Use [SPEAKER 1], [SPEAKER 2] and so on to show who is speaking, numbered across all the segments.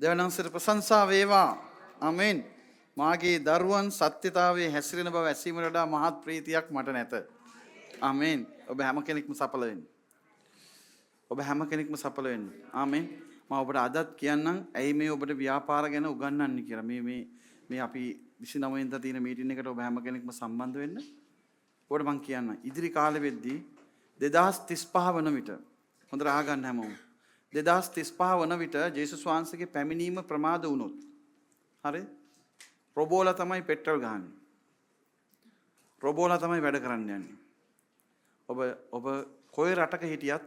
[SPEAKER 1] දෙවියන් වහන්සේට ප්‍රශංසා වේවා. ආමෙන්. මාගේ දරුවන් සත්‍යතාවයේ හැසිරෙන බව ඇසීමට වඩා මහත් ප්‍රීතියක් මට නැත. ආමෙන්. ඔබ හැම කෙනෙක්ම සඵල වෙන්න. ඔබ හැම කෙනෙක්ම සඵල වෙන්න. ආමෙන්. මම ඔබට අදත් කියන්නම් ඇයි මේ ඔබට ව්‍යාපාර ගැන උගන්වන්නේ කියලා. මේ මේ මේ අපි 29 වෙනිදා තියෙන මීටින් එකට ඔබ හැම කෙනෙක්ම සම්බන්ධ වෙන්න. ඔබට මං කියන්නම් ඉදිරි කාලෙ වෙද්දී 2035 වන විට හොඳට අහගන්න හැමෝම 2035 වන විට ජේසුස් වහන්සේගේ පැමිණීම ප්‍රමාද වුණොත් හරි රොබෝලා තමයි පෙට්‍රල් ගහන්නේ. රොබෝලා තමයි වැඩ කරන්න යන්නේ. ඔබ ඔබ කොයි රටක හිටියත්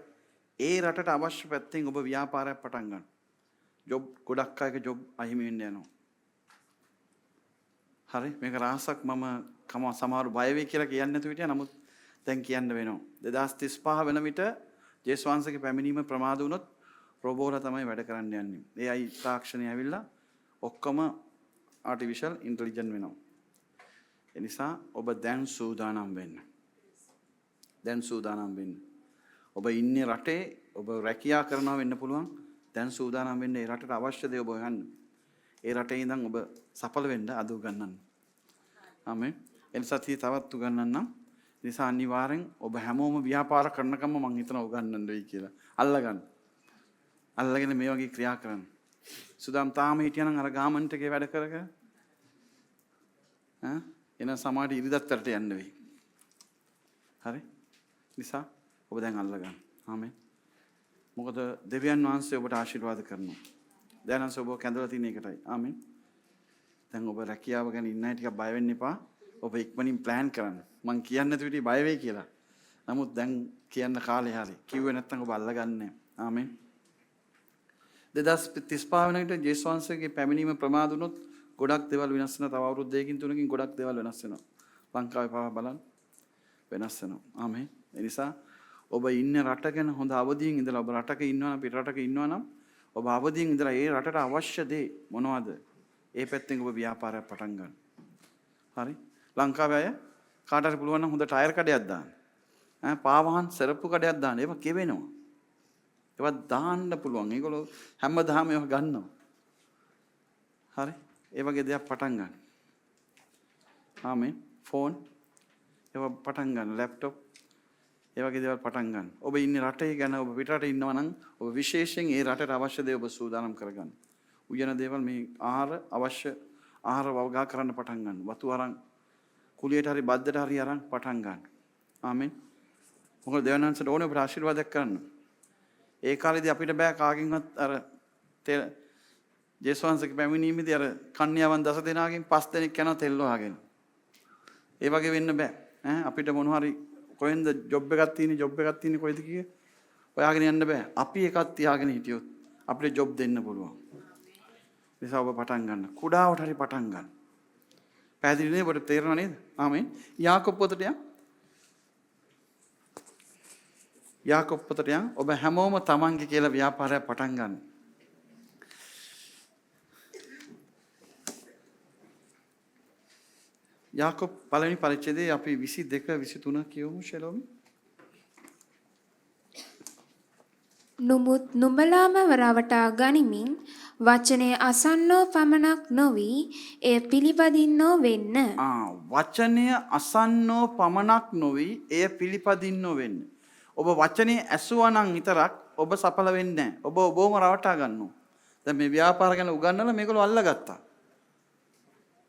[SPEAKER 1] ඒ රටට අවශ්‍ය පැත්තෙන් ඔබ ව්‍යාපාරයක් පටන් ගන්න. ජොබ් ගොඩක් අයගේ ජොබ් අහිමි වෙන්න යනවා. හරි මේක රහසක් මම කම සමහරු බය වෙයි කියලා කියන්නේ නැතුව හිටියා. නමුත් දැන් කියන්න වෙනවා. 2035 වෙන විට ජේසුස් වහන්සේගේ පැමිණීම ප්‍රමාද වුණොත් රොබෝලා තමයි වැඩ කරන්න යන්නේ. AI තාක්ෂණය ඇවිල්ලා ඔක්කොම ආටිෆිෂල් ඉන්ටෙලිජන්ට් වෙනවා. ඒ නිසා ඔබ දැන් සූදානම් වෙන්න. දැන් සූදානම් වෙන්න. ඔබ ඉන්නේ රටේ ඔබ රැකියා කරනවා වෙන්න පුළුවන්. දැන් සූදානම් වෙන්න ඒ රටට අවශ්‍ය දේ ඔබ හොයන්න. ඒ රටේ ඉඳන් ඔබ සඵල වෙන්න අද උගන්වන්න. ආමෙන්. ඒ නිසා තවත් උගන්වන්නම්. ඒ නිසා අනිවාර්යෙන් ඔබ හැමෝම ව්‍යාපාර කරනකම්ම මං හිතනවා උගන්වන්න වෙයි කියලා. අල්ලගන්න. අල්ලගෙන මේ වගේ ක්‍රියා කරන්න. සුදාම් තාම හිටියනම් අර ගාමන්ට් එකේ වැඩ කර කර ඈ එන සමහරට ඉරිදත් වලට යන්න වෙයි. හරි? නිසා ඔබ දැන් අල්ලගන්න. ආමෙන්. මොකද දෙවියන් වහන්සේ ඔබට ආශිර්වාද කරනවා. දෙවියන් වහන්සේ ඔබව කැඳවලා තියෙන එකටයි. ආමෙන්. දැන් ඔබ රැකියාව ගැන ඉන්න අය ටිකක් බය වෙන්න එපා. ඔබ ඉක්මනින් ප්ලෑන් කරන්න. මං කියන්නේ නැතුව හිටියේ බය වෙයි කියලා. නමුත් දැන් කියන්න කාලේ හරි. කිව්වේ නැත්නම් ඔබ අල්ලගන්නේ නැහැ. ආමෙන්. 2035 වෙන විට ජේසුස් වහන්සේගේ පැමිණීම ප්‍රමාද වුණොත් ගොඩක් දේවල් වෙනස් වෙනවා. තව අවුරුදු දෙකකින් තුනකින් ගොඩක් දේවල් වෙනස් වෙනවා. ලංකාවේ පවා බලන්න වෙනස් වෙනවා. ආමෙන්. ඒ නිසා ඔබ ඉන්න රට ගැන හොඳ අවදියෙන් ඉඳලා ඔබ රටක ඉන්නවා නම් පිට රටක ඉන්නවා නම් ඔබ අවදියෙන් ඉඳලා ඒ රටට අවශ්‍ය දේ මොනවද? ඒ පැත්තෙන් ඔබ ව්‍යාපාරයක් පටන් ගන්න. හරි? ලංකාවේ අය කාට හරි පුළුවන් නම් හොඳ ටයර් කඩයක් දාන්න. ඈ පාවහන් සෙරප්පු කඩයක් දාන්න. ඒවා කෙවෙනවා. ඒවා දාන්න පුළුවන්. ඒගොල්ලෝ හැමදාම ඒවා ගන්නවා. හරි? ඒ වගේ දෙයක් පටන් ගන්න. ආමෙන්. ෆෝන් ඒවා පටන් ගන්න. ලැප්ටොප් ඒ වගේ දේවල් පටන් ගන්න. ඔබ ඉන්නේ රටේ ගැන ඔබ පිටරට ඉන්නවා නම් ඔබ විශේෂයෙන් ඒ රටට අවශ්‍ය දේ ඔබ සූදානම් කරගන්න. උයන දේවල් මේ ආහාර අවශ්‍ය ආහාර වගා කරන්න පටන් ගන්න. වතු අරන් කුලියට හරි බද්දට හරි අරන් පටන් ගන්න. ආමෙන්. මොකද දෙවියන් වහන්සේට ඕනේ ඔබට ආශිර්වාදයක් කරන්න. ඒ කාලේදී අපිට බෑ කාගෙන්වත් අර තෙල් ජේසුස් වහන්සේගේ පැමිණීමේදී අර කන්‍යාවන් දස දෙනාගෙන් පස් දෙනෙක් යනවා තෙල් හොයාගෙන. ඒ වගේ වෙන්න බෑ. ඈ අපිට මොන හරි කොහෙන්ද ජොබ් එකක් තියෙන්නේ ජොබ් එකක් තියෙන්නේ කොහෙද කිය හොයාගෙන යන්න බෑ. අපි එකක් තියාගෙන හිටියොත් අපිට ජොබ් දෙන්න පුළුවන්. නිසා ඔබ පටන් ගන්න. කුඩාවට හරි පටන් ගන්න. පැහැදිලි නේද? ඔබට තේරෙනව නේද? ආමෙන්. යාකොබ් පොතට යන්න. යාකොබ් පොතට යන්න. ඔබ හැමෝම තමන්ගේ කියලා ව්‍යාපාරයක් පටන් ගන්න. යාකොබ් පළවෙනි පරිච්ඡේදයේ අපි 22 23 කියවමු ෂෙලෝමි.
[SPEAKER 2] නුමුත් නුඹලාම රවටා ගනිමින් වචනය අසන්නෝ පමණක් නොවී එය පිළිපදින්නෝ වෙන්න.
[SPEAKER 1] වචනය අසන්නෝ පමණක් නොවී එය පිළිපදින්නෝ වෙන්න. ඔබ වචනේ ඇසුවා නම් විතරක් ඔබ සඵල වෙන්නේ නැහැ. ඔබ ඔබවම රවටා ගන්නවා. දැන් මේ ව්‍යාපාර ගැන උගන්වලා මේගොල්ලෝ අල්ලගත්තා.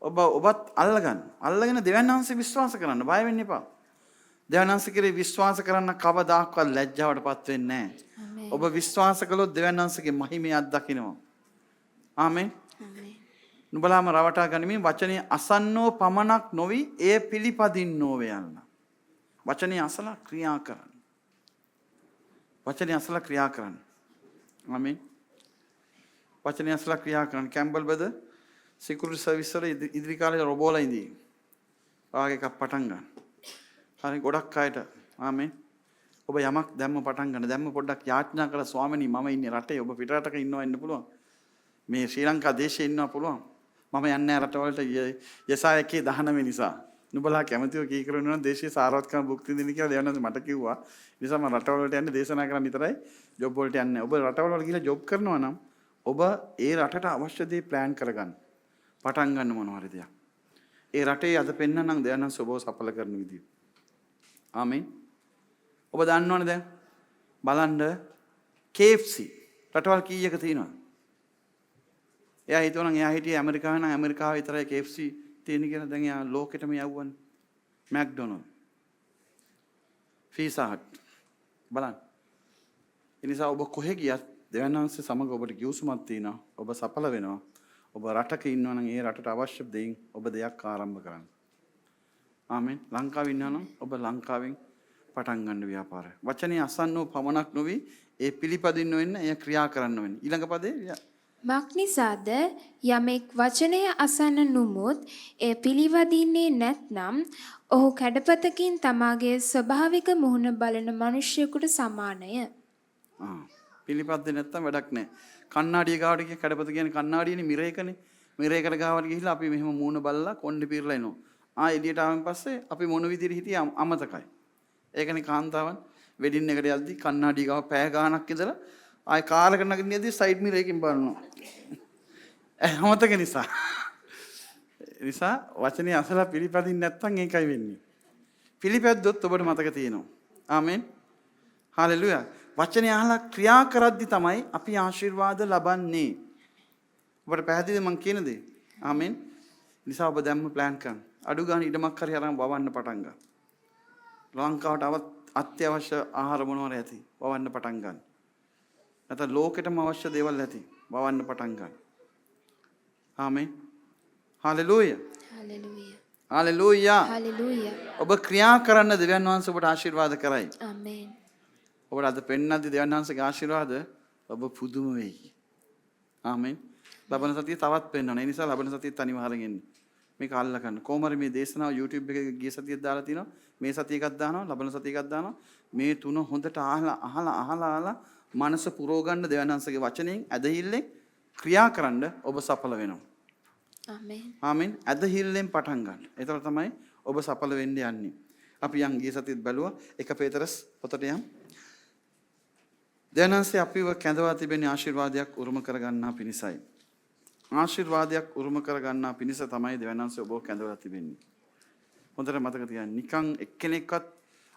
[SPEAKER 1] ඔබ ඔබත් අල්ලගන්න. අල්ලගෙන දෙවියන් වහන්සේ විශ්වාස කරන්න. බය වෙන්න එපා. දෙවියන් වහන්සේ කෙරෙහි විශ්වාස කරන්න කවදාකවත් ලැජ්ජාවටපත් වෙන්නේ නැහැ. ඔබ විශ්වාස කළොත් දෙවියන් වහන්සේගේ මහිමය අත්දකින්නවා. ආමෙන්. නුඹලාම රවටා ගනිමින් වචනේ අසන්නෝ පමණක් නොවි එය පිළිපදින්නෝ වේයන්න. වචනේ අසලා ක්‍රියා කරන්න. වචනේ අසලා ක්‍රියා කරන්න. ආමෙන්. වචනේ අසලා ක්‍රියා කරන්න. කැම්බල් බද සිකියුරිටි සර්විස් වල ඉදිරි කාලේ රොබෝලා ඉඳී. ඔයාගේ එකක් පටන් ගන්න. හරි ගොඩක් අයට ආමෙන්. ඔබ යමක් දැම්ම පටන් ගන්න. දැම්ම පොඩ්ඩක් යාඥා කරලා ස්වාමීනි මම ඉන්නේ රටේ ඔබ පිට රටක ඉන්නවා ඉන්න පුළුවන්. මේ ශ්‍රී ලංකා දේශේ ඉන්නවා පුළුවන්. මම යන්නේ නැහැ රටවලට යෙසායා 19 නිසා. නුඹලා කැමතිව කී කරනවා නම් දේශයේ සාරවත්කම භුක්ති විඳින්න කියලා දෙවනන්ද මට කිව්වා. ඒ නිසා මම රටවල වලට යන්නේ දේශනා කරන්න විතරයි ජොබ් වලට යන්නේ නැහැ. ඔබ රටවල වල ගිහලා ජොබ් කරනවා නම් ඔබ ඒ රටට අවශ්‍ය දේ ප්ලෑන් කරගන්න. පටන් ගන්න මොනවා හරි දෙයක්. ඒ රටේ අද පෙන්නනම් දෙයයන් ඔබව සඵල කරන විදිය. ආමෙන්. ඔබ දන්නවනේ දැන් බලන්න KFC රටවල් කීයක තියෙනවද? එයා හිතුවනම් එයා හිටියේ ඇමරිකාවේ නම් ඇමරිකාවේ විතරයි KFC තියෙන කියලා. දැන් එයා ලෝකෙටම යවුවනේ. මැක්ඩොනල්ඩ්, පීසා හට් බලන්න. ඒ නිසා ඔබ කොහෙ ගියත් දෙවියන් වහන්සේ සමග ඔබට ගිවිසුමක් තියෙනවා. ඔබ සඵල වෙනවා. ඔබ රටක ඉන්නවා නම් ඒ රටට අවශ්‍ය දෙයින් ඔබ දෙයක් ආරම්භ කරන්න. ආමෙන්. ලංකාවේ ඉන්නවා නම් ඔබ ලංකාවෙන් පටන් ගන්න ව්‍යාපාරය. වචනේ අසන්නෝ පමණක් නොවි ඒ පිළිපදින්න වෙන්න, එය ක්‍රියා කරන්න වෙන්න. ඊළඟ පදේ
[SPEAKER 2] මක්නිසාද යමෙක් වචනය අසන්න නුමුත් එය පිළිවදින්නේ නැත්නම් ඔහු කැඩපතකින් තමාගේ ස්වභාවික මුහුණ බලන මනුෂ්‍යයෙකුට සමානය.
[SPEAKER 1] පිළිපද්දේ නැත්තම් වැඩක් නැහැ. කණ්ණාඩිය ගාවට ගිය කැඩපත කියන්නේ කණ්ණාඩියනේ, මිරර් එකනේ. මිරර් එකට ගාවට ගිහිල්ලා අපි මෙහෙම මූණ බලලා කොණ්ඩේ පීරලා එනවා. ආ එළියට ආවන් පස්සේ අපි මොන විදිහට හිටියේ අමතකයි. ඒකනේ කාන්තාවන් වෙඩින් එකට යද්දි කණ්ණාඩිය ගාව පැය ගාණක් ඉඳලා ආයේ කාර් එකට නගින්න යද්දි සයිඩ් මිරර් එකකින් බලනවා. අමතක නිසා. නිසා වචනේ අසලා පිළිපදින්න නැත්තම් ඒකයි වෙන්නේ. පිළිපැද්දොත් ඔබට මතක තියෙනවා. ආමෙන්. හලෙලූයා. වචනේ අහලා ක්‍රියා කරද්දි තමයි අපි ආශිර්වාද ලබන්නේ. ඔබට පැහැදිලිද මං කියන දේ? ආමෙන්. නිසා ඔබ දැම්ම ප්ලෑන් කරන්න. අඩු ගන්න ඉඩමක් හරි අරන් වවන්න පටන් ගන්න. ලංකාවට අත්‍යවශ්‍ය ආහාර මොනවාර ඇති වවන්න පටන් ගන්න. නැත්නම් ලෝකෙටම අවශ්‍ය දේවල් ඇති වවන්න පටන් ගන්න. ආමෙන්. හලෙලූයා.
[SPEAKER 2] හලෙලූයා.
[SPEAKER 1] හලෙලූයා.
[SPEAKER 2] හලෙලූයා.
[SPEAKER 1] ඔබ ක්‍රියා කරන්න දෙවියන් වහන්සේ ඔබට ආශිර්වාද කරයි.
[SPEAKER 2] ආමෙන්.
[SPEAKER 1] ඔබට අද පෙන්නද්දි දෙවියන් වහන්සේගේ ආශිර්වාද ඔබ පුදුම වෙයි. ආමෙන්. ලබන සතියේ තවත් පෙන්නනවා. ඒ නිසා ලබන සතියේත් අනිවාර්යෙන් එන්න. මේක අල්ල ගන්න. කොහොම හරි මේ දේශනාව YouTube එකේ ගිය සතියේත් දාලා තිනවා. මේ සතිය එකක් දානවා, ලබන සතිය එකක් දානවා. මේ තුන හොඳට අහලා අහලා අහලා අහලා මනස පුරව ගන්න දෙවියන් වහන්සේගේ වචනයෙන් ඇදහිල්ලෙන් ක්‍රියා කරන්න ඔබ සඵල වෙනවා.
[SPEAKER 2] ආමෙන්.
[SPEAKER 1] ආමෙන්. ඇදහිල්ලෙන් පටන් ගන්න. ඒතර තමයි ඔබ සඵල වෙන්න යන්නේ. අපි යන් ගිය සතියේත් බැලුවා 1 පේතරස් පොතට යම්. දෙවියන් වහන්සේ අපිව කැඳවා තිබෙන ආශිර්වාදයක් උරුම කරගන්නා පිණිසයි. ආශිර්වාදයක් උරුම කරගන්නා පිණිස තමයි දෙවියන් වහන්සේ ඔබව කැඳවලා තිබෙන්නේ. හොඳට මතක තියාගන්න. නිකන් එක්කෙනෙක්වත්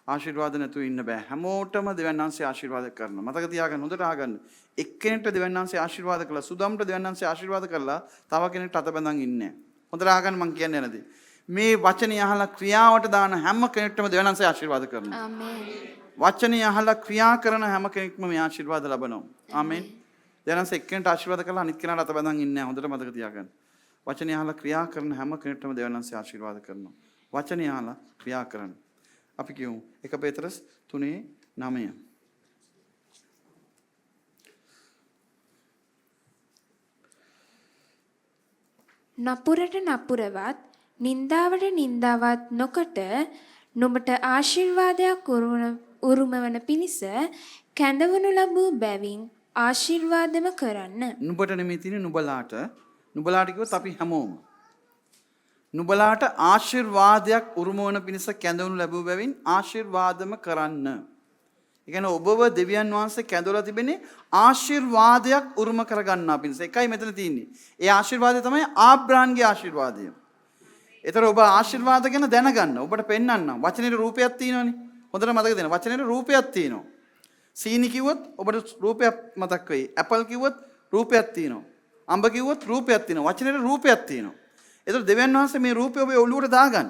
[SPEAKER 1] ආශිර්වාද නැතුව ඉන්න බෑ. හැමෝටම දෙවියන් වහන්සේ ආශිර්වාද කරනවා. මතක තියාගන්න, හොඳට අහගන්න. එක්කෙනෙක්ට දෙවියන් වහන්සේ ආශිර්වාද කළා, සුදම්ට දෙවියන් වහන්සේ ආශිර්වාද කළා, තව කෙනෙක්ට අත බැඳන් ඉන්නේ නෑ. හොඳට අහගන්න මං කියන්නේ නැති. මේ වචනේ අහලා ක්‍රියාවට දාන හැම කෙනෙක්ටම දෙවියන් වහන්සේ ආශිර්වාද කරනවා.
[SPEAKER 2] ආමෙන්.
[SPEAKER 1] වචනේ අහලා ක්‍රියා කරන හැම කෙනෙක්ම මේ ආශිර්වාද ලබනවා. ආමෙන්. දෙවියන් වහන්සේ එක්කෙනෙක්ට ආශිර්වාද කළා, අනිත් කෙනාට අත බැඳන් ඉන්නේ නෑ. හොඳට මතක තියාගන්න. වචනේ අහලා ක්‍රියා කරන හැම කෙනෙක්ටම දෙවියන් වහන්සේ ආශිර්වාද කරනවා. වචනේ අහලා ක්‍රියා කරන්න. අපි කියමු 1 පේතරස් 3:9.
[SPEAKER 2] නපුරට නපුරවත් නින්දාවට නින්දාවත් නොකොට නුඹට ආශිර්වාදයක් උරුම වන පිණිස කැඳවනු ලැබූ බැවින් ආශිර්වාදම කරන්න.
[SPEAKER 1] නුඹට නෙමෙයි තියෙන්නේ නුඹලාට. නුඹලාට කිව්වොත් අපි හැමෝම. නුඹලාට ආශිර්වාදයක් උරුම වන පිණිස කැඳවනු ලැබූ බැවින් ආශිර්වාදම කරන්න. ඒ කියන්නේ ඔබව දෙවියන් වහන්සේ කැඳවලා තිබෙන්නේ ආශිර්වාදයක් උරුම කරගන්නා පිණිස. එකයි මෙතන තියෙන්නේ. ඒ ආශිර්වාදය තමයි ආබ්‍රාන්ගේ ආශිර්වාදය. ඒතර ඔබ ආශිර්වාද ගැන දැනගන්න. ඔබට පෙන්වන්න. වචනේට රූපයක් තියෙනවනේ. හොඳට මතක තියාගන්න. වචනේට රූපයක් තියෙනවා. සීනි කිව්වොත් ඔබට රූපයක් මතක් වෙයි. ඇපල් කිව්වොත් රූපයක් තියෙනවා. අඹ කිව්වොත් රූපයක් තියෙනවා. වචනේට රූපයක් තියෙනවා. ඒතර දෙවියන් වහන්සේ මේ රූපය ඔබේ ඔළුවට දාගන්න.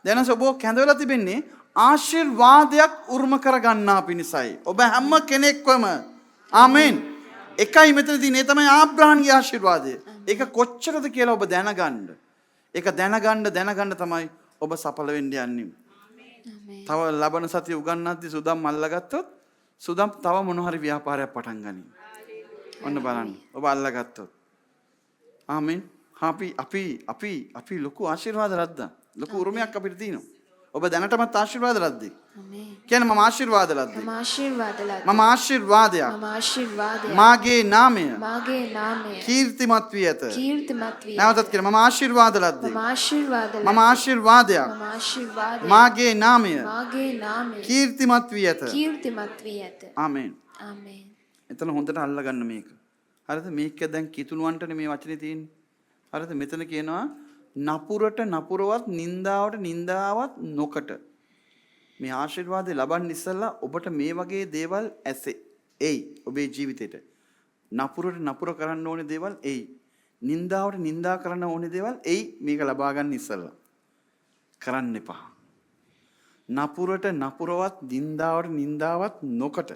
[SPEAKER 1] දෙවියන් වහන්සේ ඔබව කැඳවලා තිබෙන්නේ ආශිර්වාදයක් උරුම කරගන්නා පිණිසයි. ඔබ හැම කෙනෙක්වම. ආමෙන්. එකයි මෙතන තියෙන්නේ. ඒ තමයි ආබ්‍රහම්ගේ ආශිර්වාදය. ඒක කොච්චරද කියලා ඔබ දැනගන්න. ඒක දැනගන්න දැනගන්න තමයි ඔබ සඵල වෙන්න යන්නේ. තව ලබන සතිය උගන්වද්දි සුදම් අල්ලගත්තොත් සුදම් තව මොන හරි ව්‍යාපාරයක් පටන් ගනී. ඔන්න බලන්න. ඔබ අල්ලගත්තොත්. ආමෙන්. අපි අපි අපි අපි ලොකු ආශිර්වාද ලද්දා. ලොකු උරුමයක් අපිට තියෙනවා. ඔබ දැනටමත් ආශිර්වාද ලද්දේ.
[SPEAKER 2] ආමෙන්.
[SPEAKER 1] කියන්නේ මම ආශිර්වාද ලද්දේ.
[SPEAKER 2] මම ආශිර්වාද ලද්දේ.
[SPEAKER 1] මම ආශිර්වාදයක්.
[SPEAKER 2] මම ආශිර්වාදයක්.
[SPEAKER 1] මාගේ නාමය.
[SPEAKER 2] මාගේ නාමය.
[SPEAKER 1] කීර්තිමත් වී ඇත.
[SPEAKER 2] කීර්තිමත් වී ඇත.
[SPEAKER 1] නැවතත් කියන්න මම ආශිර්වාද ලද්දේ.
[SPEAKER 2] මම ආශිර්වාද ලද්දේ.
[SPEAKER 1] මම ආශිර්වාදයක්.
[SPEAKER 2] මම ආශිර්වාදයක්.
[SPEAKER 1] මාගේ නාමය.
[SPEAKER 2] මාගේ නාමය.
[SPEAKER 1] කීර්තිමත් වී ඇත.
[SPEAKER 2] කීර්තිමත් වී ඇත.
[SPEAKER 1] ආමෙන්.
[SPEAKER 2] ආමෙන්.
[SPEAKER 1] එතන හොඳට අල්ලගන්න මේක. හරිද? මේක දැන් කිතුණුවන්ටනේ මේ වචනේ තියෙන්නේ. හරිද? මෙතන කියනවා නපුරට නපුරවත් නින්දාවට නින්දාවත් නොකට. මේ ආශිර්වාදය ලබන්න ඉස්සෙල්ලා ඔබට මේ වගේ දේවල් ඇසේ. එයි ඔබේ ජීවිතේට. නපුරට නපුර කරන්න ඕනේ දේවල් එයි. නින්දාවට නින්දා කරන්න ඕනේ දේවල් එයි මේක ලබා ගන්න ඉස්සෙල්ලා. කරන්න එපා. නපුරට නපුරවත් නින්දාවට නින්දාවත් නොකට.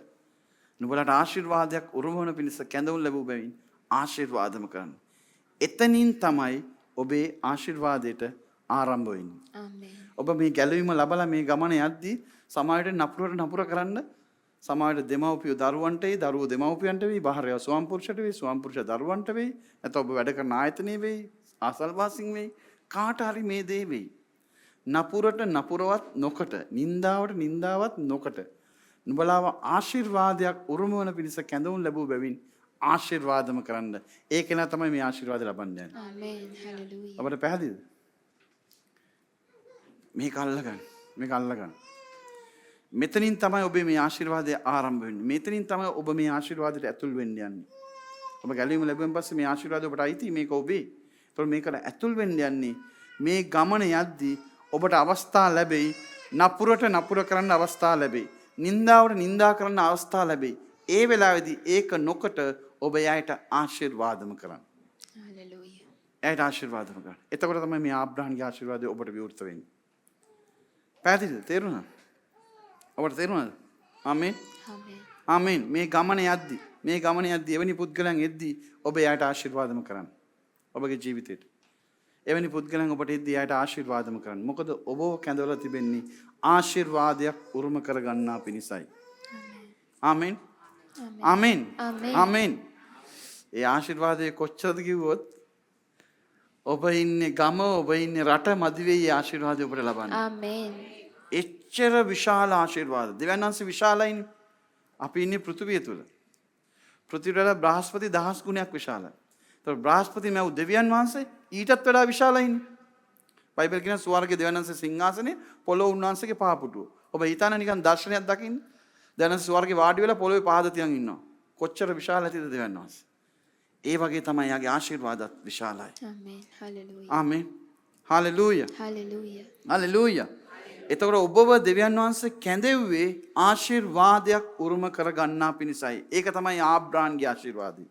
[SPEAKER 1] නුඹලාට ආශිර්වාදයක් උරුම වන පිණිස කැඳවුම් ලැබූ බැවින් ආශිර්වාදම කරන්න. එතනින් තමයි ඔබේ ආශිර්වාදයට ආරම්භ වෙන්නේ.
[SPEAKER 2] ආමේන්.
[SPEAKER 1] ඔබ මේ ගැලවීම ලබලා මේ ගමන යද්දී සමාජයට නපුරට නපුර කරන්න, සමාජයට දෙමව්පියෝ දරුවන්ට වෙයි, දරුවෝ දෙමව්පියන්ට වෙයි, භාර්යාව ස්වාම පුරුෂට වෙයි, ස්වාම පුරුෂයා දරුවන්ට වෙයි, නැත්නම් ඔබ වැඩ කරන ආයතනයේ වෙයි, ආසල්වාසීන් වෙයි, කාට හරි මේ දේ වෙයි. නපුරට නපුරවත් නොකට, නින්දාවට නින්දාවත් නොකට, නුඹලාව ආශිර්වාදයක් උරුම වන පිණිස කැඳවුම් ලැබූ බැවින් ආශිර්වාදම කරන්න. ඒ කෙනා තමයි මේ ආශිර්වාද ලබන්න යන්නේ.
[SPEAKER 2] ආමේන්. හලෙලූයා.
[SPEAKER 1] ඔබට පැහැදිලිද? මේක අල්ලගන්න. මේක අල්ලගන්න. මෙතනින් තමයි ඔබේ මේ ආශිර්වාදය ආරම්භ වෙන්නේ. මෙතනින් තමයි ඔබ මේ ආශිර්වාදයට ඇතුල් වෙන්න යන්නේ. ඔබ ගැලවීම ලැබුවෙන් පස්සේ මේ ආශිර්වාදය ඔබට අයිති, මේක ඔබේ. ඒතකොට මේකට ඇතුල් වෙන්න යන්නේ මේ ගමන යද්දී ඔබට අවස්ථා ලැබෙයි. නපුරට නපුර කරන්න අවස්ථා ලැබෙයි. නින්දාවට නින්දා කරන්න අවස්ථා ලැබෙයි. ඒ වෙලාවේදී ඒක නොකොට ඔබ එයාට ආශිර්වාදම කරන්න.
[SPEAKER 2] හලෙලූයා.
[SPEAKER 1] එයාට ආශිර්වාදම කරන්න. එතකොට තමයි මේ ආබ්‍රහම්ගේ ආශිර්වාදය ඔබට විවෘත වෙන්නේ. පැහැදිලිද? තේරුණාද? ඔබට තේරුණාද? ආමේන්.
[SPEAKER 2] ආමේන්.
[SPEAKER 1] ආමේන්. මේ ගමන යද්දි, මේ ගමන යද්දි එවැනි පුද්ගලයන් එද්දි ඔබ එයාට ආශිර්වාදම කරන්න. ඔබගේ ජීවිතේට. එවැනි පුද්ගලයන් ඔබට එද්දි එයාට ආශිර්වාදම කරන්න. මොකද ඔබව කැඳවලා තිබෙන්නේ ආශිර්වාදයක් උරුම කරගන්නා පිණිසයි. ආමේන්. ආමේන්. ආමේන්. ඒ ආශිර්වාදය කොච්චරද කිව්වොත් ඔබ ඉන්නේ ගම, ඔබ ඉන්නේ රට මදි වෙයි ඒ ආශිර්වාදය ඔබට ලබන්න.
[SPEAKER 2] ආමේන්.
[SPEAKER 1] එච්චර විශාල ආශිර්වාද. දෙවියන් වහන්සේ විශාලයිනේ. අපි ඉන්නේ පෘථිවිය තුල. පෘථිවියට වඩා බ්‍රහස්පති දහස් ගුණයක් විශාලයි. ඒතකොට බ්‍රහස්පති මැව් දෙවියන් වහන්සේ ඊටත් වඩා විශාලයිනේ. බයිබල් කියන ස්වර්ගයේ දෙවියන් වහන්සේ සිංහාසනේ, පොළොව උන්වහන්සේගේ පහපුටුව. ඔබ හිතන්න නිකන් දර්ශනයක් දකින්න. දෙවියන් වහන්සේ ස්වර්ගේ වාඩි වෙලා පොළොවේ පහද තියන් ඉන්නවා. කොච්චර විශාල ඇතිද දෙවියන් වහන්සේ. ඒ වගේ තමයි යාගේ ආශිර්වාදත් විශාලයි.
[SPEAKER 2] ආමේන්. හලෙලූයා.
[SPEAKER 1] ආමේන්. හලෙලූයා.
[SPEAKER 2] හලෙලූයා.
[SPEAKER 1] හලෙලූයා. එතකොට ඔබව දෙවියන් වහන්සේ කැඳෙව්වේ ආශිර්වාදයක් උරුම කරගන්නා පිණිසයි. ඒක තමයි ආබ්‍රාහන්ගේ ආශිර්වාදය.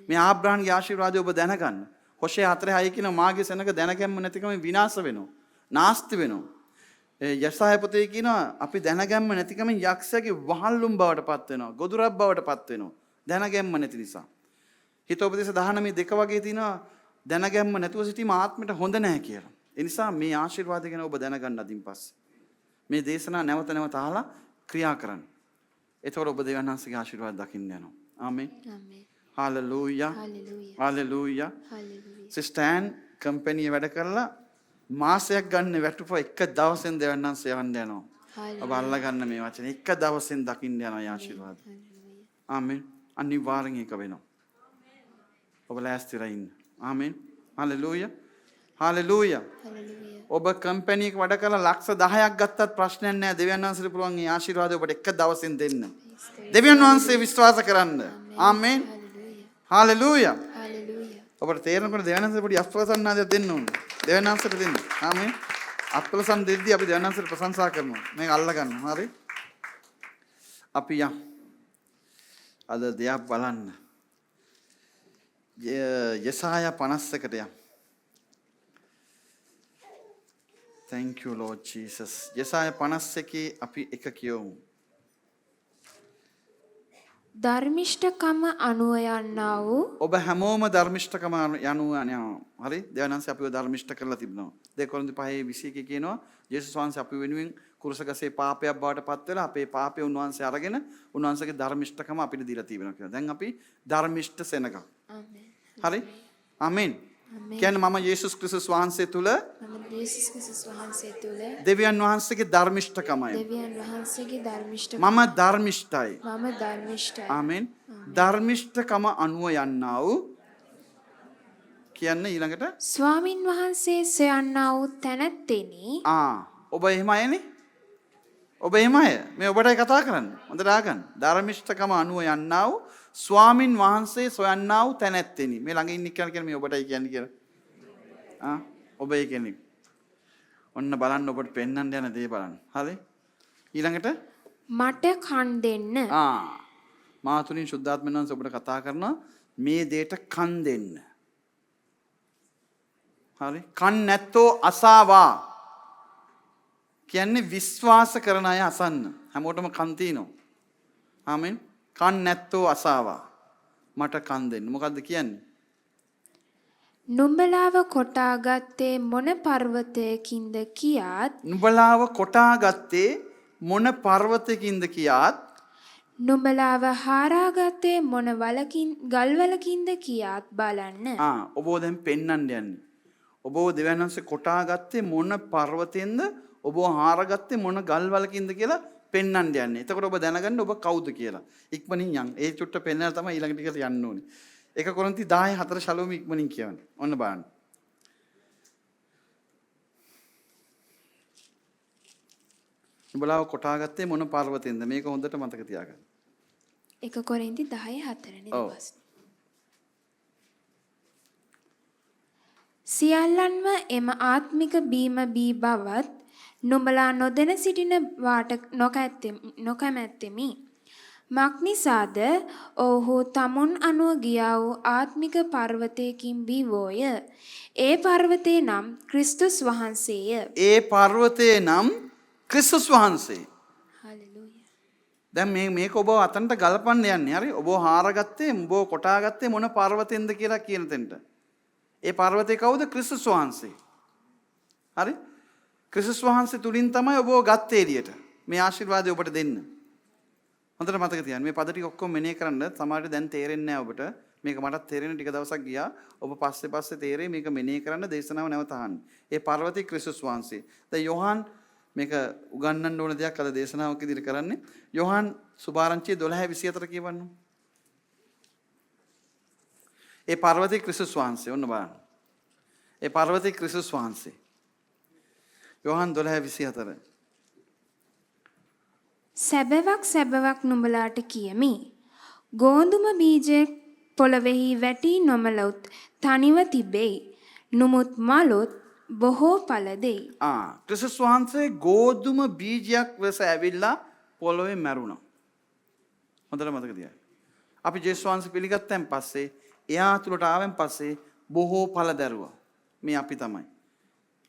[SPEAKER 1] මේ ආබ්‍රාහන්ගේ ආශිර්වාදය ඔබ දැනගන්න. හොෂේ 4:6 කියන මාගේ සෙනඟ දැනගැම්ම නැතිකම විනාශ වෙනවා. නාස්ති වෙනවා. ඒ යසාය පොතේ කියනවා අපි දැනගැම්ම නැතිකම යක්ෂයාගේ වහල්ලුම් බවට පත් වෙනවා. ගොදුරක් බවට පත් වෙනවා. දැනගැම්ම නැති නිසා. හිතෝපදේශ 19:2 වගේ තියෙනවා දැනගැම්ම නැතුව සිටීම ආත්මයට හොඳ නෑ කියලා. ඒ නිසා මේ ආශිර්වාදය ගැන ඔබ දැනගන්න අදින් පස්සේ. මේ දේශනා නැවත නැවත අහලා ක්‍රියා කරන්න. එතකොට ඔබ දෙවියන් වහන්සේගේ ආශිර්වාද දකින්න යනවා. ආමේන්.
[SPEAKER 2] ආමේන්.
[SPEAKER 1] Hallelujah.
[SPEAKER 2] Hallelujah.
[SPEAKER 1] Hallelujah.
[SPEAKER 2] Hallelujah.
[SPEAKER 1] Sister Ann company වැඩ කරලා මාසයක් ගන්න වැටුප එක දවසෙන් දෙවියන් වහන්සේ යවන්න යනවා. ඔබ අල්ලගන්න මේ වචනේ එක දවසෙන් දකින්න යනවා ඒ ආශිර්වාද. ආමේන්. අනිවාර්යෙන් ඒක වෙනවා. ඔබ ලෑස්තිලා ඉන්න. ආමේන්. හලෙලූයා. හලෙලූයා.
[SPEAKER 2] හලෙලූයා.
[SPEAKER 1] ඔබ කම්පැනි එක වැඩ කරලා ලක්ෂ 10ක් ගත්තත් ප්‍රශ්නයක් නෑ. දෙවියන් වහන්සේට පුළුවන් මේ ආශිර්වාදය ඔබට එක දවසෙන් දෙන්න. දෙවියන් වහන්සේ විශ්වාස කරන්න. ආමේන්. හලෙලූයා.
[SPEAKER 2] හලෙලූයා.
[SPEAKER 1] ඔබට තේරෙනකොට දෙවියන් වහන්සේට පොඩි අත්පලසන් දෙන්න ඕනේ. දෙවියන් වහන්සේට දෙන්න. ආමේන්. අත්පලසන් දෙද්දී අපි දෙවියන් වහන්සේට ප්‍රශංසා කරනවා. මේක අල්ලගන්න. හරි. අපි යම්. අද දෙයක් බලන්න. යෙසායා 51ට යම්. Thank you Lord Jesus. යෙසායා 51 අපි එක කියවමු.
[SPEAKER 2] ධර්මිෂ්ඨකම අනුව යන්නා වූ
[SPEAKER 1] ඔබ හැමෝම ධර්මිෂ්ඨකම යනුව යනවා. හරි? දෙවියන් වහන්සේ අපිව ධර්මිෂ්ඨ කරලා තිබෙනවා. 2 කොරින්ති 5:21 කියනවා ජේසුස් වහන්සේ අපි වෙනුවෙන් කුරුස ගසේ පාපයක් බවට පත් වෙලා අපේ පාපය උන්වහන්සේ අරගෙන උන්වහන්සේගේ ධර්මිෂ්ඨකම අපිට දීලා තිබෙනවා කියලා. දැන් අපි ධර්මිෂ්ඨ සෙනගක්.
[SPEAKER 2] ආමේන්.
[SPEAKER 1] හරි? ආමේන්. කියන්නේ මම යේසුස් ක්‍රිස්තුස් වහන්සේ තුල
[SPEAKER 2] මම යේසුස් ක්‍රිස්තුස් වහන්සේ තුල
[SPEAKER 1] දෙවියන් වහන්සේගේ ධර්මිෂ්ඨකමයි.
[SPEAKER 2] දෙවියන් වහන්සේගේ ධර්මිෂ්ඨ
[SPEAKER 1] මම ධර්මිෂ්ඨයි.
[SPEAKER 2] මම ධර්මිෂ්ඨයි.
[SPEAKER 1] ආමේන්. ධර්මිෂ්ඨකම අනුව යන්නා වූ කියන්නේ ඊළඟට
[SPEAKER 2] ස්වාමින් වහන්සේ සොයන්නා වූ තැනැත්තෙනි.
[SPEAKER 1] ආ ඔබ එහෙම අයනේ. ඔබ එහෙම අය. මේ ඔබටයි කතා කරන්නේ. හොඳට අහගන්න. ධර්මිෂ්ඨකම අනුව යන්නා වූ ස්වාමින් වහන්සේ සොයන්නා වූ තැනැත්තෙනි. මේ ළඟ ඉන්න කෙනා කියන්නේ මේ ඔබටයි කියන්නේ කියලා. ආ ඔබ ඒ කෙනෙක්. ඔන්න බලන්න ඔබට පෙන්වන්න යන දේ බලන්න. හරි? ඊළඟට
[SPEAKER 2] මට කන් දෙන්න.
[SPEAKER 1] ආ මා තුලින් ශුද්ධාත්මයන් වහන්සේ ඔබට කතා කරනවා මේ දෙයට කන් දෙන්න. හරි? කන් නැත්තෝ අසාවා. කියන්නේ විශ්වාස කරන අය අසන්න. හැමෝටම කන් තියෙනවා. ආමෙන්. කන් නැත්තෝ අසාවා. මට කන් දෙන්න. මොකද්ද කියන්නේ?
[SPEAKER 2] නුඹලාව කොටාගත්තේ මොන පර්වතයකින්ද කියාත්,
[SPEAKER 1] නුඹලාව කොටාගත්තේ මොන පර්වතයකින්ද කියාත්,
[SPEAKER 2] නුඹලාව හාරාගත්තේ මොන වලකින් ගල්වලකින්ද කියාත් බලන්න.
[SPEAKER 1] ආ ඔබව දැන් පෙන්වන්න යන්නේ. ඔබව දෙවියන් වහන්සේ කොටාගත්තේ මොන පර්වතයෙන්ද, ඔබව හාරගත්තේ මොන ගල්වලකින්ද කියලා පෙන්වන්න යන්නේ. එතකොට ඔබ දැනගන්න ඔබ කවුද කියලා. ඉක්මනින් යන්. ඒ චුට්ට පෙන්නලා තමයි ඊළඟ ටිකට යන්න ඕනේ. 1 කොරින්ති 10:4 ශලෝමි ඉක්මනින් කියවන්න. ඔන්න බලන්න. නුඹලාව කොටාගත්තේ මොන පර්වතයෙන්ද? මේක හොඳට මතක තියාගන්න.
[SPEAKER 2] 1 කොරින්ති 10:4 නේද
[SPEAKER 1] ඔව්.
[SPEAKER 2] බස්? සියල්ලන්ම එම ආත්මික බීම බී බවත් නුඹලා නොදැන සිටින වාට නොකැමැත්තෙමි. මක්නිසාද ඔව්හු තමුන් අනුව ගියා වූ ආත්මික පර්වතයකින් බීවෝය. ඒ පර්වතේ නම් ක්‍රිස්තුස් වහන්සේය.
[SPEAKER 1] ඒ පර්වතයේ නම් ක්‍රිස්තුස් වහන්සේ.
[SPEAKER 2] හලෙලූයා.
[SPEAKER 1] දැන් මේක ඔබ අතනට ගලපන්න යන්නේ. හරි? ඔබ හාරගත්තේ, ඔබ කොටාගත්තේ මොන පර්වතෙන්ද කියලා කියන තැනට. ඒ පර්වතේ කවුද? ක්‍රිස්තුස් වහන්සේ. හරි? ක්‍රිස්තුස් වහන්සේ තුලින් තමයි ඔබව ගත්තේ එළියට. මේ ආශිර්වාදය ඔබට දෙන්න. හොඳට මතක තියාගන්න. මේ පද ටික ඔක්කොම මෙනෙහි කරන්න. සමහරවිට දැන් තේරෙන්නේ නැහැ ඔබට. මේක මටත් තේරෙන ටික දවසක් ගියා. ඔබ පස්සේ පස්සේ තේරෙයි මේක මෙනෙහි කරන්න දේශනාව නැවත අහන්න. ඒ පර්වතේ ක්‍රිස්තුස් වහන්සේ. දැන් යොහන් මේක උගන්වන්න ඕන දෙයක් අද දේශනාවක් විදිහට කරන්නේ. යොහන් සුභාරංචිය 12:24 කියවන්න. ඒ පර්වතේ ක්‍රිස්තුස් වහන්සේ. ඔන්න බලන්න. ඒ පර්වතේ ක්‍රිස්තුස් වහන්සේ. යොහන් 12:24.
[SPEAKER 2] සැබවක් සැබවක් නුඹලාට කියමි. ගෝඳුම බීජය පොළවෙහි වැටී නොමලොත් තනිව තිබෙයි. නුමුත් මලොත් බොහෝ ඵල දෙයි.
[SPEAKER 1] ආ ක්‍රිස්තුස් වහන්සේ ගෝධුම බීජයක් ලෙස ඇවිල්ලා පොළොවේ මැරුණා. හොඳට මතක තියාගන්න. අපි ජේසුස් වහන්සේ පිළිගත්තන් පස්සේ එයා තුලට ආවෙන් පස්සේ බොහෝ ඵල දැරුවා. මේ අපි තමයි.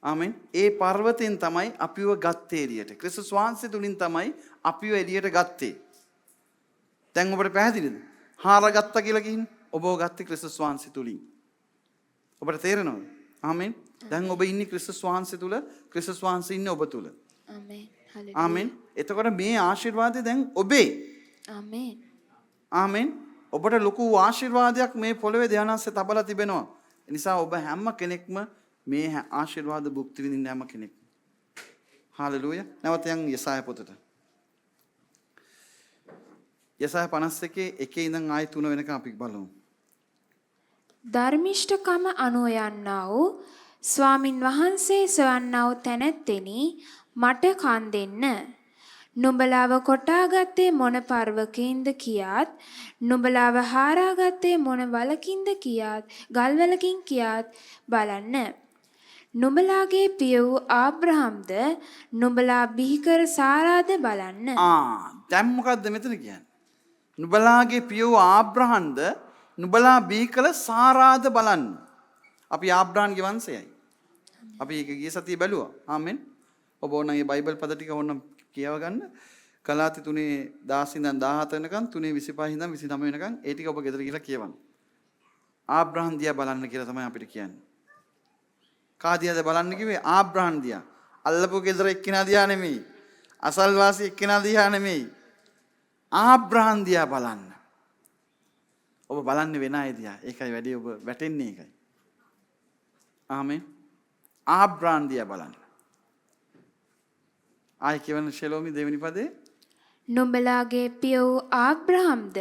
[SPEAKER 1] ආමෙන්. ඒ පර්වතෙන් තමයි අපිව ගත්තේ එළියට. ක්‍රිස්තුස් වහන්සේ තුලින් තමයි අපිව එළියට ගත්තේ. දැන් ඔබට පැහැදිලිද? හාරගත්තා කියලා කියන්නේ ඔබව ගත්තේ ක්‍රිස්තුස් වහන්සේ තුලින්. ඔබට තේරෙනවද? ආමෙන්. දැන් ඔබ ඉන්නේ ක්‍රිස්තුස් වහන්සේ තුල, ක්‍රිස්තුස් වහන්සේ ඉන්නේ ඔබ තුල.
[SPEAKER 2] ආමෙන්. හලෙලූයා.
[SPEAKER 1] ආමෙන්. එතකොට මේ ආශිර්වාදය දැන් ඔබේ.
[SPEAKER 2] ආමෙන්.
[SPEAKER 1] ආමෙන්. ඔබට ලොකු ආශිර්වාදයක් මේ පොළවේ ධ්‍යානස්සේ තබලා තිබෙනවා. ඒ නිසා ඔබ හැම කෙනෙක්ම මේ ආශිර්වාද භුක්ති විඳින්න හැම කෙනෙක්ම. හalleluya. නැවත යන් යසාය පොතට. යසාය 51 1 ඉඳන් ආයි 3 වෙනකම් අපි බලමු.
[SPEAKER 2] ධර්මිෂ්ඨකම අනුව යන්නා වූ ස්වාමින් වහන්සේ සොයන්නා වූ තැනැත්තෙනි මට කන් දෙන්න. නුඹලාව කොටාගත්තේ මොන පර්වකෙන්ද කියාත්, නුඹලාව හාරාගත්තේ මොන වලකින්ද කියාත්, ගල්වලකින් කියාත් බලන්න. නුඹලාගේ පිය වූ ආබ්‍රහම්ද නුඹලා බිහිකර සාරාද බලන්න.
[SPEAKER 1] ආ දැන් මොකද්ද මෙතන කියන්නේ? නුඹලාගේ පිය වූ ආබ්‍රහම්ද නුඹලා බිහි කළ සාරාද බලන්න. අපි ආබ්‍රහම්ගේ වංශයයි. අපි ඒක ගිය සතියේ බැලුවා. ආමෙන්. ඔබ ඕනනම් මේ බයිබල් පද ටික ඕනනම් කියව ගන්න. ගලාති 3:16 ඉඳන් 17 වෙනකන් 3:25 ඉඳන් 29 වෙනකන් ඒ ටික ඔබ ගෙදර ගිහලා කියවන්න. ආබ්‍රහම් දිහා බලන්න කියලා තමයි අපිට කියන්නේ. කා දිහාද බලන්න කිව්වේ? ආබ්‍රහම් දිහා. අල්ලපු ගෙදර එක්කෙනා දිහා නෙමෙයි. අසල්වාසී එක්කෙනා දිහා නෙමෙයි. ආබ්‍රහම් දිහා බලන්න. ඔබ බලන්නේ වෙන අය දිහා. ඒකයි වැඩි ඔබ වැටෙන්නේ ඒකයි. ආමෙන්. ආබ්‍රහම් දිහා බලන්න. ආයි කියවන ෂෙලෝමි දෙවෙනි පදේ.
[SPEAKER 2] නුඹලාගේ පිය වූ ආබ්‍රහම්ද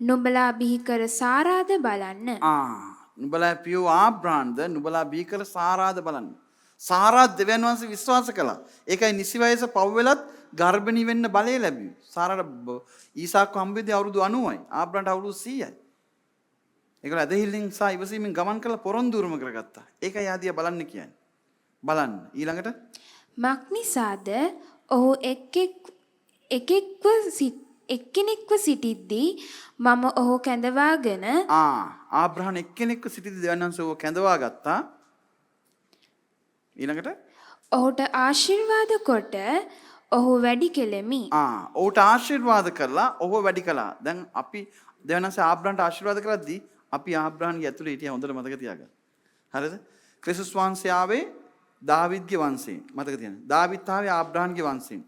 [SPEAKER 2] නුඹලා බිහි කර සාරාද බලන්න.
[SPEAKER 1] ආ නුඹලා පිය වූ ආබ්‍රහම්ද නුඹලා බිහි කර සාරාද බලන්න. සාරා දෙවියන් වහන්සේ විශ්වාස කළා. ඒකයි නිසි වයස පව් වෙලත් ගර්භණී වෙන්න බලය ලැබුවේ. සාරාට ඊසාක්ව හම්බෙද්දී අවුරුදු 90යි. ආබ්‍රහම්ට අවුරුදු 100යි. ඒගොල්ලෝ ඇදහිල්ලෙන් සහ ඉවසීමෙන් ගමන් කරලා පොරොන්දු උරුම කරගත්තා. ඒකයි ආදියා බලන්න කියන්නේ. බලන්න. ඊළඟට
[SPEAKER 2] මක්නිසාද ඔහු එක්කෙනෙක්ව සිටිද්දී මම ඔහු කැඳවාගෙන
[SPEAKER 1] ආබ්‍රහම් එක්කෙනෙක්ව සිටිද්දී දෙවියන් වහන්සේ ඔහු කැඳවා ගත්තා. ඊළඟට
[SPEAKER 2] ඔහුට ආශිර්වාද කොට ඔහු වැඩි කෙලෙමි.
[SPEAKER 1] ඔහුට ආශිර්වාද කරලා ඔහු වැඩි කළා. දැන් අපි දෙවියන් වහන්සේ ආබ්‍රහම්ට ආශිර්වාද කරද්දී අපි ආබ්‍රහම්ගේ ඇතුලේ හිටියා, හොඳට මතක තියාගන්න. හරිද? ක්‍රිස්තුස් වහන්සේ ආවේ දාවිද්ගේ වංශයෙන්. මතක තියාගන්න. දාවිත් ආවේ ආබ්‍රහම්ගේ වංශයෙන්.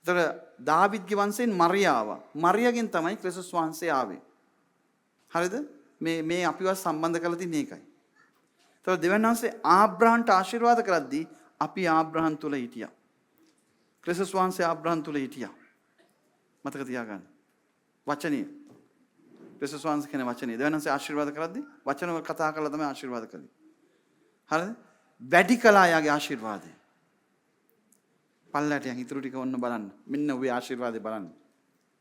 [SPEAKER 1] ඒතර දාවිද්ගේ වංශයෙන් මරියා ආවා. මරියාගෙන් තමයි ක්‍රිස්තුස් වහන්සේ ආවේ. හරිද? මේ අපිව සම්බන්ධ කරලා තින්නේ ඒකයි. ඒතර දෙවියන් වහන්සේ ආබ්‍රහම්ට ආශිර්වාද කරද්දී අපි ආබ්‍රහම් තුල හිටියා. ක්‍රිස්තුස් වහන්සේ ආබ්‍රහම් තුල හිටියා. මතක තියාගන්න. වචනය. ක්‍රිස්තුස් වහන්සේ කියන වචනය. දෙවියන් වහන්සේ ආශිර්වාද කරද්දී වචනව කතා කරලා තමයි ආශිර්වාද කළේ. හරිද? වැඩි කළා යාගේ ආශිර්වාදය. පල්ලයට යන් ඉතුරු ටික ඔන්න බලන්න. මෙන්න ඔබේ ආශිර්වාදය බලන්න.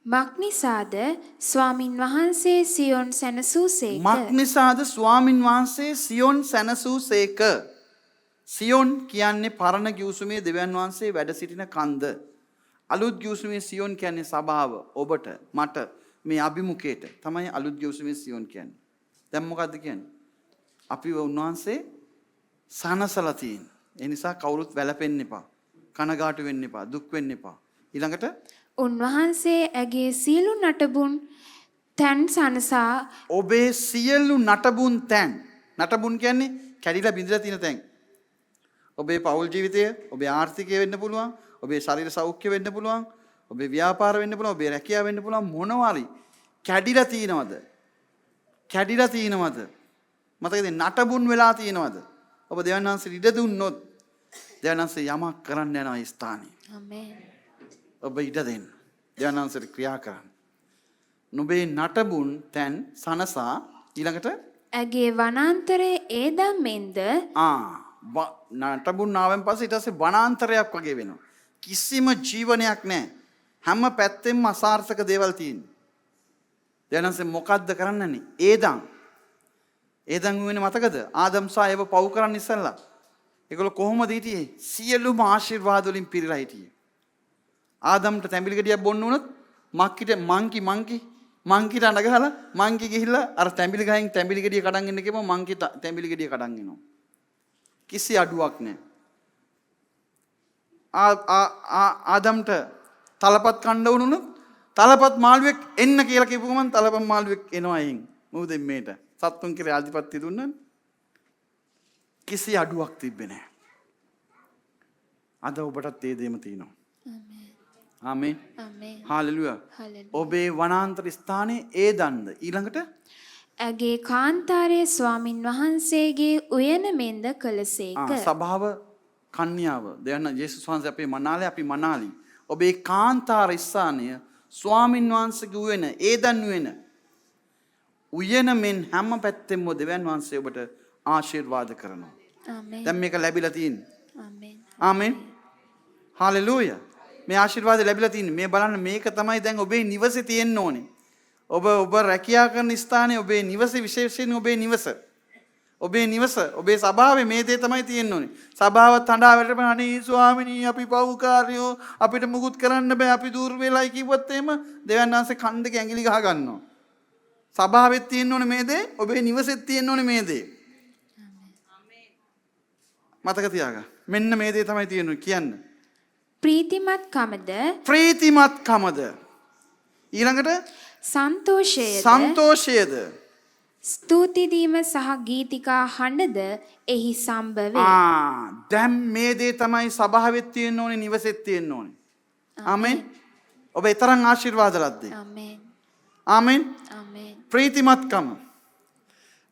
[SPEAKER 2] මක්නිසාද ස්වාමින් වහන්සේ සියොන් සැනසූසේක.
[SPEAKER 1] මක්නිසාද ස්වාමින් වහන්සේ සියොන් සැනසූසේක. සියොන් කියන්නේ පරණ ගිවිසුමේ දෙවියන් වහන්සේ වැඩ සිටින කන්ද. අලුත් ගිවිසුමේ සියොන් කියන්නේ සභාව, ඔබට, මට, මේ අභිමුඛයට තමයි අලුත් ගිවිසුමේ සියොන් කියන්නේ. දැන් මොකද්ද කියන්නේ? අපිව උන්වහන්සේ සනසලා තියෙන. ඒ නිසා කවුරුත් වැළපෙන්න එපා. කනගාටු වෙන්න එපා, දුක් වෙන්න එපා. ඊළඟට
[SPEAKER 2] උන්වහන්සේ ඇගේ සියලු නටබුන් තැන් සනසා
[SPEAKER 1] ඔබේ සියලු නටබුන් තැන්. නටබුන් කියන්නේ කැඩිලා බිඳලා තියෙන තැන්. ඔබේ පෞල් ජීවිතය, ඔබේ ආර්ථිකය වෙන්න පුළුවන්, ඔබේ ශරීර සෞඛ්‍ය වෙන්න පුළුවන්, ඔබේ ව්‍යාපාර වෙන්න පුළුවන්, ඔබේ රැකියාව වෙන්න පුළුවන්, මොනවා හරි කැඩිලා තියෙනවද? කැඩිලා තියෙනවද? මතකද නටබුන් වෙලා තියෙනවද? ඔබ දෙවියන් වහන්සේ ඉඩ දුන්නොත් දෙවියන් වහන්සේ යමක් කරන්න යනවා ඒ ස්ථානේ.
[SPEAKER 2] ආමේන්.
[SPEAKER 1] ඔබ ඉඩ දෙන්න. දෙවියන් වහන්සේට ක්‍රියා කරන්න. නුඹේ නටබුන් තැන් සනසා ඊළඟට
[SPEAKER 2] ඇගේ වනාන්තරයේ ඒදම් මෙන්ද
[SPEAKER 1] නටබුන් ආවෙන් පස්සේ ඊට පස්සේ වනාන්තරයක් වගේ වෙනවා. කිසිම ජීවනයක් නැහැ. හැම පැත්තෙම අසාර්ථක දේවල් තියෙනවා. දෙවියන් වහන්සේ මොකද්ද කරන්නන්නේ? ඒදම්. ඒදම් වෙන්නේ මතකද? ආදම් සහ ඒව පව් කරන්න ඉස්සෙල්ලා. ඒගොල්ලෝ කොහොමද හිටියේ? සියලුම ආශිර්වාද වලින් පිරීලා හිටියේ. ආදම්ට තැඹිලි ගෙඩියක් බොන්න වුණොත් මක්කිට මංකි මංකි මංකිට අඬ ගහලා මංකි ගිහිල්ලා අර තැඹිලි ගහෙන් තැඹිලි ගෙඩිය කඩන් එන්න කිව්වම මංකි තැඹිලි ගෙඩිය කඩන් එනවා. කිසි අඩුවක් නැහැ. ආදම්ට තලපත් කණ්ඩ වුණොත් තලපත් මාළුවෙක් එන්න කියලා කියපු ගමන් තලපත් මාළුවෙක් එනවා එයින්. මොකද මේට සත්තුන් කෙරේ ආධිපත්‍ය දුන්නනේ. කිසි අඩුවක් තිබ්බේ නැහැ. අද ඔබටත් ඒ දේම තියෙනවා. ආමේන්.
[SPEAKER 2] ආමේන්.
[SPEAKER 1] හාලෙලූයා. ඔබේ වනාන්තර ස්ථානයේ ඒ දන්ද ඊළඟට
[SPEAKER 2] ඇගේ කාන්තාරයේ ස්වාමින් වහන්සේගේ උයන මෙන්ද කළසේක.
[SPEAKER 1] සභාව කන්‍යාව දෙයන්න යේසුස් වහන්සේ අපේ මනාලේ අපි මනාලි. ඔබේ කාන්තාර ස්ථානය ස්වාමින් වහන්සේගේ උයන ඒ දන් උයන උයන මෙන් හැම පැත්තෙම දෙවියන් වහන්සේ ඔබට ආශිර්වාද කරනවා.
[SPEAKER 2] ආමේන්.
[SPEAKER 1] දැන් මේක ලැබිලා තියෙන්නේ.
[SPEAKER 2] ආමේන්.
[SPEAKER 1] ආමේන්. හාලෙලූයා. මේ ආශිර්වාද ලැබිලා තියෙන්නේ. මේ බලන්න මේක තමයි දැන් ඔබේ නිවසේ තියෙන්න ඕනේ. ඔබ ඔබ රැකියා කරන ස්ථානයේ ඔබේ නිවසේ විශේෂයෙන් ඔබේ නිවස. ඔබේ නිවස ඔබේ සභාවේ මේ දේ තමයි තියෙන්න ඕනේ. සභාවත් හඬා වැටෙන අනේ ස්වාමිනී අපි පව්කාරයෝ අපිට මුකුත් කරන්න බෑ අපි දුර වෙලයි කිව්වොත් එහෙම දෙවියන් වහන්සේ කන් දෙක ඇඟිලි ගහ ගන්නවා. සභාවෙත් තියෙන්න ඕනේ මේ දේ, ඔබේ නිවසෙත් තියෙන්න ඕනේ මේ දේ. මතක තියාගන්න. මෙන්න මේ දේ තමයි තියෙන්නේ කියන්න.
[SPEAKER 2] ප්‍රීතිමත්කමද
[SPEAKER 1] ප්‍රීතිමත්කමද ඊළඟට
[SPEAKER 2] සන්තෝෂයද
[SPEAKER 1] සන්තෝෂයද
[SPEAKER 2] ස්තුති දීම සහ ගීතිකා හඬද එහි සම්භවේ.
[SPEAKER 1] දැන් මේ දේ තමයි සභාවෙත් තියෙන්න ඕනේ නිවසෙත් තියෙන්න ඕනේ. ආමෙන්. ඔබ ඒ තරම් ආශිර්වාද ලද්දේ.
[SPEAKER 2] ආමෙන්.
[SPEAKER 1] ආමෙන්.
[SPEAKER 2] ආමෙන්.
[SPEAKER 1] ප්‍රීතිමත්කම.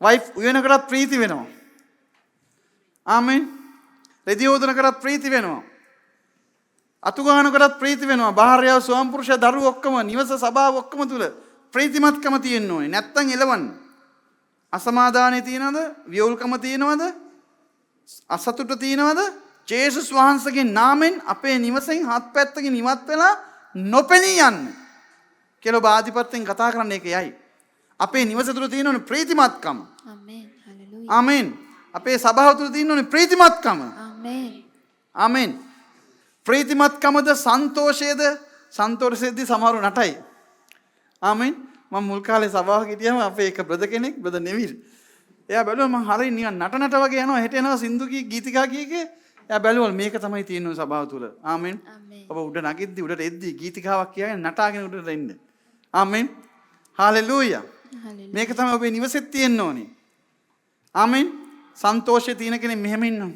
[SPEAKER 1] වයිෆ් උයනකටත් ප්‍රීති වෙනවා. ආමෙන්. රෙදි හොදනකටත් ප්‍රීති වෙනවා. අතු ගන්නකටත් ප්‍රීති වෙනවා. භාර්යාව ස්වාම පුරුෂයා දරුවෝ ඔක්කොම නිවස සභාව ඔක්කොම තුල ප්‍රීතිමත්කම තියෙන්න ඕනේ. නැත්තම් එලවන්න. අසමාදානය තියෙනවද? වියවුල්කම තියෙනවද? අසතුට තියෙනවද? ජේසුස් වහන්සේගේ නාමයෙන් අපේ නිවසෙන් හත් පැත්තකින් ඉවත් වෙලා නොපෙනී යන්න කියලා ඔබ ආධිපත්‍යයෙන් කතා කරන්න ඒක යයි. අපේ නිවස තුළ තියෙන ඕනේ ප්‍රීතිමත්කම.
[SPEAKER 2] ආමේන්. හලෙලූයා.
[SPEAKER 1] ආමේන්. අපේ සභාව තුළ තියෙන ඕනේ ප්‍රීතිමත්කම.
[SPEAKER 2] ආමේන්.
[SPEAKER 1] ආමේන්. ප්‍රීතිමත්කමද සන්තෝෂයද? සන්තෝෂයේදී සමහරු නටයි. ආමේන්. මම මුල් කාලේ සභාවක හිටියම අපේ එක බ්‍රදර් කෙනෙක්, බ්‍රදර් නෙවිල්. එයා බැලුවා මං හරිය නිකන් නට නට වගේ යනවා, හෙට එනවා සින්දු කී ගීතිකා කී කී. එයා බැලුවා මේක තමයි තියෙන්නේ සභාව තුළ. ආමේන්. ඔබ උඩ නගිද්දි උඩට එද්දි ගීතිකාවක් කියාගෙන නටාගෙන උඩට එන්න. ආමේන්. හලෙලූයා. මේක තමයි ඔබේ නිවසෙත් තියෙන්න ඕනේ. ආමේන්. සන්තෝෂයේ තියෙන කෙනෙක් මෙහෙම ඉන්නවා.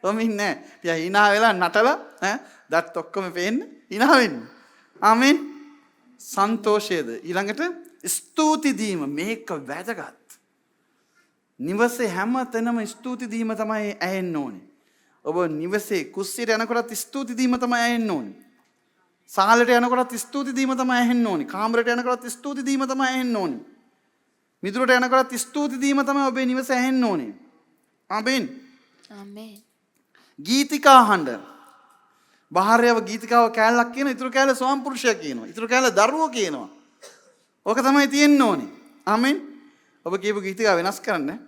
[SPEAKER 1] ඔහොම ඉන්නේ නෑ. ටික hina වෙලා නටලා ඈ දත් ඔක්කොම පේන්න hina වෙන්න. ආමේන්. සන්තෝෂයේද ඊළඟට ස්තුති දීම මේක වැදගත්. නිවසේ හැම තැනම ස්තුති දීම තමයි ඇහෙන්න ඕනේ. ඔබ නිවසේ කුස්සියට යනකොටත් ස්තුති දීම තමයි ඇහෙන්න ඕනේ. සාලට යනකොටත් ස්තුති දීම තමයි ඇහෙන්න ඕනේ. කාමරයට යනකොටත් ස්තුති දීම තමයි ඇහෙන්න ඕනේ. මිදුලට යනකොටත් ස්තුති දීම තමයි ඔබේ නිවස ඇහෙන්න ඕනේ. ආමේන්.
[SPEAKER 2] ආමේන්.
[SPEAKER 1] ගීතිකා අහන්න. භාර්යාව ගීතිකාව කෑල්ලක් කියනවා, ඉතුරු කෑල්ල ස්වාම පුරුෂයා කියනවා, ඉතුරු කෑල්ල දරුවෝ කියනවා. ඕක තමයි තියෙන්න ඕනේ. ආමේන්. ඔබ කියපු ගීතිකා වෙනස් කරන්න.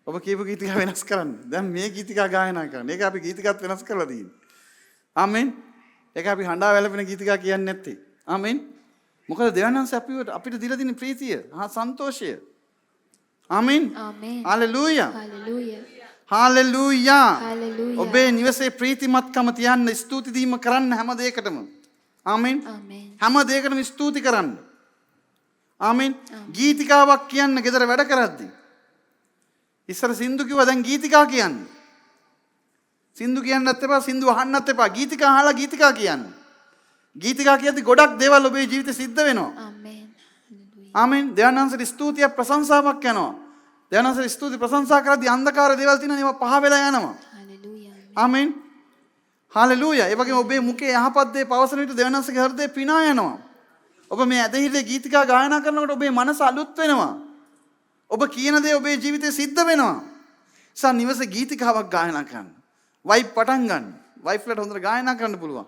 [SPEAKER 1] ඔබ කියපු ගීතිකා වෙනස් කරන්න. දැන් මේ ගීතිකා ගායනා කරන්න. ඒක අපි ගීතිකාත් වෙනස් කරලා තියෙන්නේ. ආමේන්. ඒක අපි හඬා වැළපෙන ගීතිකා කියන්නේ නැත්තේ. ආමේන්. මොකද දෙවියන් වහන්සේ අපිට දීලා තියෙන ප්‍රීතිය හා සන්තෝෂය. ආමේන්.
[SPEAKER 2] ආමේන්.
[SPEAKER 1] හලෙලූයා.
[SPEAKER 2] හලෙලූයා.
[SPEAKER 1] හලෙලූයා.
[SPEAKER 2] හලෙලූයා.
[SPEAKER 1] ඔබේ නිවසේ ප්‍රීතිමත්කම තියන්න, ස්තුති දීම කරන්න හැම දෙයකටම. ආමේන්.
[SPEAKER 2] ආමේන්.
[SPEAKER 1] හැම දෙයකටම ස්තුති කරන්න. ආමේන්. ගීතිකාවක් කියන්න ගෙදර වැඩ කරද්දී. ඉස්සර සින්දු කිව්වා, දැන් ගීතිකා කියන්න. සින්දු කියන්නත් එපා, සින්දු අහන්නත් එපා. ගීතිකා අහලා ගීතිකා කියන්න. ගීතිකා කියද්දි ගොඩක් දේවල් ඔබේ ජීවිතේ සිද්ධ වෙනවා.
[SPEAKER 2] ආමේන්. හලෙලූයා.
[SPEAKER 1] ආමේන්. දෙවියන් වහන්සේට ස්තුතියක් ප්‍රශංසාවක් යනවා. දෙවියන් වහන්සේට ස්තුති ප්‍රශංසා කරද්දි අන්ධකාර දේවල් තියෙනවා, ඒවා පහ වෙලා යනවා.
[SPEAKER 2] හලෙලූයා.
[SPEAKER 1] ආමේන්. හලෙලූයා. ඒ වගේම ඔබේ මුඛයේ යහපත් දේ පවසන විට දෙවියන් වහන්සේගේ හෘදය පිනා යනවා. ඔබ මේ ඇදහිල්ලේ ගීතිකා ගායනා කරනකොට ඔබේ මනස අලුත් වෙනවා. ඔබ කියන දේ ඔබේ ජීවිතේ සිද්ධ වෙනවා. නිසා නිවසේ ගීතිකාවක් ගායනා කරන්න. වයිෆ් පටන් ගන්න. වයිෆ්ලට හොඳට ගායනා කරන්න පුළුවන්.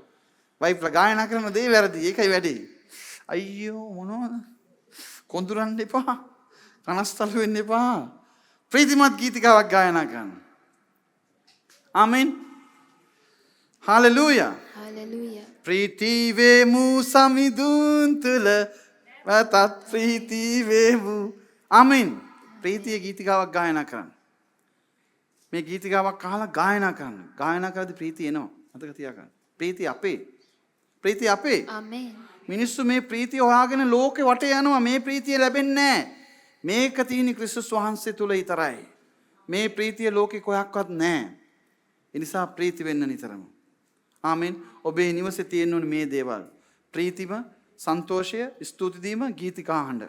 [SPEAKER 1] වයිෆ්ලා ගායනා කරන දේ වැරදි. ඒකයි වැඩේ. අයියෝ මොනවද? කොඳුරන්න එපා. කනස්සලු වෙන්න එපා. ප්‍රීතිමත් ගීතිකාවක් ගායනා කරන්න. ආමෙන්. හලෙලූයා.
[SPEAKER 2] හලෙලූයා.
[SPEAKER 1] ප්‍රීති වේමු සමිඳුන් තුල වතත් ප්‍රීති වේමු. ආමෙන්. ප්‍රීතිය ගීතිකාවක් ගායනා කරන්න. මේ ගීතිකාවක් අහලා ගායනා කරන්න. ගායනා කරද්දී ප්‍රීතිය එනවා. මතක තියාගන්න. ප්‍රීතිය අපේ. ප්‍රීතිය අපේ.
[SPEAKER 2] ආමෙන්.
[SPEAKER 1] මිනිස්සු මේ ප්‍රීතිය හොයාගෙන ලෝකෙ වටේ යනවා. මේ ප්‍රීතිය ලැබෙන්නේ නැහැ. මේක තියෙන්නේ ක්‍රිස්තුස් වහන්සේ තුල විතරයි. මේ ප්‍රීතිය ලෝකෙ කොහොක්වත් නැහැ. ඒ නිසා ප්‍රීති වෙන්න නිතරම. ආමෙන්. ඔබේ නිවසේ තියෙන්න ඕනේ මේ දේවල්. ප්‍රීතිම, සන්තෝෂය, ස්තුති දීම, ගීතිකා අහන්න.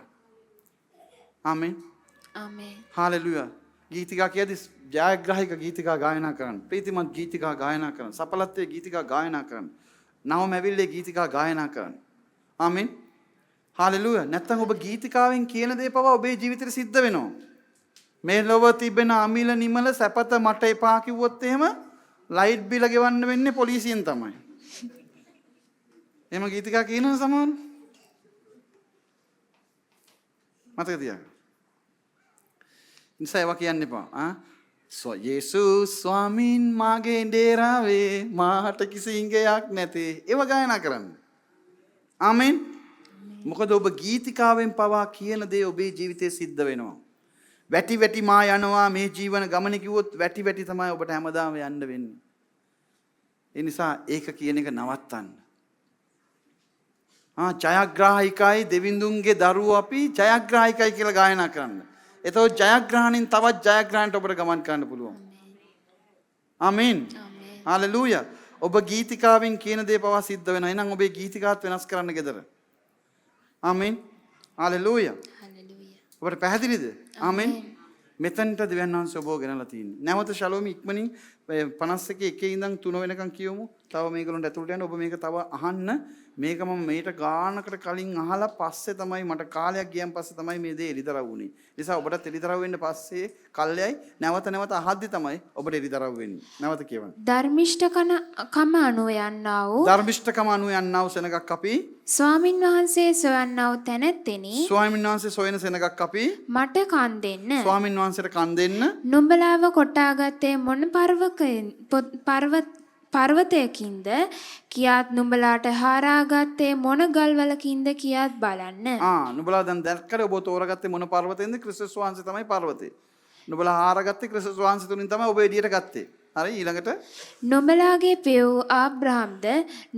[SPEAKER 1] ආමෙන්.
[SPEAKER 2] ආමෙන්.
[SPEAKER 1] හලෙලූයා. ගීතිකා කියද්දි ජයග්‍රාහික ගීතිකා ගායනා කරන්න. ප්‍රීතිමත් ගීතිකා ගායනා කරන්න. සඵලත්වයේ ගීතිකා ගායනා කරන්න. නවමැවිල්ලේ ගීතිකා ගායනා කරන්න. ආමෙන්. හලෙලූයා. නැත්තම් ඔබ ගීතිකාවෙන් කියන දේ පවා ඔබේ ජීවිතේට සිද්ධ වෙනවා. මේ ලොව තිබෙන අමිල නිමල සැපත මට එපා කිව්වොත් එහෙම ලයිට් බිල ගෙවන්න වෙන්නේ පොලිසියෙන් තමයි. එහෙම ගීතිකා කියනවනේ සමහරවල්. මතක තියාගන්න. නිසා ඒවා කියන්න එපා. ආ යේසුස් ස්වාමීන් මාගේ ඩේරාවේ මාට කිසි ඉඟයක් නැතේ. ඒවා ගායනා කරන්න. ආමෙන්. මොකද ඔබ ගීතිකාවෙන් පවා කියන දේ ඔබේ ජීවිතේ සිද්ධ වෙනවා. වැටි වැටි මා යනවා මේ ජීවන ගමන කිව්වොත් වැටි වැටි තමයි ඔබට හැමදාම යන්න වෙන්නේ. ඒ නිසා ඒක කියන එක නවත්තන්න. ආ ජයග්‍රාහිකයි දෙවිඳුන්ගේ දරුවෝ අපි ජයග්‍රාහිකයි කියලා ගායනා කරන්න. එතකොට ජයග්‍රහණයෙන් තවත් ජයග්‍රහණයට ඔබට ගමන් කරන්න පුළුවන්. ආමෙන්. හලෙලූයා. ඔබ ගීතිකාවෙන් කියන දේ පවා සිද්ධ වෙනවා. එහෙනම් ඔබේ ගීතිකාත් වෙනස් කරන්න ගෙදර. ආමෙන්. හලෙලූයා.
[SPEAKER 2] හලෙලූයා.
[SPEAKER 1] ඔබට පැහැදිලිද? ආමෙන්. මෙතනට දෙවියන් වහන්සේ ඔබව ගෙනලා තියෙන්නේ. නැවත ශලෝමි ඉක්මනින් 51 1 ඉඳන් 3 වෙනකන් කියවමු. තව මේගොල්ලන්ට ඇතුළට යන්න. ඔබ මේක තව අහන්න. මේක මම මේට ගානකට කලින් අහලා පස්සේ තමයි මට කාලයක් ගියන් පස්සේ තමයි මේ දේ එළිදරව් වුනේ. නිසා ඔබටත් එළිදරව් වෙන්න පස්සේ කල්යයි නැවත නැවත අහද්දි තමයි ඔබට එළිදරව් වෙන්නේ. නැවත කියවන්න.
[SPEAKER 2] ධර්මිෂ්ඨකම අනුව යන්නා වූ
[SPEAKER 1] ධර්මිෂ්ඨකම අනුව යන්නා වූ සෙනගක් අපි,
[SPEAKER 2] ස්වාමින් වහන්සේ සොයන්නා වූ තැනැත්තෙනි,
[SPEAKER 1] ස්වාමීන් වහන්සේ සොයන සෙනගක් අපි,
[SPEAKER 2] මට කන් දෙන්න.
[SPEAKER 1] ස්වාමීන් වහන්සේට කන් දෙන්න.
[SPEAKER 2] නුඹලාව කොටාගත්තේ මොන පර්වතයකින්ද කියාත්, නුඹලාට හාරාගත්තේ මොන ගල්වලකින්ද කියාත් බලන්න.
[SPEAKER 1] ආ, නුඹලා දැන් දැක්කද ඔබ තෝරගත්තේ මොන පර්වතයෙන්ද? ක්‍රිස්තුස් වහන්සේ තමයි පර්වතේ. නුඹලා හාරගත්තේ ක්‍රිස්තුස් වහන්සේ තුලින් තමයි ඔබ එළියට ගත්තේ. හරි, ඊළඟට.
[SPEAKER 2] නුඹලාගේ පිය වූ ආබ්‍රහම්ද,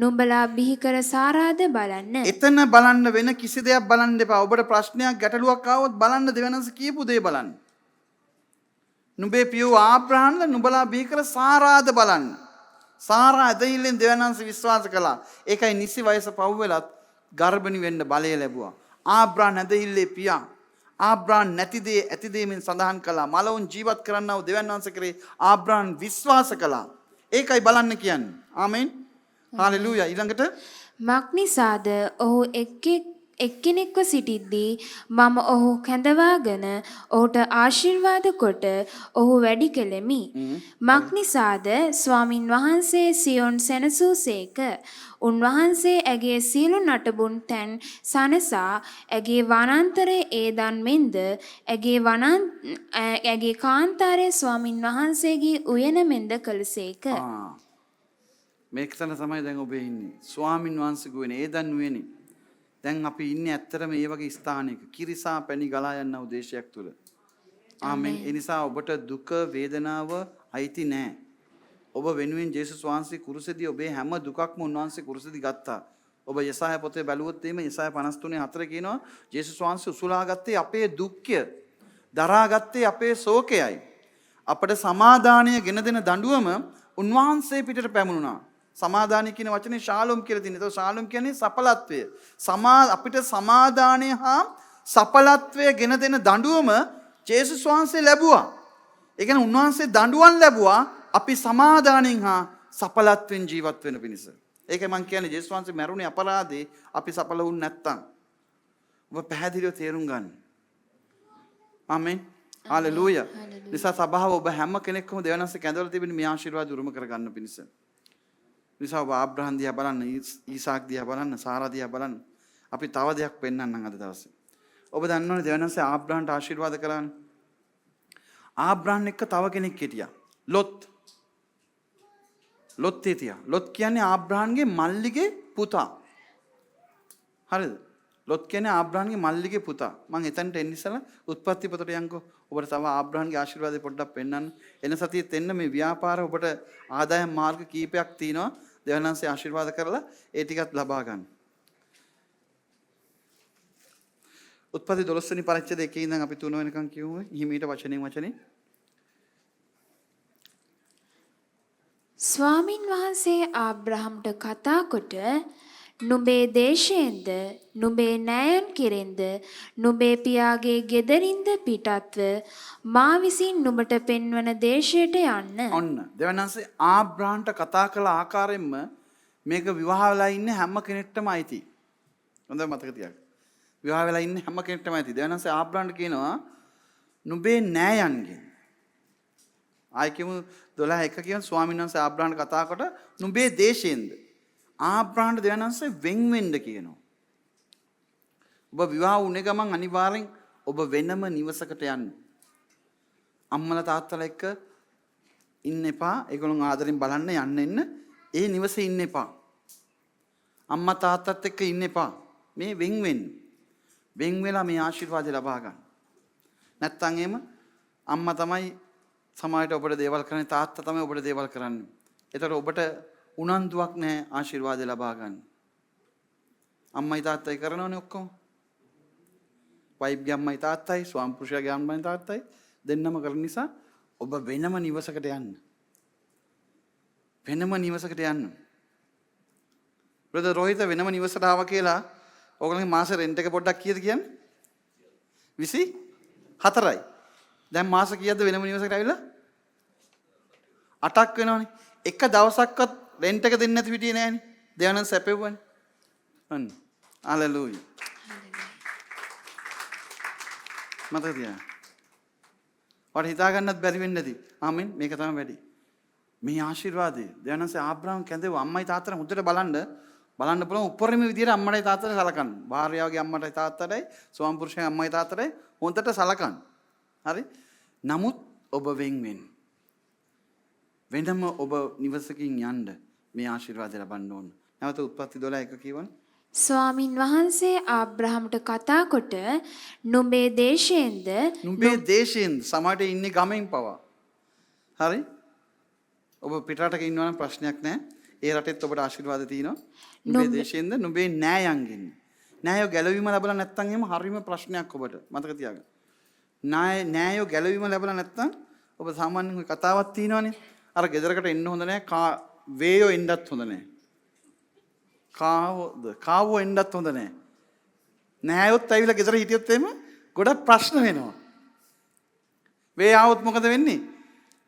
[SPEAKER 2] නුඹලා බිහි කර සාරාද බලන්න.
[SPEAKER 1] එතන බලන්න, වෙන කිසි දෙයක් බලන්න එපා. ඔබට ප්‍රශ්නයක් ගැටලුවක් ආවොත් බලන්න දෙවියන්වහන්සේ කියපු දේ බලන්න. නුඹේ පිය වූ ආබ්‍රහම්ද, නුඹලා බිහි කර සාරාද බලන්න. සාරා ඇදහිල්ලෙන් දෙවියන්වහන්සේ විශ්වාස කළා. ඒකයි නිසි වයස පහු වෙලත් ගර්භණී වෙන්න බලය ලැබුවා. ආබ්‍රහම් ඇදහිල්ලේ පියා. ආබ්‍රහම් නැති දේ ඇති දේ මෙන් සඳහන් කළා. මලවුන් ජීවත් කරන්නා වූ දෙවියන් වහන්සේ කරේ ආබ්‍රහම් විශ්වාස කළා. ඒකයි බලන්න කියන්නේ. ආමෙන්. හාලෙලූයා. ඊළඟට.
[SPEAKER 2] මක්නිසාද ඔහු එක් එක්කෙනෙක්ව සිටිද්දී මම ඔහු කැඳවාගෙන ඔහුට ආශිර්වාද කොට ඔහු වැඩි කෙලෙමි. මක්නිසාද ස්වාමින් වහන්සේ සියොන් සැනසූසේක. උන්වහන්සේ ඇගේ සියලු නටබුන් තැන් සනසා ඇගේ වනාන්තරයේ ඒදන් මෙන්ද ඇගේ කාන්තාරයේ ස්වාමින් වහන්සේගේ උයන මෙන්ද කළසේක.
[SPEAKER 1] ආ. මේක තැන තමයි දැන් ඔබ ඉන්නේ. ස්වාමින් වහන්සේගේ උයනේ, ඒදන් උයනේ. දැන් අපි ඉන්නේ ඇත්තටම මේ වගේ ස්ථානයක. කිරිසා පැණි ගලා යන වූ දේශයක් තුල. ආමෙන්. ඒ නිසා ඔබට දුක වේදනාව අයිති නෑ. ඔබ වෙනුවෙන් ජේසුස් වහන්සේ කුරුසෙදී ඔබේ හැම දුකක්ම උන්වහන්සේ කුරුසෙදී ගත්තා. ඔබ යෙසායා පොතේ බැලුවොත් එහෙම යෙසායා 53:4 කියනවා, ජේසුස් වහන්සේ උසුලා ගත්තේ අපේ දුක්ඛය, දරාගත්තේ අපේ ශෝකයයි. අපට සමාදානය ගෙන දෙන දඬුවම උන්වහන්සේ පිටට පැමුණුණා. සමාදානය කියන වචනේ ශාලොම් කියලා තියෙනවා. ඒතකොට ශාලොම් කියන්නේ සඵලත්වය. අපිට සමාදානය හා සඵලත්වය ගෙන දෙන දඬුවම ජේසුස් වහන්සේ ලැබුවා. ඒ කියන්නේ උන්වහන්සේ දඬුවම් ලැබුවා අපි සමාදානෙන් හා සඵලත්වෙන් ජීවත් වෙන පිණිස. ඒකයි මං කියන්නේ, ජේසුස් වහන්සේ මැරුණේ අපරාධේ අපි සඵල වුණ නැත්තම්. ඔබ පැහැදිලිව තේරුම් ගන්න. ආමෙන්. හාලෙලූයා. නිසා සභාව, ඔබ හැම කෙනෙක්වම දෙවියන්වහන්සේ කැඳවලා තිබෙන මේ ආශිර්වාද උරුම කරගන්න පිණිස. නිසා ඔබ ආබ්‍රහම් දිහා බලන්න, ඊසාක් දිහා බලන්න, සාරා දිහා බලන්න. අපි තව දෙයක් පෙන්වන්නම් අද දවසේ. ඔබ දන්නවනේ දෙවියන්වහන්සේ ආබ්‍රහම්ට ආශිර්වාද කළානේ. ආබ්‍රහම් එක්ක තව කෙනෙක් හිටියා. ලොත්. ලොත් හිටියා. ලොත් කියන්නේ ආබ්‍රහම්ගේ මල්ලිගේ පුතා. හරිද? ලොත් කියන්නේ ආබ්‍රහම්ගේ මල්ලිගේ පුතා. මං එතනට එන්න ඉස්සලා උත්පත්ති පොතට යන්කෝ. ඔබට තව ආබ්‍රහම්ගේ ආශිර්වාදය පොඩ්ඩක් පෙන්වන්න. එන සතියෙත් එන්න. මේ ව්‍යාපාර ඔබට ආදායම් මාර්ග කීපයක් තියෙනවා. දෙවියන්වහන්සේ ආශිර්වාද කරලා ඒ ටිකත් ලබා ගන්න. උත්පත්ති 12 වෙනි පරිච්ඡේදය 1 ඉඳන් අපි 3 වෙනකන් කියමු. හිමීට වචනෙන් වචනේ.
[SPEAKER 2] ස්වාමින් වහන්සේ ආබ්‍රහම්ට කතා කොට, නුඹේ දේශයෙන්ද, නුඹේ නෑයන් කෙරෙන්ද, නුඹේ පියාගේ ගෙදරින්ද පිටත්ව මා විසින් නුඹට පෙන්වන දේශයට යන්න.
[SPEAKER 1] ඔන්න දෙවියන්වහන්සේ ආබ්‍රහම්ට කතා කළ ආකාරයෙන්ම මේක විවාහ වෙලා ඉන්න හැම කෙනෙක්ටම අයිති. හොඳ මතක තියාගන්න. විවාහ වෙලා ඉන්න හැම කෙනෙක්ටම අයිති. දෙවියන්වහන්සේ ආබ්‍රහම්ට කියනවා නුඹේ නෑයන්ගෙන්. ආයි කියමු, 12 එක කියන, ස්වාමීන් වහන්සේ ආබ්‍රහම්ට කතා කොට නුඹේ දේශයෙන්ද. ආබ්‍රහම්ට දෙවියන්වහන්සේ වෙන් වෙන්න කියනවා. ඔබ විවාහ වුණේ ගමන් අනිවාර්යෙන් ඔබ වෙනම නිවසකට යන්න. අම්මලා තාත්තලා එක්ක ඉන්න එපා. ඒගොල්ලන් ආදරෙන් බලන්න යන්න එන්න. ඒ නිවසේ ඉන්න එපා. අම්මා තාත්තත් එක්ක ඉන්න එපා. මේ වෙන් වෙන්න. වෙන් වෙලා මේ ආශිර්වාදය ලබා ගන්න. නැත්තම් එහෙම අම්මා තමයි සමහරවිට ඔබට දේවල් කරන්නේ, තාත්තා තමයි ඔබට දේවල් කරන්නේ. ඒතකොට ඔබට උනන්දුවක් නැහැ ආශිර්වාදය ලබා ගන්න. අම්මයි තාත්තයි කරනවනේ ඔක්කොම. වයිෆ්ගේ අම්මයි තාත්තයි, ස්වාමි පුරුෂයාගේ අම්මයි තාත්තයි දෙන්නම කරන නිසා ඔබ වෙනම නිවසකට යන්න. වෙනම නිවසකට යන්න. බ්‍රදර් රෝහිත වෙනම නිවසට ආවා කියලා ඕගොල්ලන්ගේ මාස රෙන්ට් එක පොඩ්ඩක් කීයද කියන්නේ? 24යි. දැන් මාස කීයද වෙනම නිවසකට ඇවිල්ලා? 8ක් වෙනවනේ. එක දවසක්වත් රෙන්ට් එක දෙන්නේ නැති හිටියේ නෑනේ. දෙවියන් සැපෙව්වනේ. අන්න. හලෙලූයා. මතක තියාගන්න. ඔයාලට හිතා ගන්නත් බැරි වෙන්නේ නැති. ආමෙන්. මේක තමයි වැඩි. මේ ආශිර්වාදය දෙවියන්වහන්සේ ආබ්‍රහම් කැඳෙව අම්මයි තාත්තට හොඳට බලන්න බලන්න පුළුවන් උපරිම විදියට අම්මටයි තාත්තටයි සලකන්න. භාර්යාවගේ අම්මටයි තාත්තටයි ස්වාම පුරුෂයාගේ අම්මයි තාත්තටයි හොඳට සලකන්න. හරි? නමුත් ඔබ වෙන් වෙන්න. වෙනම ඔබ නිවසකින් යන්න මේ ආශිර්වාදය ලබන්න ඕන. නැවත උත්පත්ති 12 එක කියවන්න.
[SPEAKER 2] ස්වාමින් වහන්සේ ආබ්‍රහම්ට කතා කොට නුඹේ දේශයෙන්ද
[SPEAKER 1] නුඹේ දේශයෙන්, සමහරට ඉන්නේ ගමෙන් පවා. හරි? ඔබ පිටරටක ඉන්නවා නම් ප්‍රශ්නයක් නෑ. ඒ රටෙත් ඔබට ආශිර්වාද තියෙනවා. නුඹේ දේශයෙන්ද නුඹේ නෑයන්ගෙන්. නෑයෝ ගැලවීම ලැබලා නැත්නම් එහෙම හරිම ප්‍රශ්නයක් ඔබට. මතක තියාගන්න. නෑයෝ ගැලවීම ලැබලා නැත්නම් ඔබ සාමාන්‍යයෙන් ඔය කතාවක් තියෙනවනේ. අර ගෙදරකට එන්න හොඳ නෑ, වේයෝ එන්නත් හොඳ නෑ. කාවෝද? කාවෝ එන්නත් හොඳ නෑ. නෑයොත් ඇවිල්ලා ගෙදර හිටියොත් එහෙම ගොඩක් ප්‍රශ්න වෙනවා. වේ ආවොත් මොකද වෙන්නේ?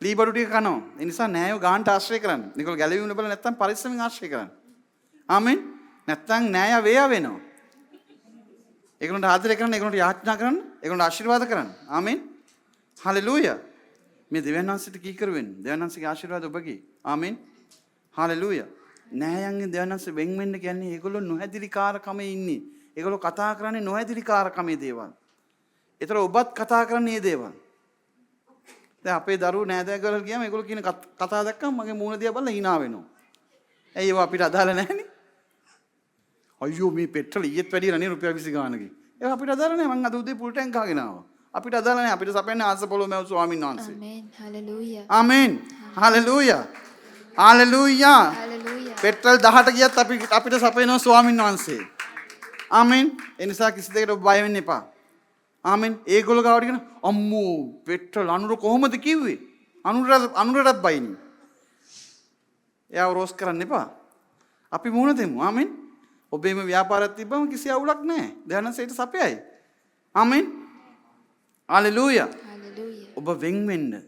[SPEAKER 1] ලී බඩු ටික කනවා. ඒ නිසා නෑයෝ ගාන්ට ආශ්‍රය කරන්න. ඒගොල්ලෝ ගැලවීම ලැබලා නැත්නම් පරිස්සමෙන් ආශ්‍රය කරන්න. ආමෙන්. නැත්නම් නෑයා වේයා වෙනවා. ඒගොල්ලන්ට ආදරය කරන්න, ඒගොල්ලන්ට යාඥා කරන්න, ඒගොල්ලන්ට ආශිර්වාද කරන්න. ආමෙන්. හලෙලූයා. මේ දෙවියන් වහන්සේට කීකරු වෙන්න. දෙවියන් වහන්සේගේ ආශිර්වාද ඔබගේ. ආමෙන්. හලෙලූයා. නෑයන්ගෙන් දෙවියන් වහන්සේ වෙන් වෙන්න කියන්නේ ඒගොල්ලෝ නොහැදිලිකාරකමේ ඉන්නේ. ඒගොල්ලෝ කතා කරන්නේ නොහැදිලිකාරකමේ දේවල්. ඒතර ඔබත් කතා කරන්නේ මේ දේවල්. දැන් අපේ දරුවෝ නෑදෑ කරලා ගියාම ඒගොල්ලෝ කියන කතා දැක්කම මගේ මූණ දිහා බලලා hina වෙනවා. ඇයි ඒවා අපිට අදාළ නෑනේ. අයියෝ මේ පෙට්‍රල් ඊයේත් වැඩිලා නේ රුපියල් 20 ගානකින්. ඒවා අපිට අදාළ නෑ. මං අද උදේ පුල් ටැංක් ගහගෙන ආවා. අපිට අදාළ නෑ. අපිට සපයන්නේ ආස පොළොව මැව් ස්වාමීන් වහන්සේ.
[SPEAKER 2] ආමෙන්. හලෙලූයා.
[SPEAKER 1] ආමෙන්. හලෙලූයා. හලෙලූයා.
[SPEAKER 2] හලෙලූයා.
[SPEAKER 1] පෙට්‍රල් 18 ගියත් අපිට සපයනවා ස්වාමීන් වහන්සේ. ආමෙන්. ඒ නිසා කිසි දෙයකට ඔබ බය වෙන්න එපා. ආමෙන්. ඒගොල්ලෝ ගාවට කියන අම්මෝ පෙට්‍රල් අනුර කොහොමද කිව්වේ? අනුරටත් බයිනේ. එයාව රෝස් කරන්න එපා. අපි මුහුණ දෙමු. ආමෙන්. ඔබේම ව්‍යාපාරයක් තිබ්බම කිසි අවුලක් නැහැ. දෙවියන්වහන්සේට සපයයි. ආමෙන්. හලෙලූයා.
[SPEAKER 2] හලෙලූයා.
[SPEAKER 1] ඔබ වෙන් වෙන්න.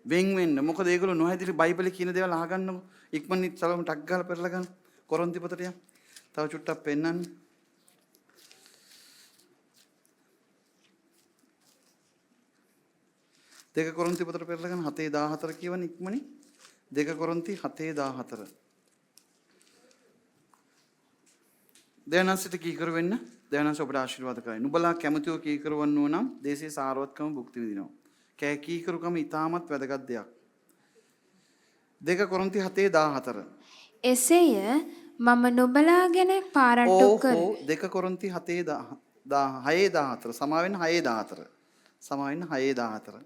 [SPEAKER 1] වෙන් වෙන්න. මොකද ඒගොල්ලෝ නොහැදිලි බයිබලේ කියන දේවල් අහගන්නකො. ඉක්මනින් සලම ටක් ගාලා පෙරලා ගන්න. කොරන්ති පොතට යන්න. තව චුට්ටක් පෙන්නන්න. දෙක කොරන්ති පොතට පෙරලා ගන්න 7:14 කියවන ඉක්මනින්. දෙක කොරන්ති 7:14. දෙවියන්වහන්සේට කීකරු වෙන්න. දෙවියන්වහන්සේ ඔබට ආශිර්වාද කරයි. නුඹලා කැමතිව කීකරු වන්නෝ නම් දේශයේ සාරවත්කම භුක්ති විඳිනවා. කෑ කීකරුකම ඉතාමත් වැදගත් දෙයක්. දෙක කොරන්ති 7:14.
[SPEAKER 2] එසේය මම නුඹලා ගැන පාරට්ටු කර.
[SPEAKER 1] ඕහෝ දෙක කොරන්ති 6:14. සමා වෙන්න 6:14. සමා වෙන්න 6:14.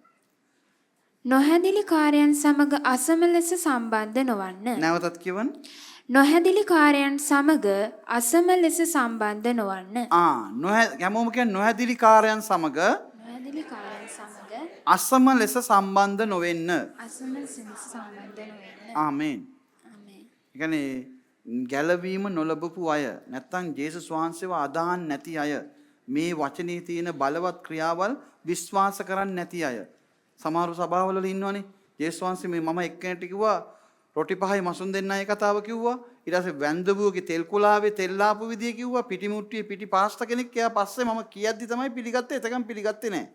[SPEAKER 2] නොහැදිලි කාර්යයන් සමග අසම ලෙස සම්බන්ධ නොවන්න.
[SPEAKER 1] නැවතත් කියවන්න.
[SPEAKER 2] නොහැදිලි කාර්යයන් සමග අසම ලෙස සම්බන්ධ නොවන්න.
[SPEAKER 1] හැමෝම කියන්නේ නොහැදිලි කාර්යයන් සමග
[SPEAKER 2] නොහැදිලි කාර්යයන් සමග
[SPEAKER 1] අසම ලෙස සම්බන්ධ නොවෙන්න.
[SPEAKER 2] අසම ලෙස සම්බන්ධ නොවෙන්න.
[SPEAKER 1] ආමෙන්.
[SPEAKER 2] ආමෙන්.
[SPEAKER 1] ඒ කියන්නේ ගැලවීම නොලබපු අය, නැත්තම් ජේසුස් වහන්සේව අදහන් නැති අය, මේ වචනේ තියෙන බලවත් ක්‍රියාවල් විශ්වාස කරන්නේ නැති අය. සමහර සභාවල ඉන්නවනේ. ජේසුස් වහන්සේ මේ මම එක්කෙනෙක්ට කිව්වා රොටි පහයි මසුන් දෙන්න අය කතාව කිව්වා. ඊට පස්සේ වැන්දබුවගේ තෙල් කුලාවේ තෙල් ආපු විදිය කිව්වා. පිටි මුට්ටියේ පිටි පාස්තා කෙනෙක් එයා පස්සේ මම කියද්දි තමයි පිළිගත්තේ. එතකන් පිළිගත්තේ නෑ.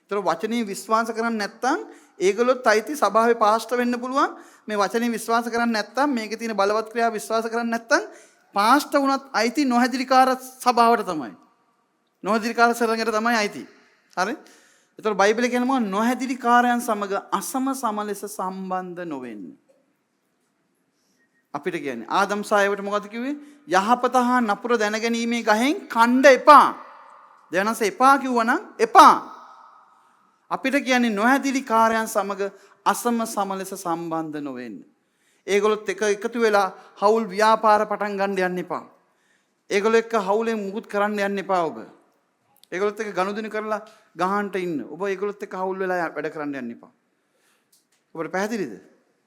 [SPEAKER 1] ඒතර වචනේ විශ්වාස කරන්නේ නැත්තම් ඒගොල්ලොත් අයිති සභාවේ පාස්ටර් වෙන්න පුළුවන්. මේ වචනේ විශ්වාස කරන්නේ නැත්තම්, මේකේ තියෙන බලවත් ක්‍රියාව විශ්වාස කරන්නේ නැත්තම් පාස්ටර් වුණත් අයිති නොහැදිලිකාර සභාවට තමයි. නොහැදිලිකාර සරඟට තමයි අයිති. හරි? ඒතර බයිබලේ කියන්නේ මොකක්ද? නොහැදිලිකාරයන් සමග අසම සම ලෙස සම්බන්ධ නොවෙන්න. අපිට කියන්නේ ආදම් සායවට මොකද කිව්වේ? යහපත හා නපුර දැනගැනීමේ ගහෙන් කණ්ඩ එපා. දෙවියන්වහන්සේ එපා කිව්වනම් එපා. අපිට කියන්නේ නොහැදිලිකාරයන් සමග අසම සම ලෙස සම්බන්ධ නොවෙන්න. ඒගොල්ලොත් එක එකතු වෙලා හවුල් ව්‍යාපාර පටන් ගන්න යන්න එපා. ඒගොල්ලෝ එක්ක හවුලෙන් මුකුත් කරන්න යන්න එපා ඔබ. ඒගොල්ලොත් එක්ක ගනුදෙනු කරලා ගහන්නට ඉන්න. ඔබ ඒගොල්ලොත් එක්ක හවුල් වෙලා වැඩ කරන්න යන්න එපා. ඔබට පැහැදිලිද?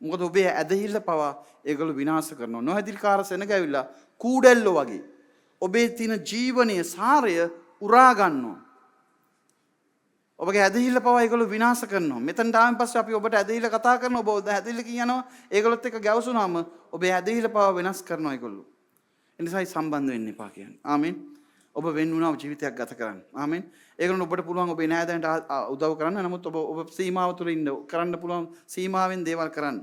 [SPEAKER 1] මොකද ඔබේ ඇදහිල්ල පවා ඒගොල්ලෝ විනාශ කරනවා. නොහැදිලිකාර සෙනග ඇවිල්ලා කූඩැල්ලෝ වගේ ඔබේ තියෙන ජීවනීය සාරය උරා ගන්නවා. ඔබගේ ඇදහිල්ල පවා ඒගොල්ලෝ විනාශ කරනවා. මෙතනට ආවෙන් පස්සේ අපි ඔබට ඇදහිල්ල කතා කරනවා. ඔබ ඇදහිල්ලකින් යනවා. ඒගොල්ලොත් එක්ක ගැවසුනාම ඔබේ ඇදහිල්ල පවා වෙනස් කරනවා ඒගොල්ලෝ. ඒ නිසායි සම්බන්ධ වෙන්න එපා කියන්නේ. ආමෙන්. ඔබ වෙන් වුණා ජීවිතයක් ගත කරන්න. ආමෙන්. ඒකනොත් ඔබට පුළුවන් ඔබේ නෑදෑයන්ට උදව් කරන්න. නමුත් ඔබ ඔබ සීමාව තුළ ඉන්න කරන්න පුළුවන් සීමාවෙන් දේවල් කරන්න.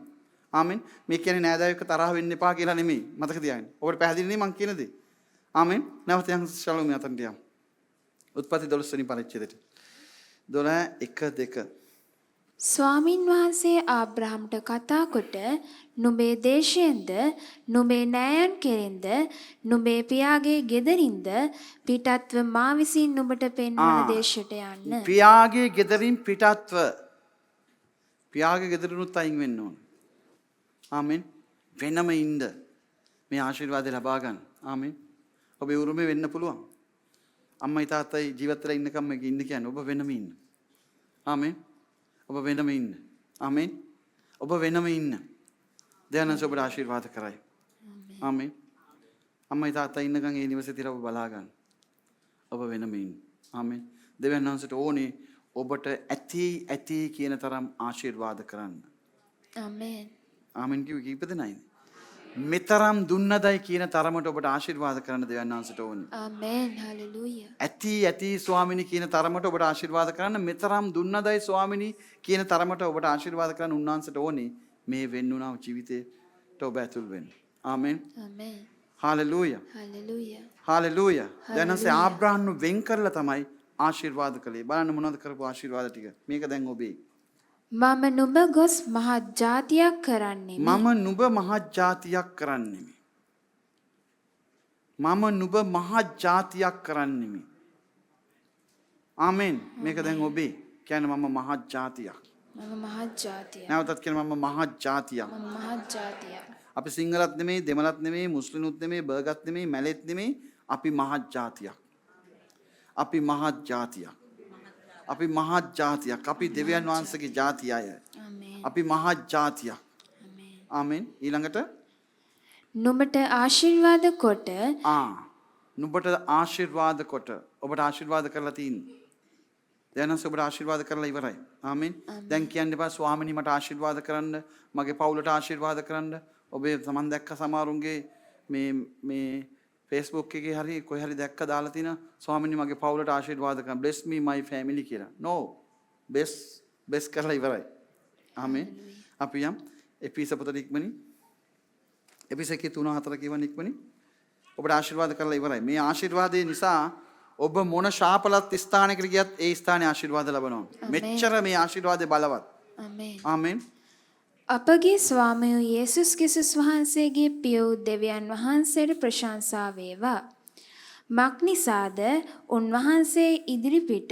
[SPEAKER 1] ආමෙන්. මේ කියන්නේ නෑදෑයෝ එක්ක තරහ වෙන්න එපා කියලා නෙමෙයි. මතක තියාගන්න. ඔබට පැහැදිලි නේ මං කියන දේ. ආමෙන්. නැවත යන් ශලෝම අතන්ට යමු. උත්පත්ති 12 වෙනි පරිච්ඡේදයට. 12 1 2.
[SPEAKER 2] ස්වාමින් වහන්සේ ආබ්‍රහම්ට කතා කොට නුඹේ දේශයෙන්ද නුඹේ නෑයන් කෙරෙන්ද නුඹේ පියාගේ ගෙදරින්ද පිටත්ව මා විසින් නුඹට පෙන්වන දේශයට යන්න.
[SPEAKER 1] පියාගේ ගෙදරින් පිටත්ව, පියාගේ ගෙදරිනුත් අයින් වෙන්න ඕන. ආමෙන්. වෙනම ඉන්න මේ ආශිර්වාදය ලබා ගන්න. ආමෙන්. ඔබේ උරුමේ වෙන්න පුළුවන්. අම්මයි තාත්තයි ජීවත් වෙලා ඉන්නකම් මේක ඉන්න කියන්නේ ඔබ වෙනම ඉන්න. ආමෙන්. ඔබ වෙනම ඉන්න. ආමෙන්. ඔබ වෙනම ඉන්න. දෙයයන්ස් ඔබට ආශිර්වාද කරයි. ආමෙන්. අම්මයි තාත්තයි ඉන්නකම් ඒ නිවසේ තියලා ඔබ බලා ගන්න. ඔබ වෙනම ඉන්න. ආමෙන්. දෙවියන් වහන්සේට ඕනේ ඔබට ඇති ඇති කියන තරම් ආශිර්වාද කරන්න.
[SPEAKER 2] ආමෙන්.
[SPEAKER 1] ආමෙන් කිව්වේ කීප දෙනයිද? මෙතරම් දුන්නදයි කියන තරමට ඔබට ආශිර්වාද කරන්න දෙවියන් වහන්සේට ඕනේ.
[SPEAKER 2] ආමෙන්. හලෙලූයා.
[SPEAKER 1] ඇති ඇති ස්වාමිනී කියන තරමට ඔබට ආශිර්වාද කරන්න, මෙතරම් දුන්නදයි ස්වාමිනී කියන තරමට ඔබට ආශිර්වාද කරන්න උන්වහන්සේට ඕනේ මේ වෙන්නුනා ජීවිතේට ඔබ ඇතුල් වෙන්න. ආමෙන්.
[SPEAKER 2] ආමෙන්.
[SPEAKER 1] හලෙලූයා.
[SPEAKER 2] හලෙලූයා.
[SPEAKER 1] හලෙලූයා. දැන් ආබ්‍රහම්ව වෙන් කරලා තමයි ආශිර්වාද කළේ. බලන්න මොනවද කරපු ආශිර්වාද ටික. මේක දැන් ඔබේ.
[SPEAKER 2] මම නුඹ ගොස් මහත් ජාතියක් කරන්නෙමි.
[SPEAKER 1] මම නුඹ මහත් ජාතියක් කරන්නෙමි. මම නුඹ මහත් ජාතියක් කරන්නෙමි. ආමෙන්. මේක දැන් ඔබේ. කියන්නේ මම මහත් ජාතියක්.
[SPEAKER 2] මම මහත් ජාතියක්.
[SPEAKER 1] නැවතත් කියන මම මහත් ජාතියක්.
[SPEAKER 2] මම මහත් ජාතියක්.
[SPEAKER 1] අපි සිංහලත් නෙමෙයි, දෙමළත් නෙමෙයි, මුස්ලිමුත් නෙමෙයි, බර්ගත් නෙමෙයි, මැලෙත් නෙමෙයි, අපි මහත් ජාතියක්. අපි මහත් ජාතියක්. අපි මහත් ජාතියක්. අපි දෙවියන් වහන්සේගේ ජාතිය අය. අපි මහත් ජාතියක්. ආමෙන්. ඊළඟට
[SPEAKER 2] නුඹට ආශිර්වාද කොට,
[SPEAKER 1] නුඹට ආශිර්වාද කොට, ඔබට ආශිර්වාද කරලා තියෙන්නේ. දැන් ඔබට ආශිර්වාද කරලා ඉවරයි. ආමෙන්. දැන් කියන්න එපා ස්වාමිනී මට ආශිර්වාද කරන්න, මගේ පවුලට ආශිර්වාද කරන්න. ඔබේ මන් දැක්ක සමහරුන්ගේ මේ මේ Facebook එකේ හරි කොහේ හරි දැක්ක දාලා තියෙන ස්වාමිනී මගේ පවුලට ආශිර්වාද කරන්න, bless me my family කියලා. No. bless කරලා ඉවරයි. ආමෙන්. අපි යම් එපීස පොතට ඉක්මනින්. එපීස එකේ 3 4 කියවන්න ඉක්මනින්. ඔබට ආශිර්වාද කරලා ඉවරයි. මේ ආශිර්වාදය නිසා ඔබ මොන ශාපලත් ස්ථානයකට ගියත් ඒ ස්ථානයේ ආශිර්වාද ලබනවා. මෙච්චර මේ ආශිර්වාදය බලවත්.
[SPEAKER 2] ආමෙන්.
[SPEAKER 1] ආමෙන්.
[SPEAKER 2] අපගේ ස්වාමියෝ යේසුස් ක්‍රිස්තුස් වහන්සේගේ පිය වූ දෙවියන් වහන්සේට ප්‍රශංසා වේවා. මක්නිසාද උන්වහන්සේ ඉදිරිපිට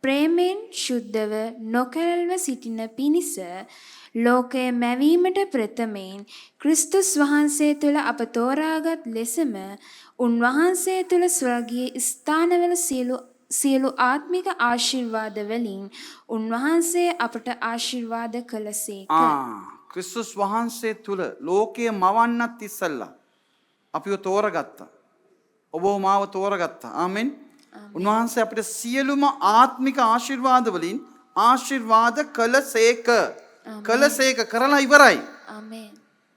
[SPEAKER 2] ප්‍රේමෙන් ශුද්ධව නොකැලැල්ව සිටින පිණිස ලෝකය මැවීමට ප්‍රථමයෙන් ක්‍රිස්තුස් වහන්සේ තුළ අප තෝරාගත් ලෙසම උන්වහන්සේ තුළ ස්වර්ගීය ස්ථානවල සියලු ආත්මික ආශිර්වාද වලින් උන්වහන්සේ අපට ආශිර්වාද කළසේක.
[SPEAKER 1] ක්‍රිස්තුස් වහන්සේ තුළ ලෝකය මවන්නත් ඉස්සල්ලා අපිව තෝරගත්තා. ඔබව මාව තෝරගත්තා. ආමෙන්. උන්වහන්සේ අපිට සියලුම ආත්මික ආශිර්වාද වලින් ආශිර්වාද කළසේක. කළසේක කරලා ඉවරයි.
[SPEAKER 2] ආමෙන්.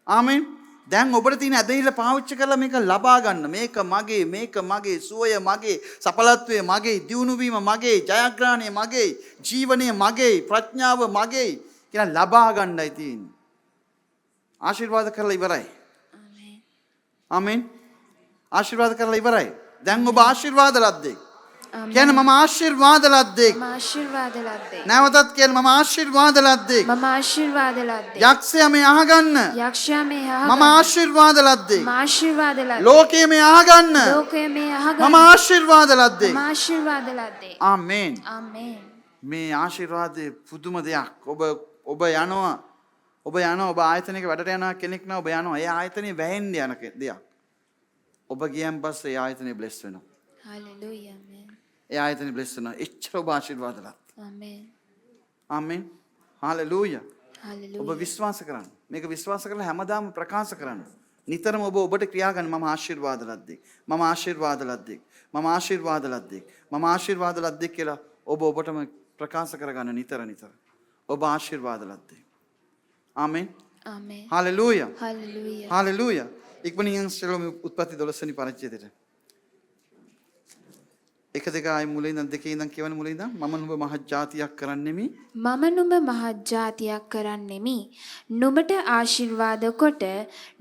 [SPEAKER 1] ආමෙන්. දැන් ඔබට තියෙන ඇදහිල්ල පාවිච්චි කරලා මේක ලබා ගන්න. මේක මගේ, මේක මගේ, සුවය මගේ, සඵලත්වය මගේ, දියුණු වීම මගේ, ජයග්‍රහණය මගේ, ජීවනය මගේ, ප්‍රඥාව මගේ කියලා ලබා ගන්නයි තියෙන්නේ. ආශිර්වාද කරලා ඉවරයි.
[SPEAKER 2] ආමෙන්.
[SPEAKER 1] ආමෙන්. ආශිර්වාද කරලා ඉවරයි. දැන් ඔබ ආශිර්වාද ලද්දෙක්. කියන්නේ මම ආශිර්වාද ලද්දෙක්.
[SPEAKER 2] මම ආශිර්වාද ලද්දෙක්.
[SPEAKER 1] නැවතත් කියන්නේ මම ආශිර්වාද ලද්දෙක්.
[SPEAKER 2] මම ආශිර්වාද ලද්දෙක්.
[SPEAKER 1] යක්ෂයා මේ අහගන්න.
[SPEAKER 2] යක්ෂයා මේ අහගන්න.
[SPEAKER 1] මම ආශිර්වාද ලද්දෙක්.
[SPEAKER 2] මම ආශිර්වාද ලද්දෙක්.
[SPEAKER 1] ලෝකයේ මේ අහගන්න.
[SPEAKER 2] ලෝකයේ මේ අහගන්න.
[SPEAKER 1] මම ආශිර්වාද ලද්දෙක්.
[SPEAKER 2] මම ආශිර්වාද ලද්දෙක්.
[SPEAKER 1] ආමෙන්.
[SPEAKER 2] ආමෙන්.
[SPEAKER 1] මේ ආශිර්වාදයේ පුදුම දෙයක්. ඔබ ඔබ යනවා. ඔබ යනවා. ඔබ ආයතනයක වැඩට යන කෙනෙක් නම් ඔබ යනවා. ඒ ආයතනයේ වැහෙන්න යන දෙයක්. ඔබ ගියන් පස්සේ ඒ ආයතනය බ්ලෙස් වෙනවා.
[SPEAKER 2] හලෙලූයා. ආමෙන්.
[SPEAKER 1] ඒ ආයතනය බ්ලෙස් වෙනවා. එච්චර ඔබ ආශිර්වාද ලත්.
[SPEAKER 2] ආමෙන්.
[SPEAKER 1] ආමෙන්. හලෙලූයා.
[SPEAKER 2] හලෙලූයා.
[SPEAKER 1] ඔබ විශ්වාස කරන්න. මේක විශ්වාස කරලා හැමදාම ප්‍රකාශ කරන්න. නිතරම ඔබ ඔබට ක්‍රියා ගන්න මම ආශිර්වාද ලද්දෙක්. මම ආශිර්වාද ලද්දෙක්. මම ආශිර්වාද ලද්දෙක්. මම ආශිර්වාද ලද්දෙක් කියලා ඔබ ඔබටම ප්‍රකාශ කරගන්න නිතර නිතර. ඔබ ආශිර්වාද ලද්දෙක්. ආමෙන්.
[SPEAKER 2] ආමෙන්.
[SPEAKER 1] හලෙලූයා.
[SPEAKER 2] හලෙලූයා.
[SPEAKER 1] හලෙලූයා. ඉක්මනින් ශලෝමි උත්පත්ති 12 වෙනි පරිච්ඡේදයට. 1 2 ආයි මුලින් ඉඳන් 2 ඉඳන් කියවන මුලින් ඉඳන් මම නුඹ මහත් ජාතියක් කරන්නෙමි.
[SPEAKER 2] මම නුඹ මහත් ජාතියක් කරන්නෙමි. නුඹට ආශිර්වාද කොට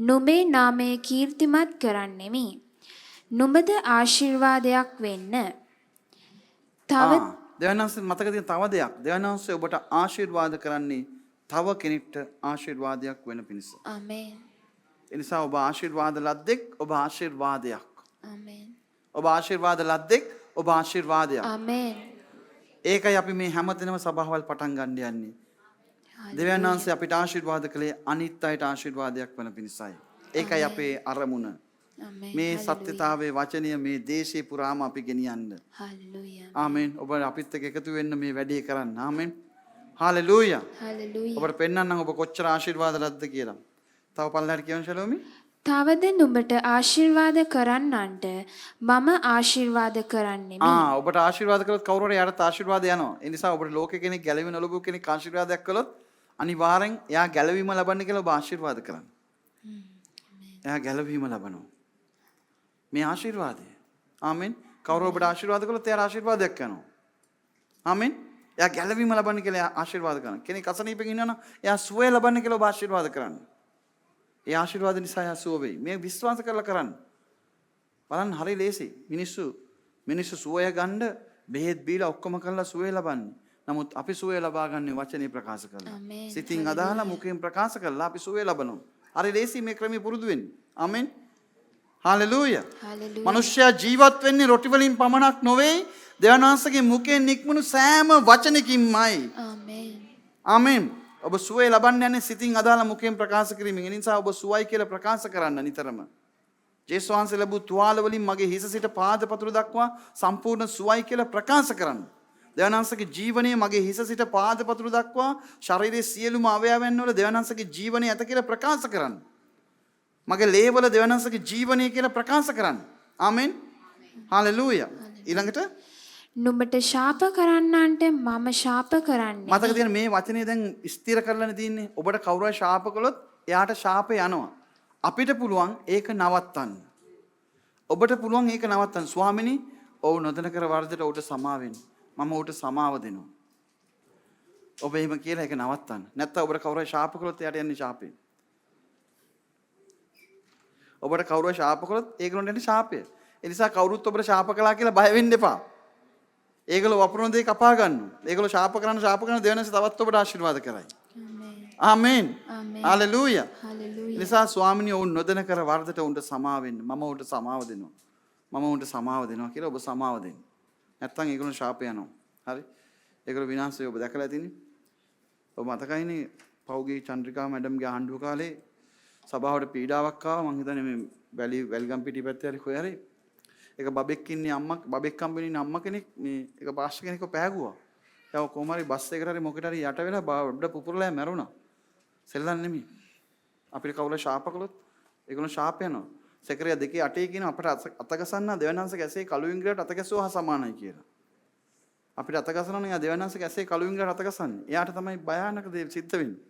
[SPEAKER 2] නුඹේ නාමය කීර්තිමත් කරන්නෙමි. නුඹද ආශිර්වාදයක් වෙන්න. තව
[SPEAKER 1] දෙවියන් වහන්සේ මතක තියෙන තව දෙයක්. දෙවියන් වහන්සේ ඔබට ආශිර්වාද කරන්නේ තව කෙනෙක්ට ආශිර්වාදයක් වෙන පිණිස.
[SPEAKER 2] ආමේන්.
[SPEAKER 1] ඒ නිසා ඔබ ආශිර්වාද ලද්දෙක් ඔබ ආශිර්වාදයක්.
[SPEAKER 2] ආමේන්.
[SPEAKER 1] ඔබ ආශිර්වාද ලද්දෙක් ඔබ ආශිර්වාදයක්.
[SPEAKER 2] ආමේන්.
[SPEAKER 1] ඒකයි අපි මේ හැමතැනම සභාවල් පටන් ගන්න යන්නේ. දෙවියන් වහන්සේ අපිට ආශිර්වාද කළේ අනිත් අයට ආශිර්වාදයක් වන පිණිසයි. ඒකයි අපේ අරමුණ. මේ සත්‍යතාවයේ වචනය මේ දේශේ පුරාම අපි ගෙනියන්න.
[SPEAKER 2] හල්ලෙලූයා.
[SPEAKER 1] ආමේන්. ඔබ අපිත් එක්ක එකතු වෙන්න මේ වැඩේ කරන්න. ආමේන්. හල්ලෙලූයා.
[SPEAKER 2] හල්ලෙලූයා.
[SPEAKER 1] ඔබට පෙන්වන්නම් ඔබ කොච්චර ආශිර්වාද ලද්ද කියලා. තව පල්ලෙහාට කියවන්න ශලෝමි.
[SPEAKER 2] තවද නුඹට ආශිර්වාද කරන්නන්ට මම ආශිර්වාද කරන්නෙමි.
[SPEAKER 1] ඔබට ආශිර්වාද කළොත් කවුරු හරි එයාට ආශිර්වාද යනවා. ඒ නිසා ඔබට ලෝකෙ කෙනෙක් ගැලවීම නොලැබූ කෙනෙක් ආශිර්වාදයක් කළොත් අනිවාර්යෙන් එයා ගැලවීම ලබන්න කියලා ඔබ ආශිර්වාද කරන්න. එයා ගැලවීම ලබනවා. මේ ආශිර්වාදය. ආමෙන්. කවුරු ඔබට ආශිර්වාද කළොත් එයාට ආශිර්වාදයක් යනවා. ආමෙන්. එයා ගැලවීම ලබන්න කියලා ආශිර්වාද කරනවා. කෙනෙක් අසනීපෙන් ඉන්නවනම් එයා සුවය ලබන්න කියලා ඔබ ආශිර්වාද කරන්න. ඒ ආශිර්වාද නිසා එයා සුව වෙයි. මේ විශ්වාස කරලා කරන්න. බලන්න හරි ලේසි. මිනිස්සු සුවය ගන්න බෙහෙත් බීලා ඔක්කොම කරලා සුවය ලබන්නේ. නමුත් අපි සුවය ලබා ගන්නේ වචනේ ප්‍රකාශ කරලා. සිතින් අදහලා මුඛයෙන් ප්‍රකාශ කරලා අපි සුවය ලබනවා. හරි ලේසි මේ ක්‍රමය පුරුදු වෙන්න. ආමෙන්. හල්ලෙලූයා. මනුෂ්‍යයා ජීවත් වෙන්නේ රොටි වලින් පමණක් නොවේ, දෙවියන් වහන්සේගේ මුඛයෙන් නික්මුණු සෑම වචනකින්මයි.
[SPEAKER 2] ආමෙන්.
[SPEAKER 1] ආමෙන්. ඔබ සුවය ලබන්න යන්නේ සිතින් අදාළ මුඛයෙන් ප්‍රකාශ කිරීමෙන්. ඒ නිසා ඔබ සුවයි කියලා ප්‍රකාශ කරන්න නිතරම. ජේසුස් වහන්සේ ලැබූ තුවාල වලින් මගේ හිස සිට පාද පතුල දක්වා සම්පූර්ණ සුවයි කියලා ප්‍රකාශ කරන්න. දෙවියන් වහන්සේගේ ජීවනය මගේ හිස සිට පාද පතුල දක්වා ශරීරයේ සියලුම අවයවයන් වල දෙවියන් වහන්සේගේ ජීවනය ඇත කියලා ප්‍රකාශ කරන්න. මගේ ලේවල දෙවියන් වහන්සේගේ ජීවනය කියලා ප්‍රකාශ කරන්න. ආමෙන්. හල්ලෙලූයා. ඊළඟට
[SPEAKER 2] නුඹට ශාප කරන්නන්ට මම ශාප කරන්නේ.
[SPEAKER 1] මතක තියාගන්න මේ වචනේ දැන් ස්ථිර කරලානේ තියෙන්නේ. ඔබට කවුරු හරි ශාප කළොත් එයාට ශාපේ යනවා. අපිට පුළුවන් ඒක නවත්තන්න. ඔබට පුළුවන් ඒක නවත්තන්න. ස්වාමිනී, ඔව් නොදැන කර වරදට ඔහුට සමා වෙන්න. මම ඔහුට සමාව දෙනවා. ඔබ එහෙම කියලා ඒක නවත්තන්න. නැත්තම් ඔබට කවුරු හරි ශාප කළොත් එයාට යන්නේ ශාපේ. ඔබට කවුරු හරි ශාප කළොත් ඒගොල්ලන්ට යන්නේ ශාපය. ඒ නිසා කවුරුත් ඔබට ශාප කළා කියලා බය වෙන්න එපා. ඒගොල්ලෝ වපුරන දේ කපා ගන්නවා. ඒගොල්ලෝ ශාප කරන දෙවියන් වහන්සේ තවත් ඔබට ආශිර්වාද කරයි. ආමේන්. හල්ලෙලූයා. නිසා ස්වාමිනී, ඔවුන් නොදැන කර වරදට ඔවුන්ට සමා වෙන්න. මම ඔවුන්ට සමාව දෙනවා. මම ඔවුන්ට සමාව දෙනවා කියලා ඔබ සමාව දෙන්න. නැත්තම් ඒගොල්ලෝ ශාප යනවා. හරි? ඒගොල්ලෝ විනාශ වෙයි. ඔබ දැකලා ඇතිනේ. ඔබ මතකයිනේ පෞගේ චන්ද්‍රිකා මැඩම්ගේ ආණ්ඩුව කාලේ සභාවට පීඩාවක් ආවා. මං හිතන්නේ මේ වැලිගම්පිටිය පැත්තේ හරි කොහේ හරි එක බබෙක් ඉන්නේ අම්මා බබෙක් හම්බෙන්න ඉන්න අම්මා කෙනෙක් මේ එක පාස්ටර් කෙනෙක්ව පෑගුවා. එයා කොහොම හරි බස් එකකට හරි මොකටද හරි යට වෙලා බඩ පුපුරලා මැරුණා. සෙල්ලම් නෙමෙයි. අපිට කවුරු ශාප කළොත් ඒගොල්ලෝ ශාප යනවා. සෙකරියා 2:8 කියන අපට අතගසන්න දෙවියන් වහන්සේගේ ඇසේ කළු ඉංග්‍රීසියට අතගැසුවා හා සමානයි කියලා. අපිට අතගසනවා නම් එයා දෙවියන් වහන්සේගේ ඇසේ කළු ඉංග්‍රීසියට අතගසන්නේ. එයාට තමයි භයානක දේ සිද්ධ වෙන්නේ.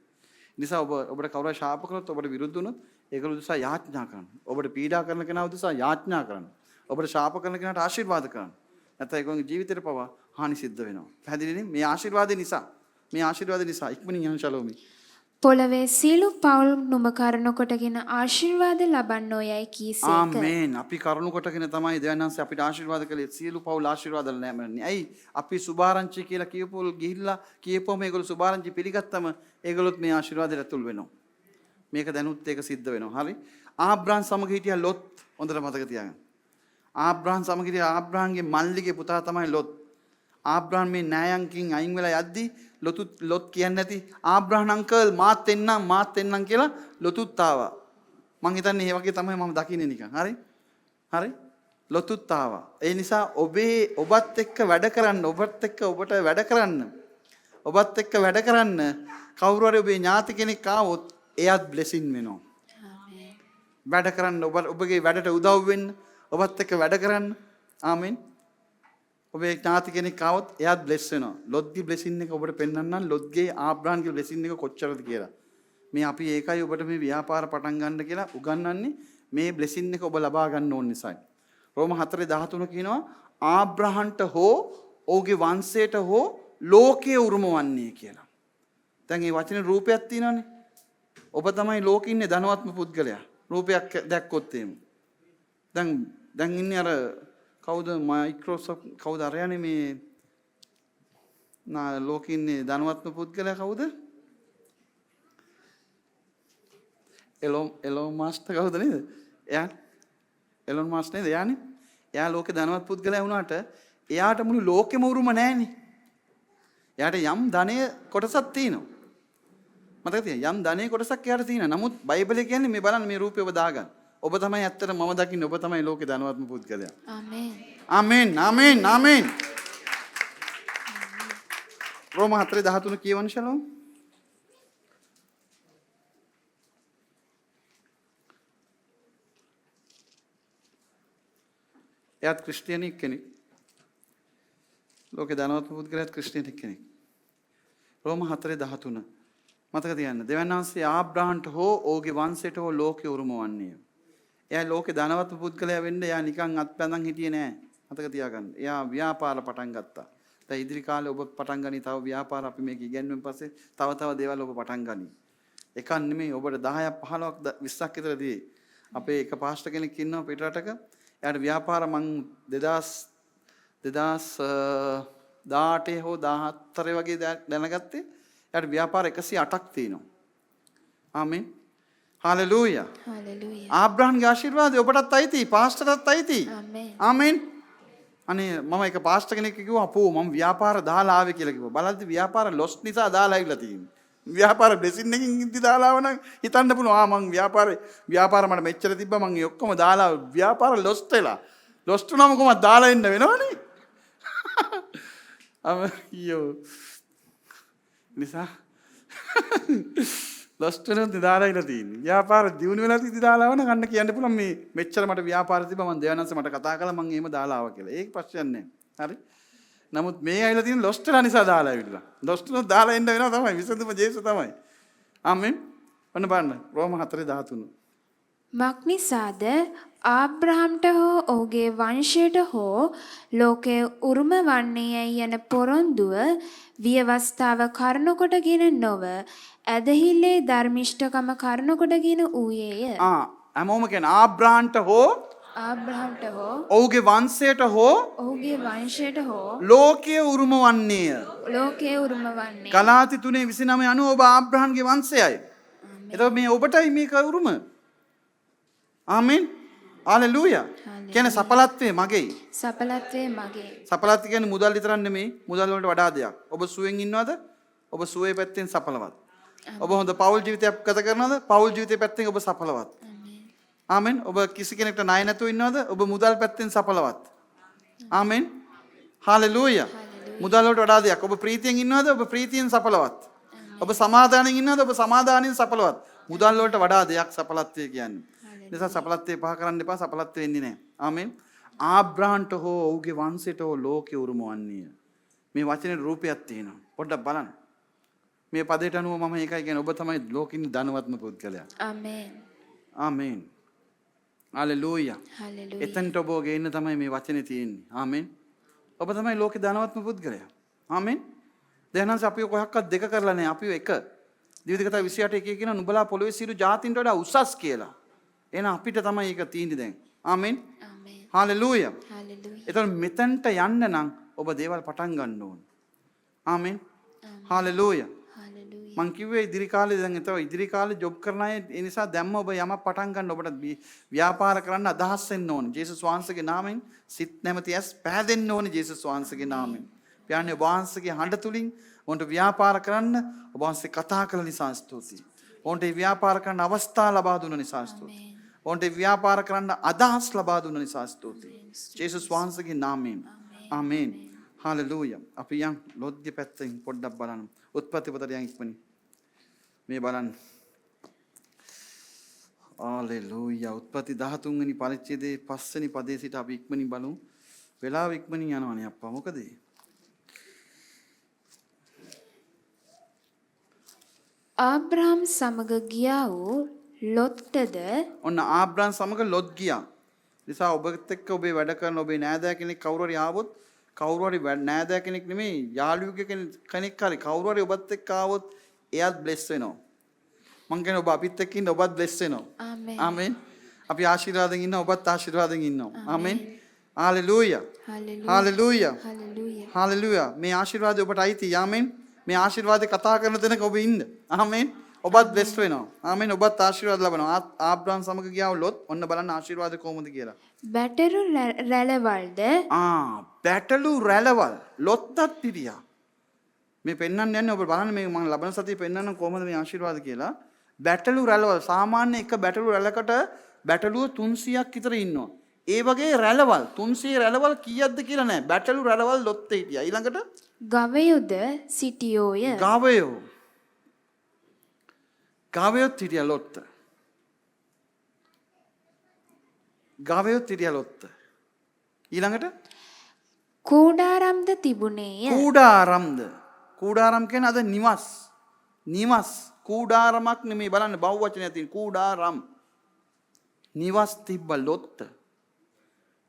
[SPEAKER 1] නිසා ඔබට කවුරු හරි ශාප කළොත් ඔබට විරුද්ධ වුණොත් ඒගොල්ලෝ උදෙසා යාඥා කරන්න. ඔබට පීඩා කරන කෙනා උදෙසා යාඥා කරන්න. ඔබට ශාප කරන කෙනාට ආශිර්වාද කරන්න. නැත්නම් ඒගොල්ලෝගේ ජීවිතේට පවා හානි සිද්ධ වෙනවා. පැහැදිලිනේ? මේ ආශිර්වාදය නිසා. මේ ආශිර්වාදය නිසා ඉක්මනින් යන්න ශලෝමි.
[SPEAKER 2] පොළවේ සියලු පවුල් නුඹ කරුණ කොටගෙන ආශිර්වාද ලබන්නෝ යයි කීසේක.
[SPEAKER 1] ආමේන්. අපි කරුණ කොටගෙන තමයි දෙවියන් වහන්සේ අපිට ආශිර්වාද කළේ. සියලු පවුල් ආශිර්වාද ලැබෙන්නේ. ඇයි? අපි සුභාරංචි කියලා කියපු ගිහිල්ලා කියපුවම ඒගොල්ලෝ සුභාරංචි පිළිගත්තම ඒගොල්ලොත් මේ ආශිර්වාදයට ඇතුල් වෙනවා. මේක දැනුත් ඒක සිද්ධ වෙනවා. හරි? ආබ්‍රහම් සමග හිටියා ලොත්. හොඳට මතක තියාගන්න. ආබ්‍රහම් සමග හිටියා ආබ්‍රහම්ගේ මල්ලිගේ පුතා තමයි ලොත්. ආබ්‍රහම් මේ නෑයන්කින් අයින් වෙලා යද්දි ලොත් කියන්නේ නැති ආබ්‍රහම් අංකල් මාත් එන්නම් මාත් එන්නම් කියලා ලොතුත් ආවා. මං හිතන්නේ ඒ වගේ තමයි මම දකින්නේ නිකන්. හරි? හරි? ලොතුත් ආවා. ඒ නිසා ඔබත් එක්ක වැඩ කරන්න, ඔබත් එක්ක ඔබට වැඩ කරන්න, ඔබත් එක්ක වැඩ කරන්න කවුරු හරි ඔබේ ඥාති කෙනෙක් ආවොත් එයාත් බ්ලෙසින් වෙනවා. වැඩ කරන්න, ඔබගේ වැඩට උදව් වෙන්න, ඔබත් එක්ක වැඩ කරන්න. ආමෙන්. ඔබේ ඥාති කෙනෙක් ආවොත් එයාත් බ්ලෙස් වෙනවා. ලොත්ගේ බ්ලෙසින් එක ඔබට පෙන්වන්නම්, ලොත්ගේ ආබ්‍රහම්ගේ බ්ලෙසින් එක කොච්චරද කියලා. මේ අපි ඒකයි ඔබට මේ ව්‍යාපාර පටන් ගන්න කියලා උගන්වන්නේ. මේ බ්ලෙසින් එක ඔබ ලබා ගන්න ඕන නිසායි. රෝම 4:13 කියනවා ආබ්‍රහන්ට හෝ ඔහුගේ වංශයට හෝ ලෝකයේ උරුම වන්නේ කියලා. දැන් මේ වචනේ රූපයක් තියෙනවනේ. ඔබ තමයි ලෝකෙ ඉන්නේ ධනවත්ම පුද්ගලයා. රූපයක් දැක්කොත් එහෙම. දැන් දැන් ඉන්නේ අර කවුද මයික්‍රොසොෆ්ට් කවුද අර යන්නේ මේ නා ලෝකෙ ඉන්නේ ධනවත්ම පුද්ගලයා කවුද? එලොන් එලොන් මස්ක් කවුද නේද? එයා එලොන් මස්ක් නේද එයානේ? එයා ලෝකේ ධනවත් පුද්ගලයා වුණාට එයාට මුළු ලෝකෙම උරුම නෑනේ. එයාට යම් ධනය කොටසක් තියෙනවා. මතක තියාගන්න යම් ධනය කොටසක් එයාට තියෙනවා. නමුත් බයිබලයේ කියන්නේ මේ බලන්න මේ රූපය ඔබ දාගන්න. ඔබ තමයි ඇත්තට මම දකින්නේ ඔබ තමයි ලෝකේ ධනවත්ම පුද්ගලයා.
[SPEAKER 2] ආමේන්.
[SPEAKER 1] ආමේන් ආමේන් ආමේන්. රෝම 4:13 කියවන්න ශලෝම්. එයාත් ක්‍රිස්තියානියෙක් කෙනෙක්. ලෝකේ ධනවත්ම පුද්ගලයාත් ක්‍රිස්තියානියෙක් කෙනෙක්. රෝම 4:13 මතක තියන්න. දෙවියන් වහන්සේ ආබ්‍රහම්ට හෝ ඔහුගේ වංශයට හෝ ලෝකේ උරුම වන්නේය. එයා ලෝකේ ධනවත්ම පුද්ගලයා වෙන්න එයා නිකන් අත්පැඳන් හිටියේ නෑ. මතක තියාගන්න. එයා ව්‍යාපාර පටන් ගත්තා. දැන් ඉදිරි කාලේ ඔබ පටන් ගනි තව ව්‍යාපාර අපි මේක ඉගැන්වුවෙන් පස්සේ තව තව දේවල් ඔබ පටන් ගනි. එකක් නෙමෙයි ඔබට 10ක් 15ක් 20ක් විතර තියෙයි. අපේ එක පාස්ටර් කෙනෙක් ඉන්නවා පිටරටක. එයාට ව්‍යාපාර මං 2018 හෝ 14 වගේ දැනගත්තේ. එයාට ව්‍යාපාර 108ක් තියෙනවා. ආමෙන්. හලෙලූයා.
[SPEAKER 2] හලෙලූයා.
[SPEAKER 1] ආබ්‍රහම්ගේ ආශිර්වාදය ඔබටත් අයිති, පාස්ටර්ටත් අයිති.
[SPEAKER 2] ආමෙන්.
[SPEAKER 1] ආමෙන්. අනේ මම එක පාස්ටර් කෙනෙක් කිව්වා අපෝ මම ව්‍යාපාර දාලා ආවේ කියලා කිව්වා. බලද්දි ව්‍යාපාර ලොස් නිසා දාලා ඇවිල්ලා තියෙන්නේ. ව්‍යාපාර බ්ලෙසින් එකකින් ඉද්දි දාලා ආව නම් හිතන්න පුළුවන් ආ මං ව්‍යාපාර මට මෙච්චර තිබ්බා මං ඒ ඔක්කොම දාලා ව්‍යාපාර ලොස් වෙලා. ලොස් වුණාම කොහොමද දාලා එන්න වෙනවනේ. අයියෝ. නිසා ලොස් වෙනොත් දාලා ඉලා තියෙන්නේ. ව්‍යාපාර දියුණු වෙලා තිද්දි දාලා ආව නම් අන්න කියන්න පුළුවන් මේ මෙච්චර මට ව්‍යාපාර තිබ්බා මං දෙවියන්වහන්සේ මට කතා කළා මං එහෙම දාලා ආවා කියලා. ඒක ප්‍රශ්නයක් නෑ. හරි. නමුත් මේ ඇවිල්ලා තියෙන ලොස්ට් වෙලා නිසා දාලා ඇවිල්ලා. ලොස්ට් වුණොත් දාලා එන්න වෙනවා තමයි. විසඳුම ජේසු තමයි. ආමෙන්. ඔන්න බලන්න රෝම 4:13.
[SPEAKER 2] මක්නිසාද ආබ්‍රහම්ට හෝ ඔහුගේ වංශයට හෝ ලෝකය උරුම වන්නේ යැයි යන පොරොන්දුව ව්‍යවස්ථාව කරුණු කොටගෙන නොව ඇදහිල්ලේ ධර්මිෂ්ඨකම කරුණු කොටගෙන වූයේය.
[SPEAKER 1] ආ හැමෝම කියන්නේ ආබ්‍රහම්ට හෝ
[SPEAKER 2] ආබ්‍රහම්ට හෝ
[SPEAKER 1] ඔහුගේ වංශයට හෝ
[SPEAKER 2] ඔහුගේ වංශයට හෝ
[SPEAKER 1] ලෝකය උරුම වන්නේය.
[SPEAKER 2] ලෝකය උරුම වන්නේ.
[SPEAKER 1] ගලාති 3:29 අනුව ඔබ ආබ්‍රහම්ගේ වංශයයි. එතකොට මේ ඔබටයි මේක උරුම. ආමෙන්. හලෙලූයා. කියන්නේ සඵලත්වය මගේ.
[SPEAKER 2] සඵලත්වය මගේ.
[SPEAKER 1] සඵලත්වය කියන්නේ මුදල් විතරක් නෙමෙයි, මුදල් වලට වඩා දෙයක්. ඔබ සුවෙන් ඉන්නවද? ඔබ සුවේ පැත්තෙන් සඵලවත්. ඔබ හොඳ පෞල් ජීවිතයක් ගත කරනවද? පෞල් ජීවිතේ පැත්තෙන් ඔබ සඵලවත්. ආමෙන්. ඔබ කිසි කෙනෙක්ට ණය නැතුව ඉන්නවද? ඔබ මුදල් පැත්තෙන් සඵලවත්. ආමෙන්. හලෙලූයා. මුදල් වලට වඩා දෙයක්. ඔබ ප්‍රීතියෙන් ඉන්නවද? ඔබ ප්‍රීතියෙන් සඵලවත්. ඔබ සමාදානෙන් ඉන්නවද? ඔබ සමාදානෙන් සඵලවත්. මුදල් වලට වඩා දෙයක් සඵලත්වය කියන්නේ. නිසා සඵලත්වය පහ කරන්න එපා. සඵලත්වය වෙන්නේ නැහැ. ආමෙන්. ආබ්‍රහම්ට හෝ ඔහුගේ වංශයට හෝ ලෝකෙ උරුම වන්නේය. මේ වචනේ රූපයක් තියෙනවා. පොඩ්ඩක් බලන්න. මේ පදයට අනුව මම ඒකයි කියන්නේ ඔබ තමයි ලෝකෙ ඉන්න ධනවත්ම පුද්ගලයා.
[SPEAKER 2] ආමෙන්.
[SPEAKER 1] ආමෙන්. හලෙලූයා.
[SPEAKER 2] හලෙලූයා.
[SPEAKER 1] එතනට ඔබ ගේන්න තමයි මේ වචනේ තියෙන්නේ. ආමෙන්. ඔබ තමයි ලෝකේ ධනවත්ම පුද්ගලයා. ආමෙන්. දෙයයන්ස් අපිව කොහක්වත් දෙක කරලා නැහැ. අපිව එක. දිව්‍ය කතා 28 එකේ කියනවා නුඹලා පොළොවේ සියලු ජාතීන්ට වඩා උසස් කියලා. එහෙනම් අපිට තමයි ඒක තියෙන්නේ දැන්. ආමෙන්.
[SPEAKER 2] ආමෙන්.
[SPEAKER 1] හලෙලූයා.
[SPEAKER 2] හලෙලූයා.
[SPEAKER 1] එතකොට මෙතනට යන්න නම් ඔබ දේවල් පටන් ගන්න ඕන. ආමෙන්. හලෙලූයා.
[SPEAKER 2] හලෙලූයා.
[SPEAKER 1] මං කිව්වේ ඉදිරි කාලේ දැන් එතකොට ඉදිරි කාලේ ජොබ් කරන අය ඒ නිසා දැම්ම ඔබ යමක් පටන් ගන්න ඔබට ව්‍යාපාර කරන්න අදහස් එන්න ඕන. ජේසුස් වහන්සේගේ නාමයෙන් සිත් නැමැති ඇස් පෑදෙන්න ඕනේ ජේසුස් වහන්සේගේ නාමයෙන්. පියාණන් ඔබ වහන්සේගේ හඬ තුලින් ඔවුන්ට ව්‍යාපාර කරන්න ඔබ වහන්සේ කතා කළ නිසා ස්තුතියි. ඔවුන්ට ඒ ව්‍යාපාර කරන්න අවස්ථා ලබා දුන්න නිසා ස්තුතියි. ඔවුන්ට ඒ ව්‍යාපාර කරන්න අදහස් ලබා දුන්න නිසා ස්තුතියි. ජේසුස් වහන්සේගේ නාමයෙන්. ආමේන්. හලෙලූයා. අපි යන් ලොත්ගේ පැත්තෙන් පොඩ්ඩක් බලන්න. උත්පත්ති පොතට යන් ඉක්මනින්. මේ බලන්න. හලෙලූයා. උත්පත්ති 13 වෙනි පරිච්ඡේදයේ 5 වෙනි පදයේ සිට අපි ඉක්මනින් බලමු. වෙලාව ඉක්මනින් යනවනේ අප්පා. මොකද ඒ?
[SPEAKER 2] ආබ්‍රහම් සමග ගියා වූ ලොත්ටද
[SPEAKER 1] ඔන්න ආබ්‍රහම් සමග ලොත් ගියා. නිසා ඔබත් එක්ක ඔබේ වැඩ කරන ඔබේ නෑදෑ කෙනෙක් කවුරු හරි ආවොත්, කවුරු හරි නෑදෑ කෙනෙක් නෙමෙයි, යාළුවෙක් කෙනෙක් හරි කවුරු හරි ඔබත් එක්ක ආවොත් එයාත් බ්ලෙස් වෙනවා. මං කියන්නේ ඔබ අපිත් එක්ක ඉන්න ඔබත් බ්ලෙස් වෙනවා.
[SPEAKER 2] ආමේන්.
[SPEAKER 1] ආමේන්. අපි ආශිර්වාදෙන් ඉන්නවා, ඔබත් ආශිර්වාදෙන් ඉන්නවා. ආමේන්. Hallelujah.
[SPEAKER 2] Hallelujah.
[SPEAKER 1] Hallelujah.
[SPEAKER 2] Hallelujah.
[SPEAKER 1] Hallelujah. මේ ආශිර්වාදය ඔබට අයිති. ආමේන්. මේ ආශිර්වාදය කතා කරන තැනක ඔබ ඉන්න. ආමේන්. ඔබත් බ්ලෙස් වෙනවා. ආමේන්. ඔබත් ආශිර්වාද ලබනවා. ආබ්‍රහම් සමග ගියාව ලොත්, ඔන්න බලන්න ආශිර්වාද කොහොමද කියලා.
[SPEAKER 2] බැටරු රැළවල්ද
[SPEAKER 1] බැටළු රැළවල් ලොත්තත් හිටියා. මේ පෙන්වන්න යන්නේ ඔබ බලන්න, මේ මම ලබන සතියේ පෙන්වන්නම් කොහොමද මේ ආශිර්වාද කියලා. බැටළු රැළවල්, සාමාන්‍ය එක බැටළු රැළකට බැටළුව 300ක් විතර ඉන්නවා. ඒ වගේ රැළවල් 300 රැළවල් කීයක්ද කියලා නෑ. බැටළු රැළවල් ලොත්තේ හිටියා. ඊළඟට
[SPEAKER 2] ගවයොද සිටියෝය.
[SPEAKER 1] ගවයෝ. ගවයොත් හිටියා ලොත්ත. ගවයොත් හිටියා ලොත්ත. ඊළඟට
[SPEAKER 2] කූඩාරම්ද තිබුණේය.
[SPEAKER 1] කූඩාරම්ද. කූඩාරම් කියන්නේ අද නිවස්. නිවස් කූඩාරමක් නෙමෙයි, බලන්න බහුවචනයක් තියෙන කූඩාරම්. නිවස් තිබ්බ ලොත්ත.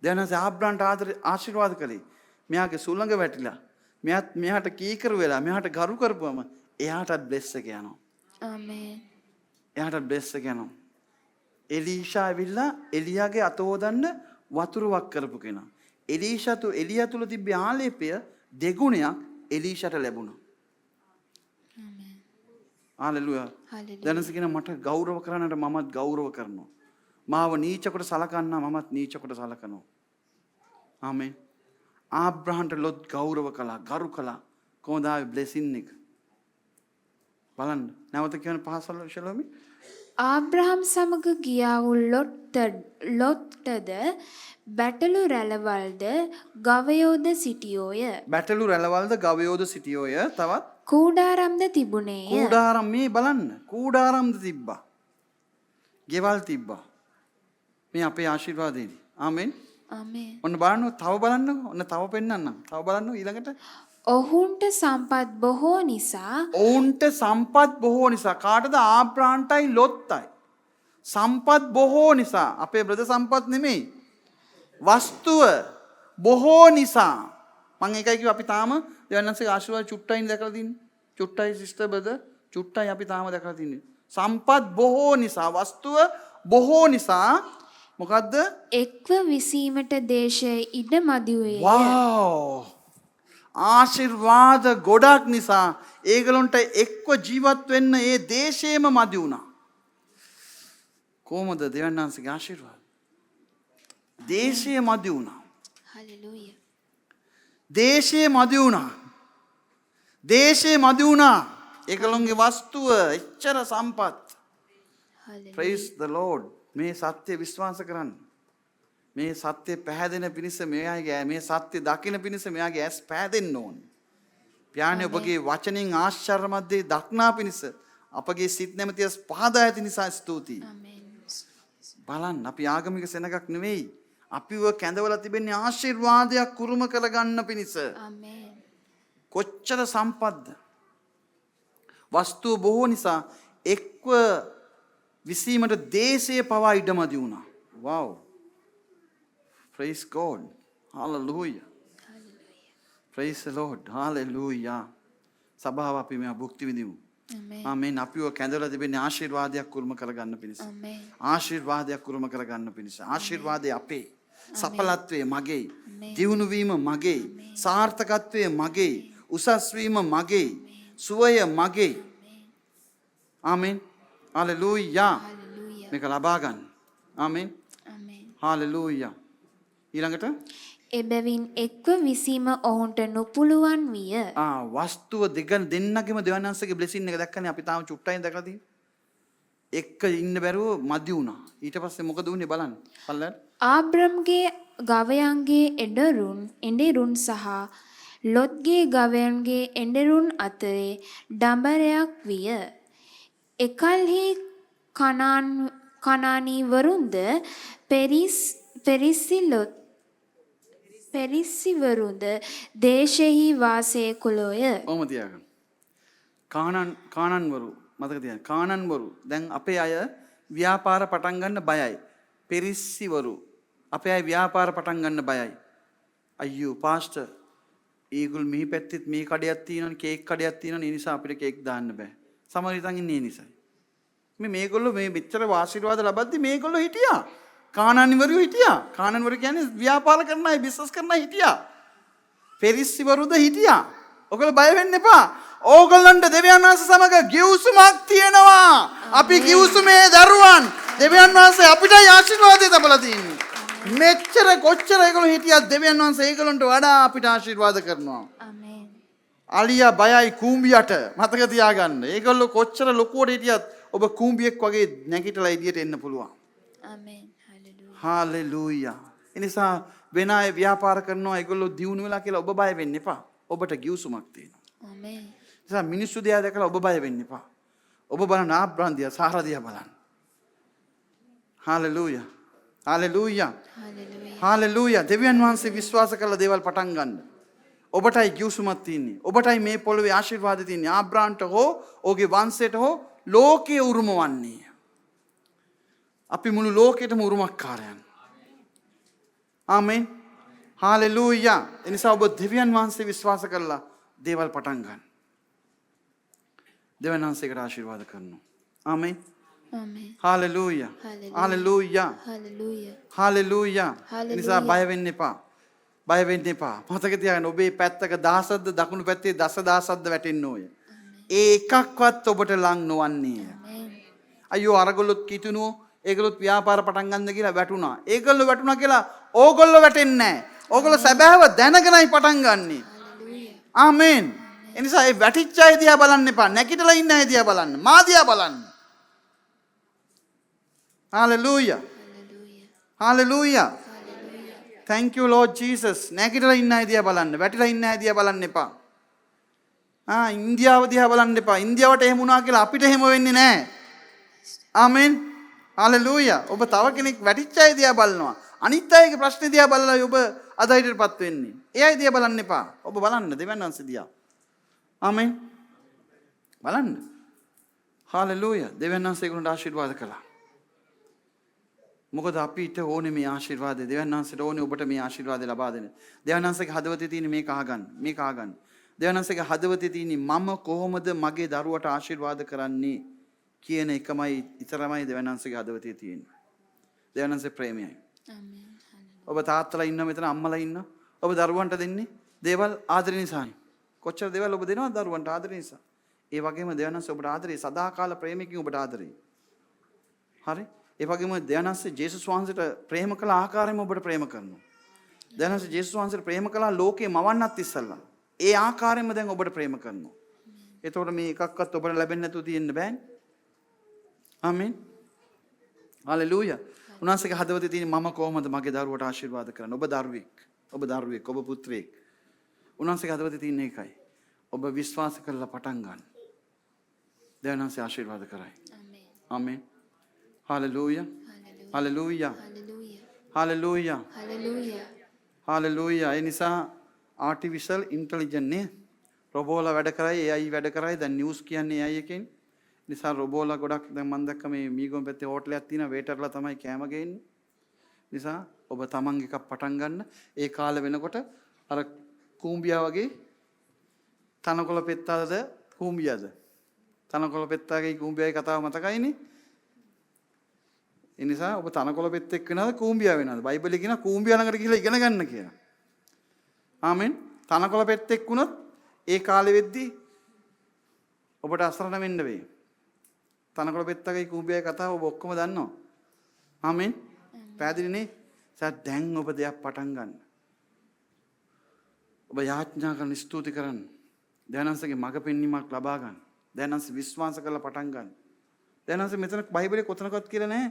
[SPEAKER 1] දැනස ආබ්‍රහන්ට ආදර ආශිර්වාද කළේ. මෙයාගේ සුළඟ වැටිලා, මෙයාත් මෙයාට කීකරු වෙලා, මෙයාට ගරු කරපුවම එයාටත් බ්ලෙස් එක යනවා.
[SPEAKER 2] ආමේන්.
[SPEAKER 1] එයාටත් බ්ලෙස් එක යනවා. එලීෂා ඇවිල්ලා එලියාගේ අත හොදන්න වතුර වක් කරපු කෙනා. එලීෂා තු එලියා තුල තිබ්බ ආලේපය දෙගුණයක් එලීෂාට ලැබුණා. හාලෙලූයා.
[SPEAKER 2] හලෙලූයා.
[SPEAKER 1] දැනස කියන මට ගෞරව කරන්නට මමත් ගෞරව කරනවා. මාව නීච කොට සලකන්නා මමත් නීච කොට සලකනවා. ආමේන්. ආබ්‍රහන්ට ලොත් ගෞරව කළා, ගරු කළා. කොහොමද ආවේ බ්ලෙසින් එක? බලන්න. නැවත කියන්න පහසල ශලෝමි.
[SPEAKER 2] ආබ්‍රහම් සමග ගියා වූ ලොත්ටද බැටළු රැළවල්ද ගවයෝද සිටියෝය.
[SPEAKER 1] බැටළු රැළවල්ද ගවයෝද සිටියෝය. තවත්
[SPEAKER 2] කූඩාරම්ද තිබුණේය.
[SPEAKER 1] කූඩාරම්, මේ බලන්න. කූඩාරම්ද තිබ්බා. ගෙවල් තිබ්බා. මේ අපේ ආශිර්වාදයේදී. ආමෙන්.
[SPEAKER 2] ආමේන්.
[SPEAKER 1] ඔන්න බලන්න, තව බලන්නකෝ. ඔන්න තව පෙන්නන්නම්. තව බලන්න ඊළඟට.
[SPEAKER 2] ඔවුන්ට සම්පත් බොහෝ නිසා.
[SPEAKER 1] ඔවුන්ට සම්පත් බොහෝ නිසා. කාටද? ආබ්‍රහන්ටයි ලොත්තයි. සම්පත් බොහෝ නිසා. අපේ බ්‍රදර් සම්පත් නෙමෙයි. වස්තුව බොහෝ නිසා. මං ඒකයි කිව්වේ, අපි තාම දෙවන්නන්සේගේ ආශිර්වාද චුට්ටයින් දැකලා තින්නේ. චුට්ටයි සිස්ටර් බ්‍රදර්, චුට්ටයි අපි තාම දැකලා තින්නේ. සම්පත් බොහෝ නිසා, වස්තුව බොහෝ නිසා මොකද්ද?
[SPEAKER 2] එක්ව විසීමට දේශය ඉඩ මදි වූයේය.
[SPEAKER 1] වව්! ආශිර්වාද ගොඩක් නිසා ඒගොල්ලන්ට එක්ව ජීවත් වෙන්න ඒ දේශේම මදි වුණා. කොහොමද දෙවන්නන්සේගේ ආශිර්වාද? දේශය මදි වුණා.
[SPEAKER 2] හලෙලූයා.
[SPEAKER 1] දේශය මදි වුණා. දේශය මදි වුණා. ඒගොල්ලන්ගේ වස්තුව එච්චර සම්පත්.
[SPEAKER 2] හලෙලූයා.
[SPEAKER 1] Praise the Lord. මේ සත්‍ය විශ්වාස කරන්න. මේ සත්‍ය පැහැදෙන පිණිස මෙයාගේ, මේ සත්‍ය දකින පිණිස මෙයාගේ ඇස් පෑදෙන්න ඕන. පියාණේ, ඔබගේ වචනෙන් ආශ්චර්යමත් දේ දක්නා පිණිස අපගේ සිත් නැමැති ඇස් පහදා ඇති නිසා ස්තුතියි.
[SPEAKER 2] ආමේන්.
[SPEAKER 1] බලන්න, අපි ආගමික සෙනගක් නෙවෙයි. අපිව කැඳවලා තිබෙන්නේ ආශිර්වාදයක් කුරුම කරගන්න පිණිස.
[SPEAKER 2] ආමේන්.
[SPEAKER 1] කොච්චර සම්පත්ද? වස්තුව බොහෝ නිසා එක්ව විසීමට දේශය පවා ඉඩමදි වුණා. Wow. Praise God. Hallelujah. Praise the Lord. Hallelujah. සභාව, අපි මේවා භුක්ති විඳිමු.
[SPEAKER 2] ආමේන්.
[SPEAKER 1] ආමේන්. අපිව කැඳවලා තිබෙන්නේ ආශිර්වාදයක් කුරුම කරගන්න පිණිස.
[SPEAKER 2] ආමේන්.
[SPEAKER 1] ආශිර්වාදයක් කුරුම කරගන්න පිණිස. ආශිර්වාදය අපේ. සඵලත්වය මගේ. දියුණු වීම මගේ. සාර්ථකත්වය මගේ. උසස් වීම මගේ. සුවය මගේ. ආමේන්. හලෙලූයා.
[SPEAKER 2] හලෙලූයා.
[SPEAKER 1] මේක ලබා ගන්න. ආමේන්.
[SPEAKER 2] ආමේන්.
[SPEAKER 1] හලෙලූයා. ඊළඟට.
[SPEAKER 2] එබැවින් එක්ව විසීම ඔවුන්ට නොපුළුවන් විය.
[SPEAKER 1] වස්තුව දෙක දෙන්නගෙම දෙවන්නන්සේගේ බ්ලෙසින් එක දැක්කනේ. අපි තාම චුට්ටයින් දැකලා තියෙන්නේ. එක්ක ඉන්න බැරුව මදි වුණා. ඊට පස්සේ මොකද වුනේ බලන්න. පල්ලයට.
[SPEAKER 2] ආබ්‍රම්ගේ ගවයන්ගේ එඬරුන් සහ ලොත්ගේ ගවයන්ගේ එඬරුන් අතරේ ඩඹරයක් විය. එකල්හි කනානීවරුන්ද පෙරිස්සිවරුන්ද දේශෙහි වාසය කළෝය.
[SPEAKER 1] ඔහොම තියාගන්න. කානන්වරු මතක තියාගන්න. කානන්වරු දැන් අපේ අය ව්‍යාපාර පටන් ගන්න බයයි. පෙරිස්සිවරු අපේ අය ව්‍යාපාර පටන් ගන්න බයයි. අයියෝ පාස්ටර්, ඒගොල්ලෝ මේ පැත්තෙත් මේ කඩයක් තියෙනවනේ, කේක් කඩයක් තියෙනවනේ, ඒ නිසා අපිට කේක් දාන්න බෑ. සමහර විට ඉන්නේ ඒ නිසායි. මේගොල්ලෝ මේ මෙච්චර ආශිර්වාද ලබද්දි මේගොල්ලෝ හිටියා. කානානිවරු හිටියා. කානානිවරු කියන්නේ ව්‍යාපාර කරන අය, බිස්නස් කරන අය හිටියා. පෙරිස්සිවරුද හිටියා. ඔයගොල්ලෝ බය වෙන්න එපා. ඕගොල්ලන්ට දෙවියන් වහන්සේ සමග ගිවිසුමක් තියෙනවා. අපි ගිවිසුමේ දරුවන්. දෙවියන් වහන්සේ අපිටයි ආශිර්වාදය තබලා තියෙන්නේ. මෙච්චර කොච්චර ඒගොල්ලෝ හිටියත් දෙවියන් වහන්සේ ඒගොල්ලන්ට වඩා අපිට ආශිර්වාද කරනවා.
[SPEAKER 2] ආමේන්.
[SPEAKER 1] අලියා බයයි කූඹියට, මතක තියාගන්න. ඒගොල්ලෝ කොච්චර ලොකුවට හිටියත් ඔබ කූඹියෙක් වගේ නැගිටලා එළියට එන්න පුළුවන්.
[SPEAKER 2] ආමේන්. හලෙලූයා.
[SPEAKER 1] හාලෙලූයා. ඒ නිසා වෙන අය ව්‍යාපාර කරනවා, ඒගොල්ලෝ දියුණු වෙලා කියලා ඔබ බය වෙන්න එපා. ඔබට ගිවිසුමක් තියෙනවා.
[SPEAKER 2] ආමේන්.
[SPEAKER 1] ඒ නිසා මිනිස්සු දිහා දැකලා ඔබ බය වෙන්න එපා. ඔබ බලන්න ආබ්‍රහම් දිහා, සාරා දිහා බලන්න. හාලෙලූයා. හාලෙලූයා.
[SPEAKER 2] හලෙලූයා.
[SPEAKER 1] හාලෙලූයා. දෙවියන් වහන්සේ විශ්වාස කරලා දේවල් පටන් ගන්න. ඔබටයි ගිවිසුමක් තියෙන්නේ. ඔබටයි මේ පොළොවේ ආශිර්වාද තියෙන්නේ. ආබ්‍රහම්ට හෝ ඔහුගේ වංශයට හෝ ලෝකයේ උරුම වන්නේ. අපි මුළු ලෝකෙටම උරුමකාරයන්. ආමෙන්. හාලෙලූයා. ඒ නිසා ඔබ දෙවියන් වහන්සේ විශ්වාස කරලා දේවල් පටන් ගන්න. දෙවියන් වහන්සේකට ආශිර්වාද කරනවා. ආමෙන්.
[SPEAKER 2] ආමේන්.
[SPEAKER 1] හාලෙලූයා. හාලෙලූයා.
[SPEAKER 2] හලෙලූයා.
[SPEAKER 1] හාලෙලූයා. ඒ නිසා බය වෙන්න එපා. බය වෙන්න එපා. මතක තියාගන්න, ඔබේ පැත්තක දහසක්ද දකුණු පැත්තේ දසදහසක්ද වැටෙන්න ඕය. ඒ එකක්වත් ඔබට ලං නොවන්නේය. අයියෝ අරගොල්ලොත් කිතුනුවෝ, ඒගොල්ලොත් ව්‍යාපාර පටන් ගන්න කියලා වැටුණා. ඒගොල්ලෝ වැටුණා කියලා ඕගොල්ලෝ වැටෙන්නේ නැහැ. ඕගොල්ලෝ සැබෑව දැනගෙනයි පටන් ගන්නෙ. ආමෙන්. ඒ නිසා ඒ වැටිච්ච අය දිහා බලන්න එපා. නැගිටලා ඉන්න අය දිහා බලන්න. මා දිහා බලන්න. Hallelujah. Hallelujah. Thank you Lord Jesus. නැගිටලා ඉන්න අය දිහා බලන්න. වැටිලා ඉන්න අය දිහා බලන්න එපා. ආ, ඉන්දියාව දිහා බලන්න එපා. ඉන්දියාවට එහෙම වුණා කියලා අපිට එහෙම වෙන්නේ නැහැ. ආමෙන්. හalleluya. ඔබ තව කෙනෙක් වැටිච්ච අය දිහා බලනවා. අනිත් අයගේ ප්‍රශ්න දිහා බලලා ඔබ අධෛර්යයටපත් වෙන්නේ. ඒ අය දිහා බලන්න එපා. ඔබ බලන්න දෙවියන් වහන්සේ දිහා. ආමෙන්. බලන්න. හalleluya. දෙවියන් වහන්සේ ඒගොල්ලන්ට ආශිර්වාද කළා. මොකද අපිට ඕනේ මේ ආශිර්වාදය. දෙවියන් වහන්සේට ඕනේ ඔබට මේ ආශිර්වාදය ලබා දෙන්න. දෙවියන් වහන්සේගේ හදවතේ තියෙන මේක අහගන්න. මේක අහගන්න. දෙවියන් වහන්සේගේ හදවතේ තියෙන මම කොහොමද මගේ දරුවට ආශිර්වාද කරන්නේ කියන එකමයි ඉතරමයි දෙවියන් වහන්සේගේ හදවතේ තියෙන්නේ. දෙවියන් වහන්සේ ප්‍රේමයයි.
[SPEAKER 2] ආමේන්.
[SPEAKER 1] ඔබ තාත්තලා ඉන්නවා මෙතන, අම්මලා ඉන්නවා. ඔබ දරුවන්ට දෙන්නේ දේවල් ආදරය නිසානේ. කොච්චර දේවල් ඔබ දෙනවද දරුවන්ට ආදරය නිසා? ඒ වගේම දෙවියන් වහන්සේ ඔබට ආදරේ, සදාකාල ප්‍රේමයෙන් ඔබට ආදරේ. හරි? ඒ වගේම දෙවියන් වහන්සේ ජේසුස් වහන්සේට ප්‍රේම කළ ආකාරයෙන්ම ඔබට ප්‍රේම කරනවා. දෙවියන් වහන්සේ ජේසුස් වහන්සේට ප්‍රේම කළා ලෝකේ මවන්නත් ඉස්සල්ලා. ඒ ආකාරයෙන්ම දැන් ඔබට ප්‍රේම කරනවා. එතකොට මේ එකක්වත් ඔබට ලැබෙන්නේ නැතුව තියෙන්න බෑනේ. ආමෙන්. හalleluya. උන්වහන්සේගේ හදවතේ තියෙන මම කොහොමද මගේ දරුවට ආශිර්වාද කරන්නේ? ඔබ දරුවෙක්. ඔබ දරුවෙක්, ඔබ පුත්‍රයෙක්. උන්වහන්සේගේ හදවතේ තියෙන එකයි. ඔබ විශ්වාස කරලා පටන් ගන්න. දෙවියන් වහන්සේ ආශිර්වාද කරයි.
[SPEAKER 2] ආමේන්.
[SPEAKER 1] ආමෙන්. හalleluya. හalleluya. හalleluya.
[SPEAKER 2] හalleluya.
[SPEAKER 1] හalleluya. ඒ නිසා ආටිෆිෂල් ඉන්ටෙලිජන්ස් නේ, රොබෝලා වැඩ කරයි, AI වැඩ කරයි. දැන් නිවුස් කියන්නේ AI එකෙන්. නිසා රොබෝලා ගොඩක් දැන් මම දැක්ක මේ මීගොම් පැත්තේ හෝටලයක් තියෙනවා, වේටර්ලා තමයි කෑම ගේන්නේ. නිසා ඔබ තමන් එකක් පටන් ගන්න. ඒ කාලේ වෙනකොට අර කූඹියා වගේ තනකොළ පෙත්තාද කූඹියාද? තනකොළ පෙත්තාගේ කූඹියාගේ කතාව මතකයිනේ. ඒ නිසා ඔබ තනකොළ පෙත්තෙක් වෙනවද කූඹියා වෙනවද? බයිබලයේ කියනවා කූඹියා ළඟට ගිහලා ඉගෙන ගන්න කියලා. ආමෙන්. තනකොළ පෙත්තෙක් වුණොත් ඒ කාලෙ වෙද්දී ඔබට අසරණ වෙන්න වෙයි. තනකොළ පෙත්තගේ කූඹියාගේ කතාව ඔබ ඔක්කොම දන්නවා. ආමෙන්. පැහැදිලි නේ? දැන් ඔබ දෙයක් පටන් ගන්න. ඔබ යාඥා කරන, ස්තුති කරන්න. දයනන්සගේ මඟ පෙන්වීමක් ලබා ගන්න. දයනන්ස විශ්වාස කරලා පටන් ගන්න. දයනන්ස මෙතන බයිබලේ කොතනකවත් කියලා නෑ.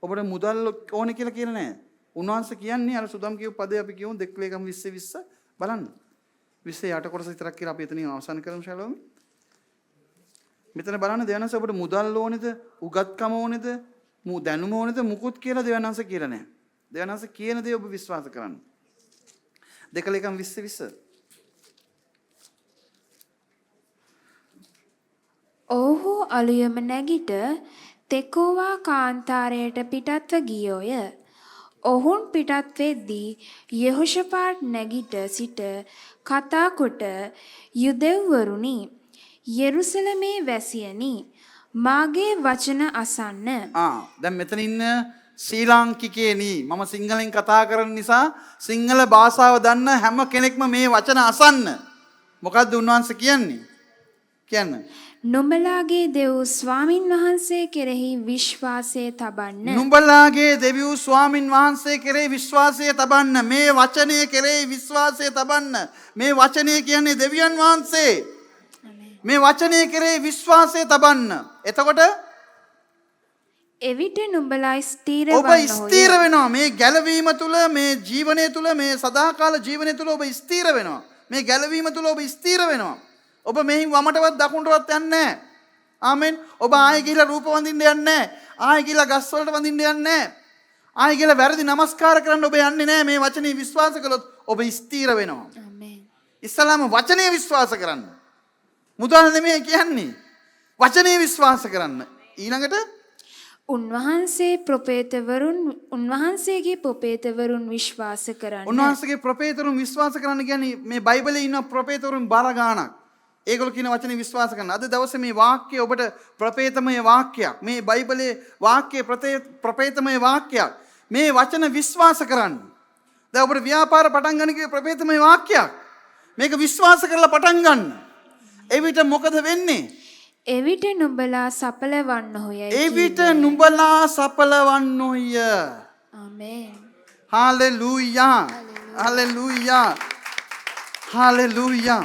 [SPEAKER 1] ඔබට මුදල් ඕනේ කියලා කියලා නෑ. උන්වහන්සේ කියන්නේ අර සුදම් කියපු පදේ අපි කියමු දෙක්ලේකම් 20:20 බලන්න. 20 යට කොටස විතරක් කියලා අපි එතනින් අවසන් කරමු ශලෝමි. මෙතන බලන්න දයනන්ස ඔබට මුදල් ඕනේද, උගත්කම ඕනේද, දැනුම ඕනේද මුකුත් කියලා දයනන්ස කියලා නෑ. දයනන්ස කියන දේ ඔබ විශ්වාස කරන්න. දෙකලේකම් 20:20.
[SPEAKER 2] ඔව්හු අලුයම නැගිට තෙකෝවා කාන්තාරයට පිටත්ව ගියෝය. ඔවුන් පිටත් වෙද්දී යෙහෝෂපාට් නැගිට සිට කතා කොට, යුදෙව්වරුනි, යෙරුසලමේ වැසියනි, මාගේ වචන අසන්න.
[SPEAKER 1] ආ, දැන් මෙතන ඉන්න ශ්‍රී ලාංකිකයනි, මම සිංහලෙන් කතා කරන නිසා සිංහල භාෂාව දන්න හැම කෙනෙක්ම මේ වචන අසන්න. මොකද්ද උන්වහන්සේ කියන්නේ? කියන්න.
[SPEAKER 2] නුඹලාගේ දෙව් ස්වාමින් වහන්සේ කෙරෙහි විශ්වාසය තබන්න.
[SPEAKER 1] නුඹලාගේ දෙවියෝ ස්වාමින් වහන්සේ කෙරෙහි විශ්වාසය තබන්න. මේ වචනය කෙරෙහි විශ්වාසය තබන්න. මේ වචනය කියන්නේ දෙවියන් වහන්සේ. මේ වචනය කෙරෙහි විශ්වාසය තබන්න. එතකොට
[SPEAKER 2] එවිට නුඹලා ස්ථිර
[SPEAKER 1] ඔබ
[SPEAKER 2] වන්නෝය.
[SPEAKER 1] ස්ථිර වෙනවා. මේ ගැලවීම තුළ, මේ ජීවනය තුළ, මේ සදාකාල ජීවනය තුළ ඔබ ස්ථිර වෙනවා. මේ ගැලවීම තුළ ඔබ ස්ථිර වෙනවා. ඔබ මෙහින් වමටවත් දකුණටවත් යන්නේ නැහැ. ආමෙන්. ඔබ ආයෙ ගිහිල්ලා රූප වඳින්න යන්නේ නැහැ. ආයෙ ගිහිල්ලා ගස් වලට වඳින්න යන්නේ නැහැ. ආයෙ ගිහිල්ලා වැරදි නමස්කාර කරන්න ඔබ යන්නේ නැහැ. මේ වචනේ විශ්වාස කළොත් ඔබ ස්ථිර වෙනවා.
[SPEAKER 2] ආමෙන්.
[SPEAKER 1] ඉස්සලාම වචනේ විශ්වාස කරන්න. මුදල් නෙමෙයි කියන්නේ. වචනේ විශ්වාස කරන්න. ඊළඟට
[SPEAKER 2] උන්වහන්සේගේ ප්‍රොපේතවරුන් විශ්වාස කරන්න.
[SPEAKER 1] උන්වහන්සේගේ ප්‍රොපේතවරුන් විශ්වාස කරන්න කියන්නේ මේ බයිබලයේ ඉන්න ප්‍රොපේතවරුන් බාර ගාණක්. ඒගොල්ලෝ කියන වචනේ විශ්වාස කරන්න. අද දවසේ මේ වාක්‍යය ඔබට ප්‍රොපේතමය වාක්‍යයක්. මේ බයිබලයේ වාක්‍යය ප්‍රොපේතමය වාක්‍යයක්. මේ වචන විශ්වාස කරන්න. දැන් ඔබට ව්‍යාපාර පටන් ගන්න කිව්වේ ප්‍රොපේතමය වාක්‍යයක්. මේක විශ්වාස කරලා පටන් ගන්න. එවිට මොකද වෙන්නේ?
[SPEAKER 2] එවිට නුඹලා සඵල වන්නෝයයි.
[SPEAKER 1] එවිට නුඹලා සඵල වන්නෝය.
[SPEAKER 2] ආමේන්.
[SPEAKER 1] හාලෙලූයා. හාලෙලූයා. හාලෙලූයා.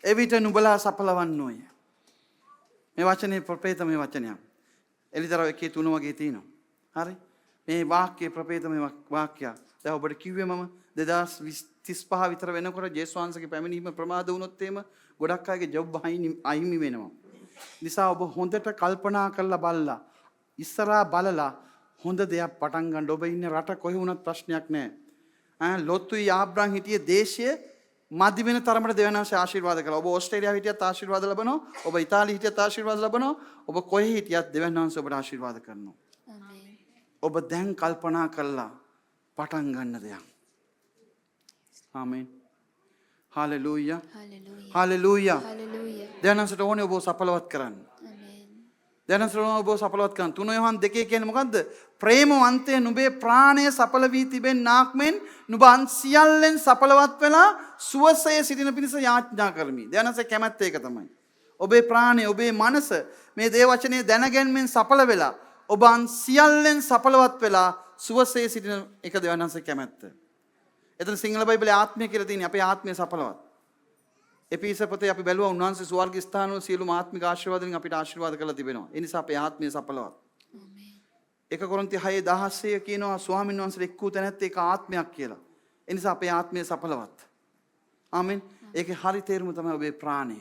[SPEAKER 1] එවිට නුඹලා සඵල වන්නෝය. මේ වචනේ ප්‍රොපේතමය වචනයක්. එලිදරව් 1:3 වගේ තියෙනවා. හරි? මේ වාක්‍යයේ ප්‍රොපේතමය වාක්‍යයක්. දැන් ඔබට කිව්වේ මම 2035 විතර වෙනකොට ජේසුස් වහන්සේගේ පැමිණීම ප්‍රමාද වුණොත් එහෙම ගොඩක් අයගේ ජොබ් අහිමි වෙනවා. නිසා ඔබ හොඳට කල්පනා කරලා බලලා, ඉස්සරහා බලලා හොඳ දෙයක් පටන් ගන්න. ඔබ ඉන්න රට කොහේ වුණත් ප්‍රශ්නයක් නෑ. ලොත්තුයි ආබ්‍රහම් හිටියේ දේශය මදි වෙන තරමට දෙවියන් වහන්සේ ආශිර්වාද කළා. ඔබ ඕස්ට්‍රේලියාව හිටියත් ආශිර්වාද ලබනවා. ඔබ ඉතාලිය හිටියත් ආශිර්වාද ලබනවා. ඔබ කොහේ හිටියත් දෙවියන් වහන්සේ ඔබට ආශිර්වාද කරනවා. ඔබ දැන් කල්පනා කරලා පටන් ගන්න දෙයක්. ආමේන්. හාලෙලූයා. හාලෙලූයා. දෙවියන් වහන්සේට ඕනේ ඔබව සඵලවත් කරන්න. දෙවියන් වහන්සේට ඕනේ ඔබව සඵලවත් කරන්න. 3 යොහන් 2 කියන්නේ මොකද්ද? ප්‍රේමවන්තය නුඹේ ප්‍රාණය සඵල වී තිබෙන්නාක් මෙන් නුඹ අන් සියල්ලෙන් සඵලවත් වෙලා සුවසේ සිටින පිණිස යාඥා කරමි. දෙවියන් වහන්සේ කැමැත්ත ඒක තමයි. ඔබේ ප්‍රාණය, ඔබේ මනස මේ දේව වචනේ දැනගැනීමෙන් සඵල වෙලා ඔබ අන් සියල්ලෙන් සඵලවත් වෙලා සුවසේ සිටින එක දෙවියන් වහන්සේ කැමැත්ත. එතන සිංහල බයිබලයේ ආත්මය කියලා තියෙන්නේ අපේ ආත්මය සඵලවත්. එපීස පොතේ අපි බැලුවා උන්වහන්සේ ස්වර්ග ස්ථානවල සියලුම ආත්මික ආශිර්වාද වලින් අපිට ආශිර්වාද කරලා තිබෙනවා. ඒ නිසා අපේ ආත්මය සඵලවත්. 1 කොරින්ති 6:16 කියනවා ස්වාමීන් වහන්සේට එක් වූ තැනැත්ත ඒක ආත්මයක් කියලා. ඒ නිසා අපේ ආත්මය සඵලවත්. ආමෙන්. ඒකේ හරි තේරුම තමයි ඔබේ ප්‍රාණය.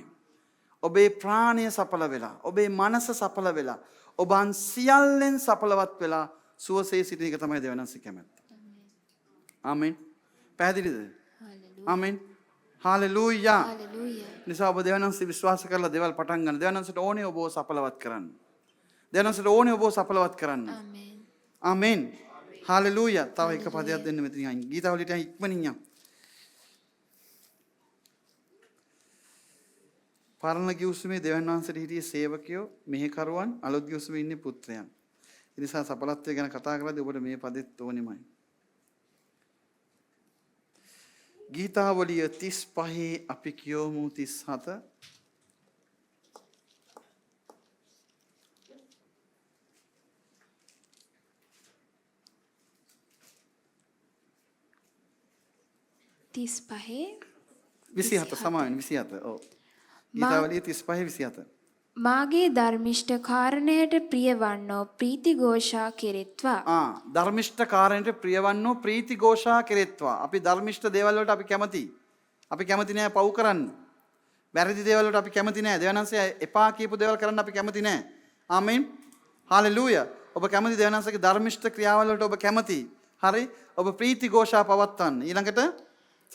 [SPEAKER 1] ඔබේ ප්‍රාණය සඵල වෙලා, ඔබේ මනස සඵල වෙලා, ඔබ අන් සියල්ලෙන් සඵලවත් වෙලා සුවසේ සිටින එක තමයි දෙවියන් වහන්සේ කැමැත්ත. ආමෙන්. පැහැදිලිද? ආමෙන්. හාලෙලූයා. නිසා ඔබ දෙවියන් වහන්සේ විශ්වාස කරලා දේවල් පටන් ගන්න. දෙවියන් වහන්සේට ඕනේ ඔබව සඵලවත් කරන්න. දෙවියන් වහන්සේට ඕනේ ඔබව සඵලවත් කරන්න. ආමෙන්. හාලෙලූයා. තව එක පදයක් දෙන්න මෙතනින් අයින්. ගීතාවලියට යන් ඉක්මනින් යන්. පරණ ගිවිසුමේ දෙවියන් වහන්සේට හිටියේ සේවකයෝ, මෙහෙකරුවන්, අලුත් ගිවිසුමේ ඉන්නේ පුත්‍රයන්. ඒ නිසා සඵලත්වය ගැන කතා කරද්දී ඔබට මේ පදෙත් ඕනෙමයි. ගීතාවලිය 35 අපි කියවමු 37.
[SPEAKER 2] 35
[SPEAKER 1] 27 සමාවෙන්න 27. ඔව්. ගීතාවලිය 35 27.
[SPEAKER 2] මාගේ ධර්මිෂ්ඨ කාරණයට ප්‍රියවන්නෝ ප්‍රීති ഘോഷා කෙරෙත්වා.
[SPEAKER 1] ආ, ධර්මිෂ්ඨ කාරණයට ප්‍රියවන්නෝ ප්‍රීති ഘോഷා කෙරෙත්වා. අපි ධර්මිෂ්ඨ දේවල් වලට අපි කැමති. අපි කැමති නෑ පව් කරන්න. වැරදි දේවල් වලට අපි කැමති නෑ. දෙවියන්වහන්සේ එපා කියපු දේවල් කරන්න අපි කැමති නෑ. ආමෙන්. හාලෙලූයා. ඔබ කැමති දෙවියන්වහන්සේගේ ධර්මිෂ්ඨ ක්‍රියාවල් වලට ඔබ කැමති. හරි? ඔබ ප්‍රීති ഘോഷා පවත්වන්න. ඊළඟට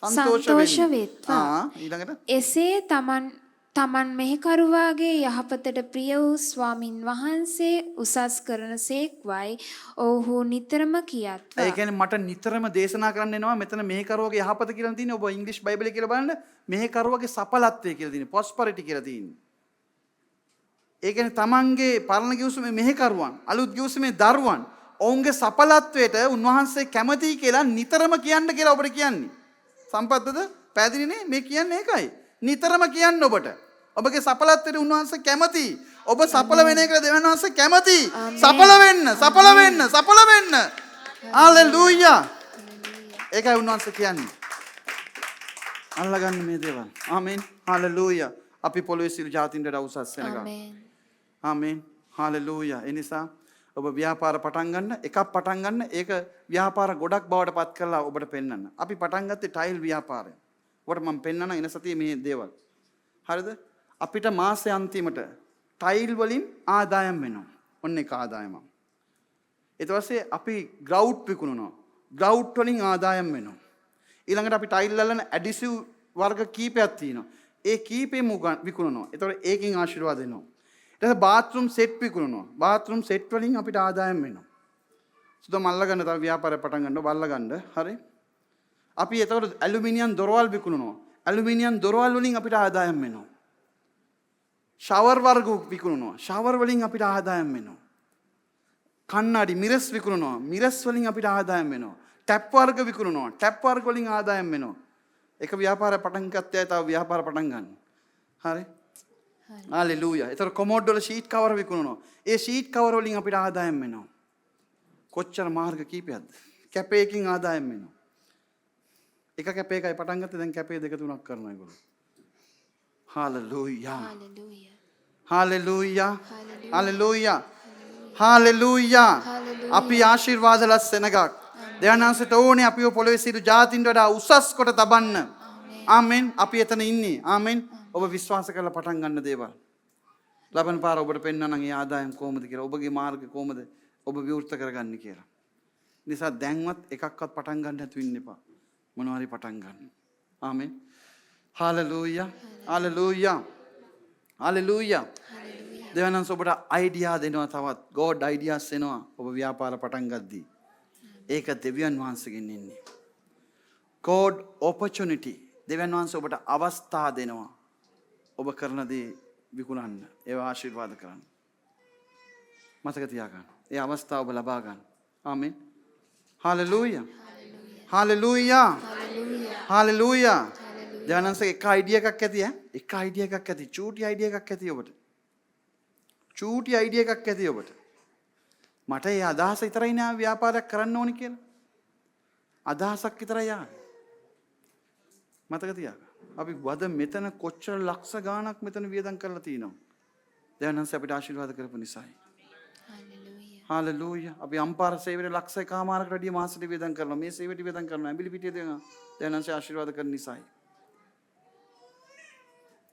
[SPEAKER 1] සන්තෝෂ වෙත්වා. ඊළඟට
[SPEAKER 2] එසේ තමන් තමන් මෙහෙකරුවාගේ යහපතට ප්‍රිය වූ ස්වාමින් වහන්සේ උසස් කරන සේක්වයි ඔව්හු නිතරම කියත්වා.
[SPEAKER 1] ඒ කියන්නේ මට නිතරම දේශනා කරන්න එනවා මෙතන මෙහෙකරුවගේ යහපත කියලා තියෙන්නේ. ඔබ ඉංග්‍රීසි බයිබලයේ කියලා බලන්න, මෙහෙකරුවගේ සඵලත්වය කියලා තියෙන්නේ, ප්‍රොස්පරිටි කියලා තියෙන්නේ. ඒ කියන්නේ තමන්ගේ පරණ ගිවිසුමේ මෙහෙකරුවන්, අලුත් ගිවිසුමේ දරුවන්, ඔවුන්ගේ සඵලත්වයට උන්වහන්සේ කැමතියි කියලා නිතරම කියන්න කියලා ඔබට කියන්නේ. සම්පත්ද? පැහැදිලිනේ? මේ කියන්නේ ඒකයි. නිතරම කියන්න ඔබට. ඔබගේ සඵලත්වයට උන්වහන්සේ කැමතියි. ඔබ සඵල වෙන එකට දෙවියන් වහන්සේ කැමතියි. සඵල වෙන්න, සඵල වෙන්න, සඵල වෙන්න. හලෙලූයා. ඒකයි උන්වහන්සේ කියන්නේ. අල්ලගන්න මේ දේවල්. ආමෙන්. හලෙලූයා. අපි පොළොවේ සියලු ජාතීන්ට වඩා උසස් වෙනකම්.
[SPEAKER 2] ආමෙන්.
[SPEAKER 1] ආමෙන්. හලෙලූයා. ඒ නිසා ඔබ ව්‍යාපාර පටන් ගන්න, එකක් පටන් ගන්න, ඒක ව්‍යාපාර ගොඩක් බවට පත් කරලා ඔබට පෙන්වන්න. අපි පටන් ගත්තේ ටයිල් ව්‍යාපාරය. ඔබට මම පෙන්වන්න එන සතියේ මේ දේවල්. හරිද? අපිට මාසෙ අන්තිමට ටයිල් වලින් ආදායම් වෙනවා. ඔන්න එක ආදායමක්. ඊට පස්සේ අපි ග්‍රවුට් විකුණනවා. ග්‍රවුට් වලින් ආදායම් වෙනවා. ඊළඟට අපි ටයිල් අල්ලන ඇඩිසිව් වර්ග කීපයක් තියෙනවා. ඒ කීපෙම විකුණනවා. ඒතකොට ඒකෙන් ආශිර්වාද වෙනවා. ඊට පස්සේ බාත්රූම් සෙට් විකුණනවා. බාත්රූම් සෙට් වලින් අපිට ආදායම් වෙනවා. සුදම අල්ලගන්න තව ව්‍යාපාරයක් පටන් ගන්න ඔබ අල්ලගන්න. හරි. අපි එතකොට ඇලුමිනියම් දොරවල් විකුණනවා. ඇලුමිනියම් දොරවල් වලින් අපිට ආදායම් වෙනවා. ෂවර් වර්ග විකුණනවා. ෂවර් වලින් අපිට ආදායම් වෙනවා. කණ්ණාඩි මිරස් විකුණනවා. මිරස් වලින් අපිට ආදායම් වෙනවා. ටැප් වර්ග විකුණනවා. ටැප් වර්ග වලින් ආදායම් වෙනවා. එක ව්‍යාපාරයක් පටන් ගත්තේ අය තව ව්‍යාපාර පටන් ගන්න. හරි. හලෙලූයා. ඒතර කොමෝඩ් වල ෂීට් කවර් විකුණනවා. ඒ ෂීට් කවර් වලින් අපිට ආදායම් වෙනවා. කොච්චර මාර්ග කීපයක්ද? කැපේ එකකින් ආදායම් වෙනවා. එක කැපේ එකයි පටන් ගත්තේ, දැන් කැපේ දෙක තුනක් කරනවා ඒගොල්ලෝ. Hallelujah.
[SPEAKER 2] Hallelujah.
[SPEAKER 1] Hallelujah. Hallelujah. Hallelujah. අපි ආශිර්වාද ලත් සෙනගක්. දෙවියන් වහන්සේට ඕනේ අපිව පොළොවේ සියලු ජාතීන්ට වඩා උසස් කොට තබන්න. ආමෙන්. අපි එතන ඉන්නේ. ආමෙන්. ඔබ විශ්වාස කරලා පටන් ගන්න දේවල්. ලබන පාර ඔබට පෙන්වන්නම් ඒ ආදායම් කොහොමද කියලා. ඔබගේ මාර්ග කොහොමද ඔබ විවෘත කරගන්නේ කියලා. නිසා දැන්වත් එකක්වත් පටන් ගන්න නැතුව ඉන්න එපා. මොනවා හරි පටන් ගන්න. ආමෙන්. හලෙලූයා. හලෙලූයා. හලෙලූයා. දෙවියන් වහන්සේ ඔබට අයිඩියා දෙනවා තවත්. ගෝඩ් අයිඩියාස් එනවා ඔබ ව්‍යාපාර පටන් ගද්දී. ඒක දෙවියන් වහන්සේගෙන් එන්නේ. ගෝඩ් ඔපචුනිටි. දෙවියන් වහන්සේ ඔබට අවස්ථා දෙනවා. ඔබ කරන දේ විකුණන්න. ඒවා ආශිර්වාද කරන්න. මතක තියාගන්න. ඒ අවස්ථාව ඔබ ලබා ගන්න. ආමෙන්. හලෙලූයා. හලෙලූයා. හලෙලූයා. දෙවියන් වහන්සේ එක අයිඩියා එකක් ඇති ඈ. එක අයිඩියා එකක් ඇති. චූටි අයිඩියා එකක් ඇති ඔබට. චූටි අයිඩියා එකක් ඇති ඔබට. මට ඒ අදහස විතරයි නෑ ව්‍යාපාරයක් කරන්න ඕනි කියලා. අදහසක් විතරයි ආවේ. මතක තියාගන්න. අපි වද මෙතන කොච්චර ලක්ෂ ගාණක් මෙතන වියදම් කරලා තිනවා. දෙවියන් වහන්සේ අපිට ආශිර්වාද කරපු නිසායි. හලෙලූයා. අපි අම්පාර සේවයට ලක්ෂ එකමාරකට වැඩිය මාසෙට වියදම් කරනවා. මේ සේවයට වියදම් කරනවා. ඇඹිලි පිටිය දෙනවා. දෙවියන් වහන්සේ ආශිර්වාද කරන නිසායි.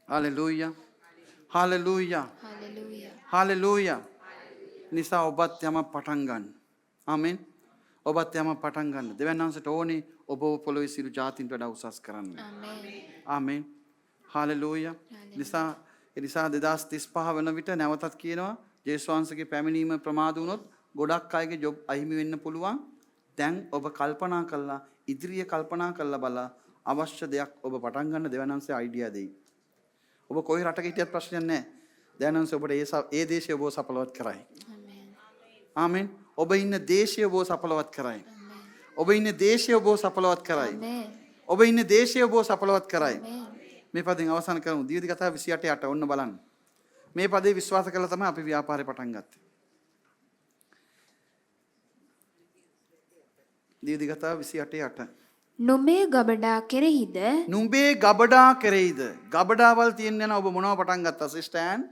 [SPEAKER 1] හලෙලූයා. හලෙලූයා. හලෙලූයා. නිසා ඔබත් යමක් පටන් ගන්න. ආමෙන්. ඔබත් යමක් පටන් ගන්න. දෙවියන් වහන්සේට ඕනේ ඔබව පොළොවේ සියලු ජාතීන්ට වඩා උසස් කරන්න. ආමෙන්. හලෙලූයා. නිසා ඒ නිසා 2035 වන විට නැවතත් කියනවා ජේසුස් වහන්සේගේ පැමිණීම ප්‍රමාද වුණොත් ගොඩක් අයගේ ජොබ් අහිමි වෙන්න පුළුවන්. දැන් ඔබ කල්පනා කළා, ඉදිරිය කල්පනා කරලා බලලා අවශ්‍ය දෙයක් ඔබ පටන් ගන්න දෙවියන් වහන්සේ අයිඩියා දෙයි. ඔබ කොයි රටක හිටියත් ප්‍රශ්නයක් නැහැ. දෙවියන් වහන්සේ ඔබට ඒ දේශය ඔබව සඵලවත් කරයි. ආමෙන්. ඔබ ඉන්න දේශය ඔබව සඵලවත් කරයි. ඔබ ඉන්න දේශය ඔබව සඵලවත් කරයි. ඔබ ඉන්න දේශය ඔබව සඵලවත් කරයි. මේ පදෙන් අවසන් කරමු. දීවිති කතාව 28:8 ඔන්න බලන්න. මේ පදේ විශ්වාස කළා තමයි අපි ව්‍යාපාරේ පටන් ගත්තේ. දීවිති කතාව 28:8.
[SPEAKER 2] නුඹේ ගබඩා කෙරෙහිද?
[SPEAKER 1] නුඹේ ගබඩා කෙරෙහිද? ගබඩාවල් තියෙන්න යන ඔබ මොනව පටන් ගත්තා? සිස්ටර්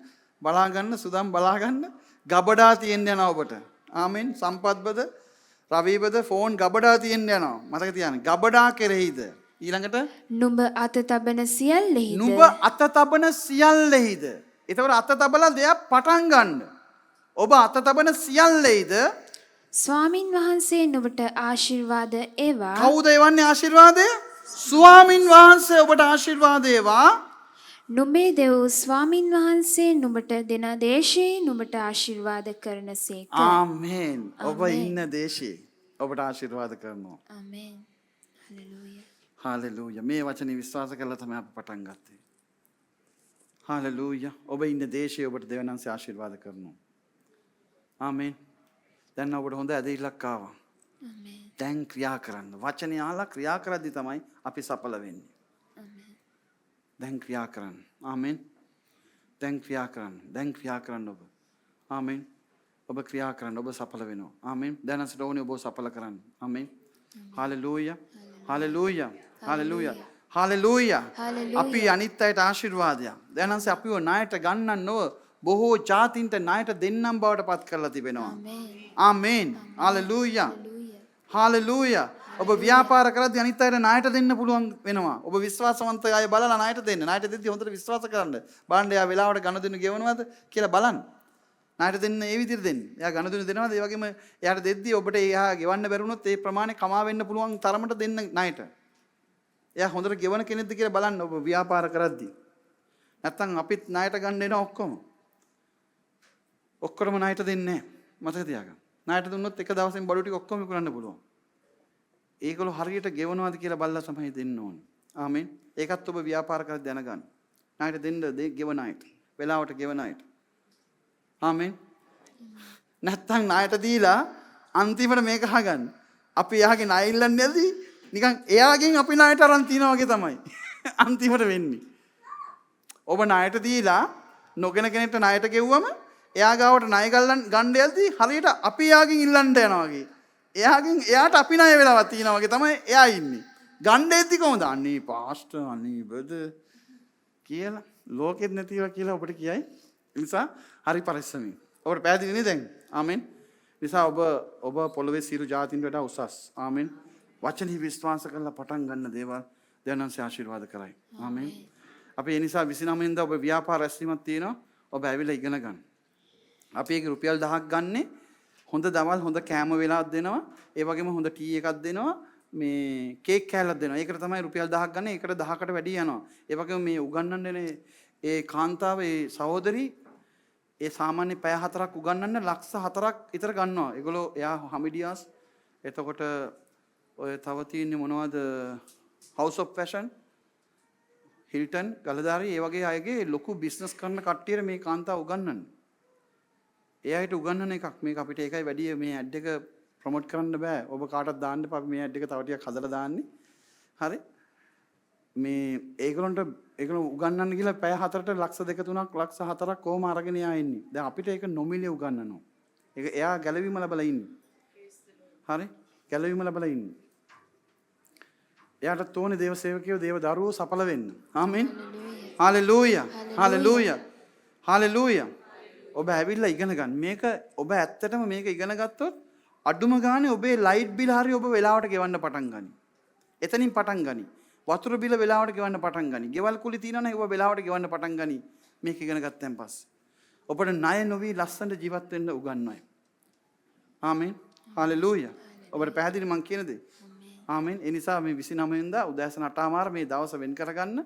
[SPEAKER 1] බලා ගන්න, සුදම් බලා ගන්න. ගබඩා තියෙන්න යනවා ඔබට. ආමෙන්. සම්පත්බද, රවිබද, ෆෝන් ගබඩා තියෙන්න යනවා. මතක තියාගන්න. ගබඩා කෙරෙහිද? ඊළඟට
[SPEAKER 2] නුඹ අත තබන සියල්ලෙහිද?
[SPEAKER 1] නුඹ අත තබන සියල්ලෙහිද? එතකොට අත තබලා දෙයක් පටන් ගන්න. ඔබ අත තබන සියල්ලෙහිද?
[SPEAKER 2] ස්වාමින් වහන්සේ නුඹට ආශිර්වාද ඒවා.
[SPEAKER 1] කවුද එවන්නේ ආශිර්වාදය? ස්වාමින් වහන්සේ ඔබට ආශිර්වාද ඒවා.
[SPEAKER 2] නුඹේ දෙව් ස්වාමින් වහන්සේ නුඹට දෙන දේශයේ නුඹට ආශිර්වාද කරනසේක.
[SPEAKER 1] ආමේන්. ඔබ
[SPEAKER 2] ආමේන්.
[SPEAKER 1] ඉන්න දේශයේ ඔබට ආශිර්වාද කරනවා.
[SPEAKER 2] ආමේන්. හලෙලූයා.
[SPEAKER 1] හාලෙලූයා. මේ වචනේ විශ්වාස කරලා තමයි අපි පටන් ගත්තේ. හාලෙලූයා. ඔබ ඉන්න දේශයේ ඔබට දෙවියන්වහන්සේ ආශිර්වාද කරනවා. ආමේන්. දැන් ඔබට හොඳ ඇදහිල්ලක් ආවා.
[SPEAKER 2] ආමේන්.
[SPEAKER 1] දැන් ක්‍රියා කරන්න. වචනේ අහලා ක්‍රියා කරද්දි තමයි අපි සඵල වෙන්නේ.
[SPEAKER 2] ආමේන්.
[SPEAKER 1] දැන් ක්‍රියා කරන්න. ආමේන්. දැන් ක්‍රියා කරන්න. දැන් ක්‍රියා කරන්න ඔබ. ආමේන්. ඔබ ක්‍රියා කරන්න, ඔබ සඵල වෙනවා. ආමේන්. දැන් අසට ඕනේ ඔබ සඵල කරන්න. ආමේන්. Hallelujah. Hallelujah. Hallelujah. Hallelujah.
[SPEAKER 2] Hallelujah.
[SPEAKER 1] අපි අනිත් අයට ආශිර්වාදයක්. දැන් අස අපිව ණයට ගන්නන් නොව බොහෝ ජාතීන්ට ණයට දෙන්නම් බවට පත් කරලා තිබෙනවා.
[SPEAKER 2] ආමේන්.
[SPEAKER 1] ආමේන්. හාලෙලූයා.
[SPEAKER 2] හලෙලූයා.
[SPEAKER 1] හාලෙලූයා. ඔබ ව්‍යාපාර කරද්දී අනිත් අයට ණයට දෙන්න පුළුවන් වෙනවා. ඔබ විශ්වාසවන්ත අය බලලා ණයට දෙන්න. ණයට දෙද්දී හොඳට විශ්වාස කරන්න. බලන්න එයා වෙලාවට ගනුදෙනු ගෙවනවද කියලා බලන්න. ණයට දෙන්න ඒ විදිහට දෙන්න. එයා ගනුදෙනු දෙනවද? ඒ වගේම එයාට දෙද්දී ඔබට එයා ගෙවන්න බැරි වුණොත් ඒ ප්‍රමාණය කමා වෙන්න පුළුවන් තරමට දෙන්න ණයට. එයා හොඳට ගෙවන කෙනෙක්ද කියලා බලන්න ඔබ ව්‍යාපාර කරද්දී. නැත්තම් අපිත් ණයට ගන්න එනවා ඔක්කොම. ඔක්කොම ණයට දෙන්නේ නැහැ. මතක තියාගන්න. ණයට දුන්නොත් එක දවසෙන් බඩු ටික ඔක්කොම විකුණන්න පුළුවන්. ඒගොල්ලෝ හරියට ගෙවනවාද කියලා බලලා තමයි දෙන්න ඕනේ. ආමෙන්. ඒකත් ඔබ ව්‍යාපාර කරලා දැනගන්න. ණයට දෙන්න ගෙවන අයට. වෙලාවට ගෙවන අයට. ආමෙන්. නැත්තම් ණයට දීලා අන්තිමට මේක අහගන්න. අපි එයාගේ ණය ඉල්ලන්නේ නැති නිකන් එයාගෙන් අපි ණයට අරන් තියනා වගේ තමයි අන්තිමට වෙන්නේ. ඔබ ණයට දීලා නොගෙන කෙනෙක්ට ණයට ගෙව්වම එයා ගාවට ණය ගන්න යද්දී හරියට අපි එයාගෙන් ඉල්ලන්න යනවා වගේ. එයාගෙන් එයාට අපි ණය වෙලාවක් තියනවා වගේ තමයි එයා ඉන්නේ. ගන්න එද්දි කොහොමද? අනේ පාස්ටර්, අනේ බ්‍රදර් කියලා ලෝකෙත් නැතිවා කියලා ඔබට කියයි. ඒ නිසා හරි පරිස්සමින්. ඔබට පැහැදිලි නේද දැන්? ආමෙන්. නිසා ඔබ ඔබ පොළොවේ සියලු ජාතීන්ට වඩා උසස්. ආමෙන්. වචනෙහි විශ්වාස කරලා පටන් ගන්න දේවල් දෙවියන්වහන්සේ ආශිර්වාද කරයි. ආමෙන්. අපි ඒ නිසා 29 වෙනිදා ඔබ ව්‍යාපාර රැස්වීමක් තියෙනවා. ඔබ ඇවිල්ලා ඉගෙන ගන්න. අපි ඒක රුපියල් 1000ක් ගන්නෙ. හොඳ දවල් හොඳ කෑම වෙලාවක් දෙනවා. ඒ වගේම හොඳ ටී එකක් දෙනවා. මේ කේක් කෑල්ලක් දෙනවා. ඒකට තමයි රුපියල් 1000ක් ගන්න. ඒකට 1000කට වැඩි යනවා. ඒ වගේම මේ උගන්වන්න එන ඒ කාන්තාව, ඒ සහෝදරි, ඒ සාමාන්‍ය පැය 4ක් උගන්වන්න ලක්ෂ 4ක් විතර ගන්නවා. ඒගොල්ලෝ එයා හමිඩියාස්, එතකොට ඔය තව තියෙන්නේ මොනවද? House of Fashion, Hilton, ගලදාරි, ඒ වගේ අයගේ ලොකු බිස්නස් කරන කට්ටියට මේ කාන්තාව උගන්වන්නේ. ඒ අයට උගන්වන එකක් මේක. අපිට ඒකයි වැඩි මේ ඇඩ් එක ප්‍රොමෝට් කරන්න බෑ. ඔබ කාටවත් දාන්න එපා. අපි මේ ඇඩ් එක තව ටිකක් හදලා දාන්නේ. හරි. මේ ඒගොල්ලන්ට ඒගොල්ලෝ උගන්වන්න ගිහලා පැය 4ට ලක්ෂ 2 3ක් ලක්ෂ 4ක් කොහොම අරගෙන එයා එන්නේ. දැන් අපිට ඒක නොමිලේ උගන්වනවා. ඒක එයා ගැලවීම ලැබලා ඉන්නේ. හරි? ගැලවීම ලැබලා ඉන්නේ. එයාට තෝනේ දේව සේවකයෝ, දේව දරුවෝ සඵල වෙන්න. ආමෙන්. හalleluya. හalleluya. හalleluya. ඔබ ඇවිල්ලා ඉගෙන ගන්න. මේක ඔබ ඇත්තටම මේක ඉගෙන ගත්තොත් අඩුම ගානේ ඔබේ ලයිට් බිල හරි ඔබ වෙලාවට ගෙවන්න පටන් ගනි. එතනින් පටන් ගනි. වතුර බිල වෙලාවට ගෙවන්න පටන් ගනි. ගෙවල් කුලි තියෙනවා නම් ඒව වෙලාවට ගෙවන්න පටන් ගනි. මේක ඉගෙන ගත්තන් පස්සේ. ඔබට ණය නොවි ලස්සනට ජීවත් වෙන්න උගන්වයි. ආමෙන්. හalleluya. ඔබට පැහැදිලි මං කියන දේ? ආමෙන්. ඒ නිසා මේ 29 වෙනිදා උදෑසන 8:00 මේ දවස වෙන් කරගන්න.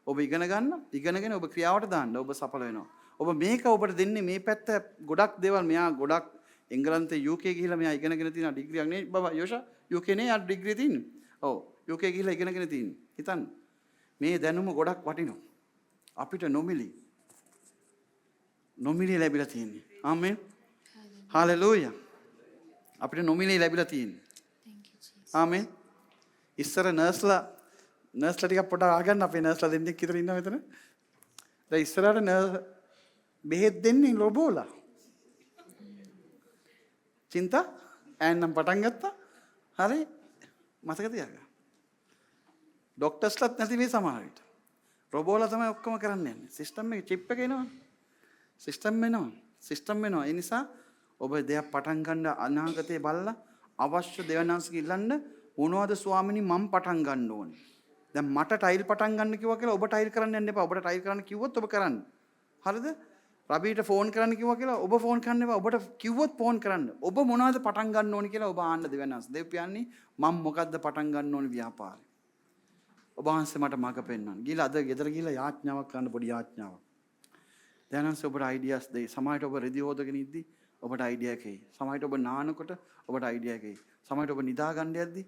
[SPEAKER 1] ඔබ ඉගෙන ගන්න. ඉගෙනගෙන ඔබ ක්‍රියාවට දාන්න. ඔබ සඵල වෙනවා. ඔබ මේක ඔබට දෙන්නේ මේ පැත්ත ගොඩක් දේවල්. මෙයා ගොඩක් එංගලන්තේ UK ගිහිල්ලා මෙයා ඉගෙනගෙන තියෙන ඩිග්‍රියක් නේ බබා යෝෂා. UK නේ යා ඩිග්‍රිය තියෙන්නේ. ඔව්, UK ගිහිල්ලා ඉගෙනගෙන තියෙන්නේ. හිතන්න මේ දැනුම ගොඩක් වටිනවා. අපිට නොමිලි නොමිලේ ලැබිලා තියෙන්නේ. ආමෙන්. හalleluya. අපිට නොමිලේ ලැබිලා තියෙන්නේ.
[SPEAKER 2] Thank you, Jesus.
[SPEAKER 1] ආමෙන්. ඉස්සර නර්ස්ලා නර්ස්ලා ටිකක් පොඩ්ඩක් අහගන්න. අපේ නර්ස්ලා දෙන්නෙක් විතර ඉන්නවා මෙතන. දැන් ඉස්සරහට නර්ස් බෙහෙත් දෙන්නේ රොබෝලා. චින්තා ඈන්නම් පටන් ගත්තා. හරි, මතක තියාගන්න. ඩොක්ටර්ස්ලත් නැති මේ සමහර විට. රොබෝලා තමයි ඔක්කොම කරන්න යන්නේ. සිස්ටම් එක චිප් එක එනවා. සිස්ටම් එනවා. සිස්ටම් වෙනවා. ඒ නිසා ඔබ දෙයක් පටන් ගන්න අනාගතේ බලලා අවශ්‍ය දෙවනාංශක ඉල්ලන්න. මොනවද ස්වාමිනී මම පටන් ගන්න ඕනේ? දැන් මට ටයිල් පටන් ගන්න කිව්වා කියලා ඔබ ටයිල් කරන්න යන්න එපා. ඔබට ටයිල් කරන්න කිව්වොත් ඔබ කරන්න. හරිද? රබීට ෆෝන් කරන්න කිව්වා කියලා ඔබ ෆෝන් කරන්න එපා. ඔබට කිව්වොත් ෆෝන් කරන්න. ඔබ මොනවද පටන් ගන්න ඕනේ කියලා ඔබ ආන්න දෙවනාංශ. දෙව් පියාණනි, මම මොකද්ද පටන් ගන්න ඕනේ ව්‍යාපාරේ? ඔබ වහන්සේ මට මඟ පෙන්වන්න. ගිහලා අද ගෙදර ගිහලා යාඥාවක් කරන්න, පොඩි යාඥාවක්. දෙවියන් ඔබට අයිඩියාස් දෙයි. සමහරවිට ඔබ රෙදි හොදගෙන ඉද්දි ඔබට අයිඩියා එකක් එයි. සමහරවිට ඔබ නානකොට ඔබට අයිඩියා එකක් එයි. සමහරවිට ඔබ නිදා ගන්න යද්දි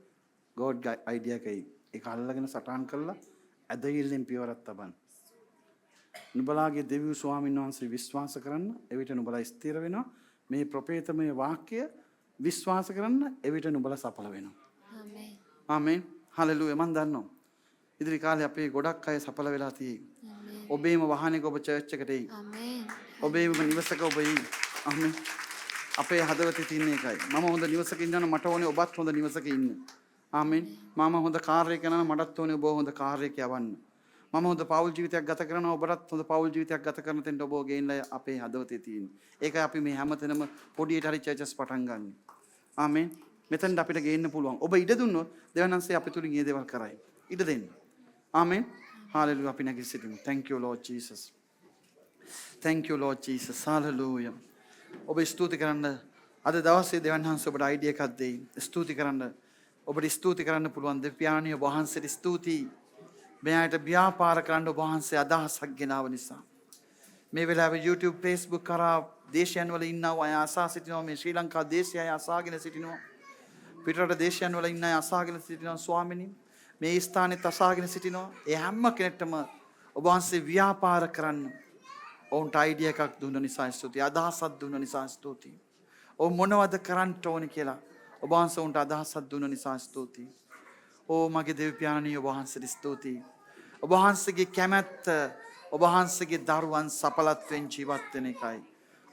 [SPEAKER 1] ගෝඩ් අයිඩියා එකක් එයි. ඒක අල්ලගෙන සටහන් කරලා ඇදහිල්ලෙන් පියවරක් තබන්න. නුඹලාගේ දෙවියන් ස්වාමීන් වහන්සේ විශ්වාස කරන්න, එවිට නුඹලා ස්ථිර වෙනවා. මේ ප්‍රොපේතමය වාක්‍ය විශ්වාස කරන්න, එවිට නුඹලා සඵල වෙනවා.
[SPEAKER 2] ආමේන්.
[SPEAKER 1] ආමේන්. හලෙලූයා. මං දන්නවා. ඉදිරි කාලේ අපේ ගොඩක් අය සඵල වෙලා තියෙයි. ඔබේම වාහනයක ඔබ චර්ච් එකට එයි.
[SPEAKER 2] ආමේන්.
[SPEAKER 1] ඔබේම නිවසක ඔබ එයි. ආමේන්. අපේ හදවතේ තියෙන එකයි. මම හොඳ නිවසක ඉන්නවා නම් මට ඕනේ ඔබත් හොඳ නිවසක ඉන්න. ආමේන්. මම හොඳ කාර් එකක යනවා නම් මටත් ඕනේ ඔබ හොඳ කාර් එකක යවන්න. මම හොඳ පෞල් ජීවිතයක් ගත කරනවා, ඔබටත් හොඳ පෞල් ජීවිතයක් ගත කරන තැනට ඔබව ගේන්නයි අපේ හදවතේ තියෙන්නේ. ඒකයි අපි මේ හැමතැනම පොඩියට හරි චර්චස් පටන් ගන්න. ආමේන්. මෙතනට අපිට ගේන්න පුළුවන්. ඔබ ඉඩ දුන්නොත් දෙවියන් අපි තුලින් මේ දේවල් කරයි. ඉඩ දෙන්න. ආමේන්. හාලෙලූයා. අපි නැගී සිටිමු. Thank you, Lord Jesus. Thank you, Lord Jesus. Hallelujah. ඔබ ස්තුති කරන්න. අද දවසේ දෙවියන් වහන්සේ ඔබට අයිඩියා එකක් දෙයි. ස්තුති කරන්න. ඔබට ස්තුති කරන්න පුළුවන්. දෙවියාණිය වහන්සේට ස්තුතියි. මෙයාට ව්‍යාපාර කරන්න ඔබ වහන්සේ අදහසක් ගෙනාව නිසා. මේ වෙලාවේ YouTube, Facebook කරා දේශයන් වල ඉන්නව අය අසා සිටිනවා. මේ ශ්‍රී ලංකා දේශය අය අසාගෙන සිටිනවා. පිටරට දේශයන් වල ඉන්න අය අසාගෙන සිටිනවා ස්වාමිනී. මේ ස්ථානෙත් අසාගෙන සිටිනවා. ඒ හැම කෙනෙක්ටම ඔබ වහන්සේ ව්‍යාපාර කරන්න ඔවුන්ට අයිඩියා එකක් දුන්න නිසා ස්තුතියි. අදහසක් දුන්න නිසා ස්තුතියි. ඔවුන් මොනවද කරන්න ඕනේ කියලා ඔබ වහන්සේ ඔවුන්ට අදහසක් දුන්න නිසා ස්තුතියි. ඕ මගේ දෙවි පියාණනි, ඔබ වහන්සේට ස්තුතියි. ඔබ වහන්සේගේ කැමැත්ත ඔබ වහන්සේගේ දරුවන් සඵලත්වයෙන් ජීවත් වෙන එකයි.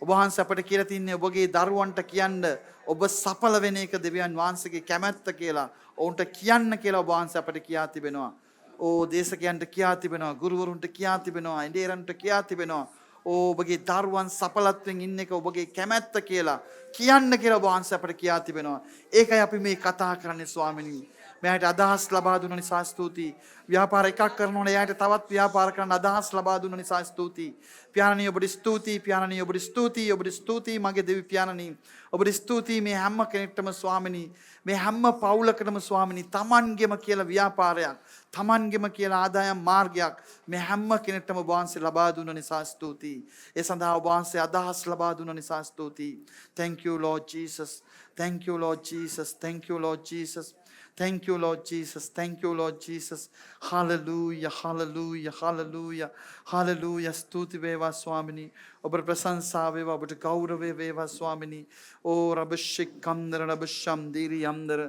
[SPEAKER 1] ඔබ වහන්සේ අපට කියලා තින්නේ ඔබගේ දරුවන්ට කියන්න ඔබ සඵල වෙන එක දෙවියන් වහන්සේගේ කැමැත්ත කියලා ඔවුන්ට කියන්න කියලා ඔබ වහන්සේ අපට කියා තිබෙනවා. ඕ දේශකයන්ට කියා තිබෙනවා, ගුරුවරුන්ට කියා තිබෙනවා, එඬේරන්ට කියා තිබෙනවා. ඕ ඔබගේ දරුවන් සඵලත්වයෙන් ඉන්න එක ඔබගේ කැමැත්ත කියලා කියන්න කියලා ඔබ වහන්සේ අපට කියා තිබෙනවා. ඒකයි අපි මේ කතා කරන්නේ ස්වාමිනී. මෙයාට අදහස් ලබා දුන්න නිසා ස්තුතියි. ව්‍යාපාර එකක් කරනවා නම් එයාට තවත් ව්‍යාපාර කරන්න අදහස් ලබා දුන්න නිසා ස්තුතියි. පියාණනි, ඔබට ස්තුතියි. පියාණනි, ඔබට ස්තුතියි. ඔබට ස්තුතියි මගේ දෙවි පියාණනි. ඔබට ස්තුතියි. මේ හැම කෙනෙක්ටම ස්වාමිනී, මේ හැම පවුලකටම ස්වාමිනී, තමන්ගෙම කියලා ව්‍යාපාරයක්, තමන්ගෙම කියලා ආදායම් මාර්ගයක් මේ හැම කෙනෙක්ටම ඔබ වහන්සේ ලබා දුන්න නිසා ස්තුතියි. ඒ සඳහා ඔබ වහන්සේ අදහස් ලබා දුන්න නිසා ස්තුතියි. Thank you, Lord Jesus. Thank you, Lord Jesus. Thank you, Lord Jesus. Thank you, Lord Jesus. Thank you, Lord Jesus. Hallelujah, hallelujah, hallelujah, hallelujah. ස්තුති වේවා ස්වාමිනී. ඔබට ප්‍රශංසා වේවා, ඔබට ගෞරවය වේවා ස්වාමිනී. ඕ රබෂික්කන්දර රබෂම් දීරි යම්දර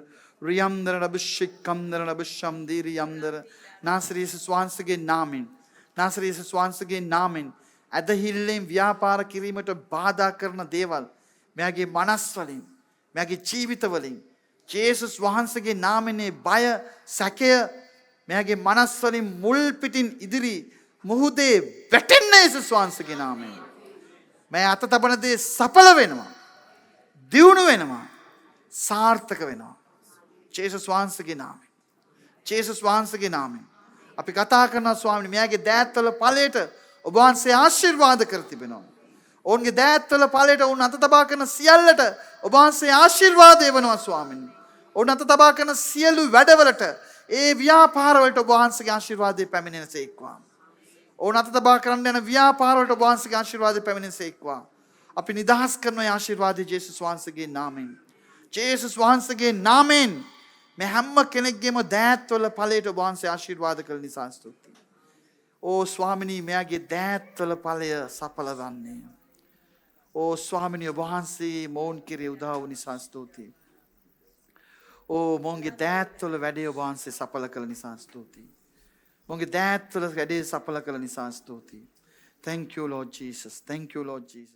[SPEAKER 1] රියම්දර රබෂික්කන්දර රබෂම් දීරි යම්දර. නාසරී යේසුස් වහන්සේගේ නාමයෙන්, නාසරී යේසුස් වහන්සේගේ නාමයෙන් ඇදහිල්ලෙන් ව්‍යාපාර කිරීමට බාධා කරන දේවල් මෙයාගේ මනස් වලින්, මෙයාගේ ජීවිත වලින්, ජේසුස් වහන්සේගේ නාමයෙන් බය, සැකය මෙයාගේ මනස් වලින් මුල් පිටින් ඉදිරි මුහුදේ වැටෙන්න යේසුස් වහන්සේගේ නාමයෙන්. මම අත තබන දේ සඵල වෙනවා. දියුණු වෙනවා. සාර්ථක වෙනවා. ජේසුස් වහන්සේගේ නාමයෙන්. ජේසුස් වහන්සේගේ නාමයෙන්. අපි කතා කරනවා ස්වාමීනි, මෙයාගේ දෑත්වල ඵලයට ඔබ වහන්සේ ආශිර්වාද කර තිබෙනවා. ඔවුන්ගේ දෑත්වල ඵලයට, ඔවුන් අත තබා කරන සියල්ලට ඔබ වහන්සේ ආශිර්වාද එවනවා ස්වාමීනි. ඔවුන් අත තබා කරන සියලු වැඩවලට, ඒ ව්‍යාපාරවලට ඔබ වහන්සේගේ ආශිර්වාදය පැමිණෙන සේක්වා. ඔවුන් අත තබා කරන්න යන ව්‍යාපාරවලට ඔබ වහන්සේගේ ආශිර්වාදය පැමිණෙන සේක්වා. අපි නිදහස් කරන ඒ ආශිර්වාදය ජේසුස් වහන්සේගේ නාමයෙන්. ජේසුස් වහන්සේගේ නාමයෙන් මේ හැම කෙනෙක්ගේම දෑත්වල ඵලයට ඔබ වහන්සේ ආශිර්වාද කළ නිසා ස්තුතියි. ඕ ස්වාමිනී, මෙයාගේ දෑත්වල ඵලය සඵල වන්නේ. ඕ ස්වාමිනී, ඔබ වහන්සේ මොවුන් කෙරේ උදා වූ නිසා ස්තුතියි. ඕ මොවුන්ගේ දෑත්වල වැඩේ ඔබ වහන්සේ සඵල කළ නිසා ස්තුතියි. මොවුන්ගේ දෑත්වල වැඩේ සඵල කළ නිසා ස්තුතියි. Thank you, Lord Jesus. Thank you, Lord Jesus.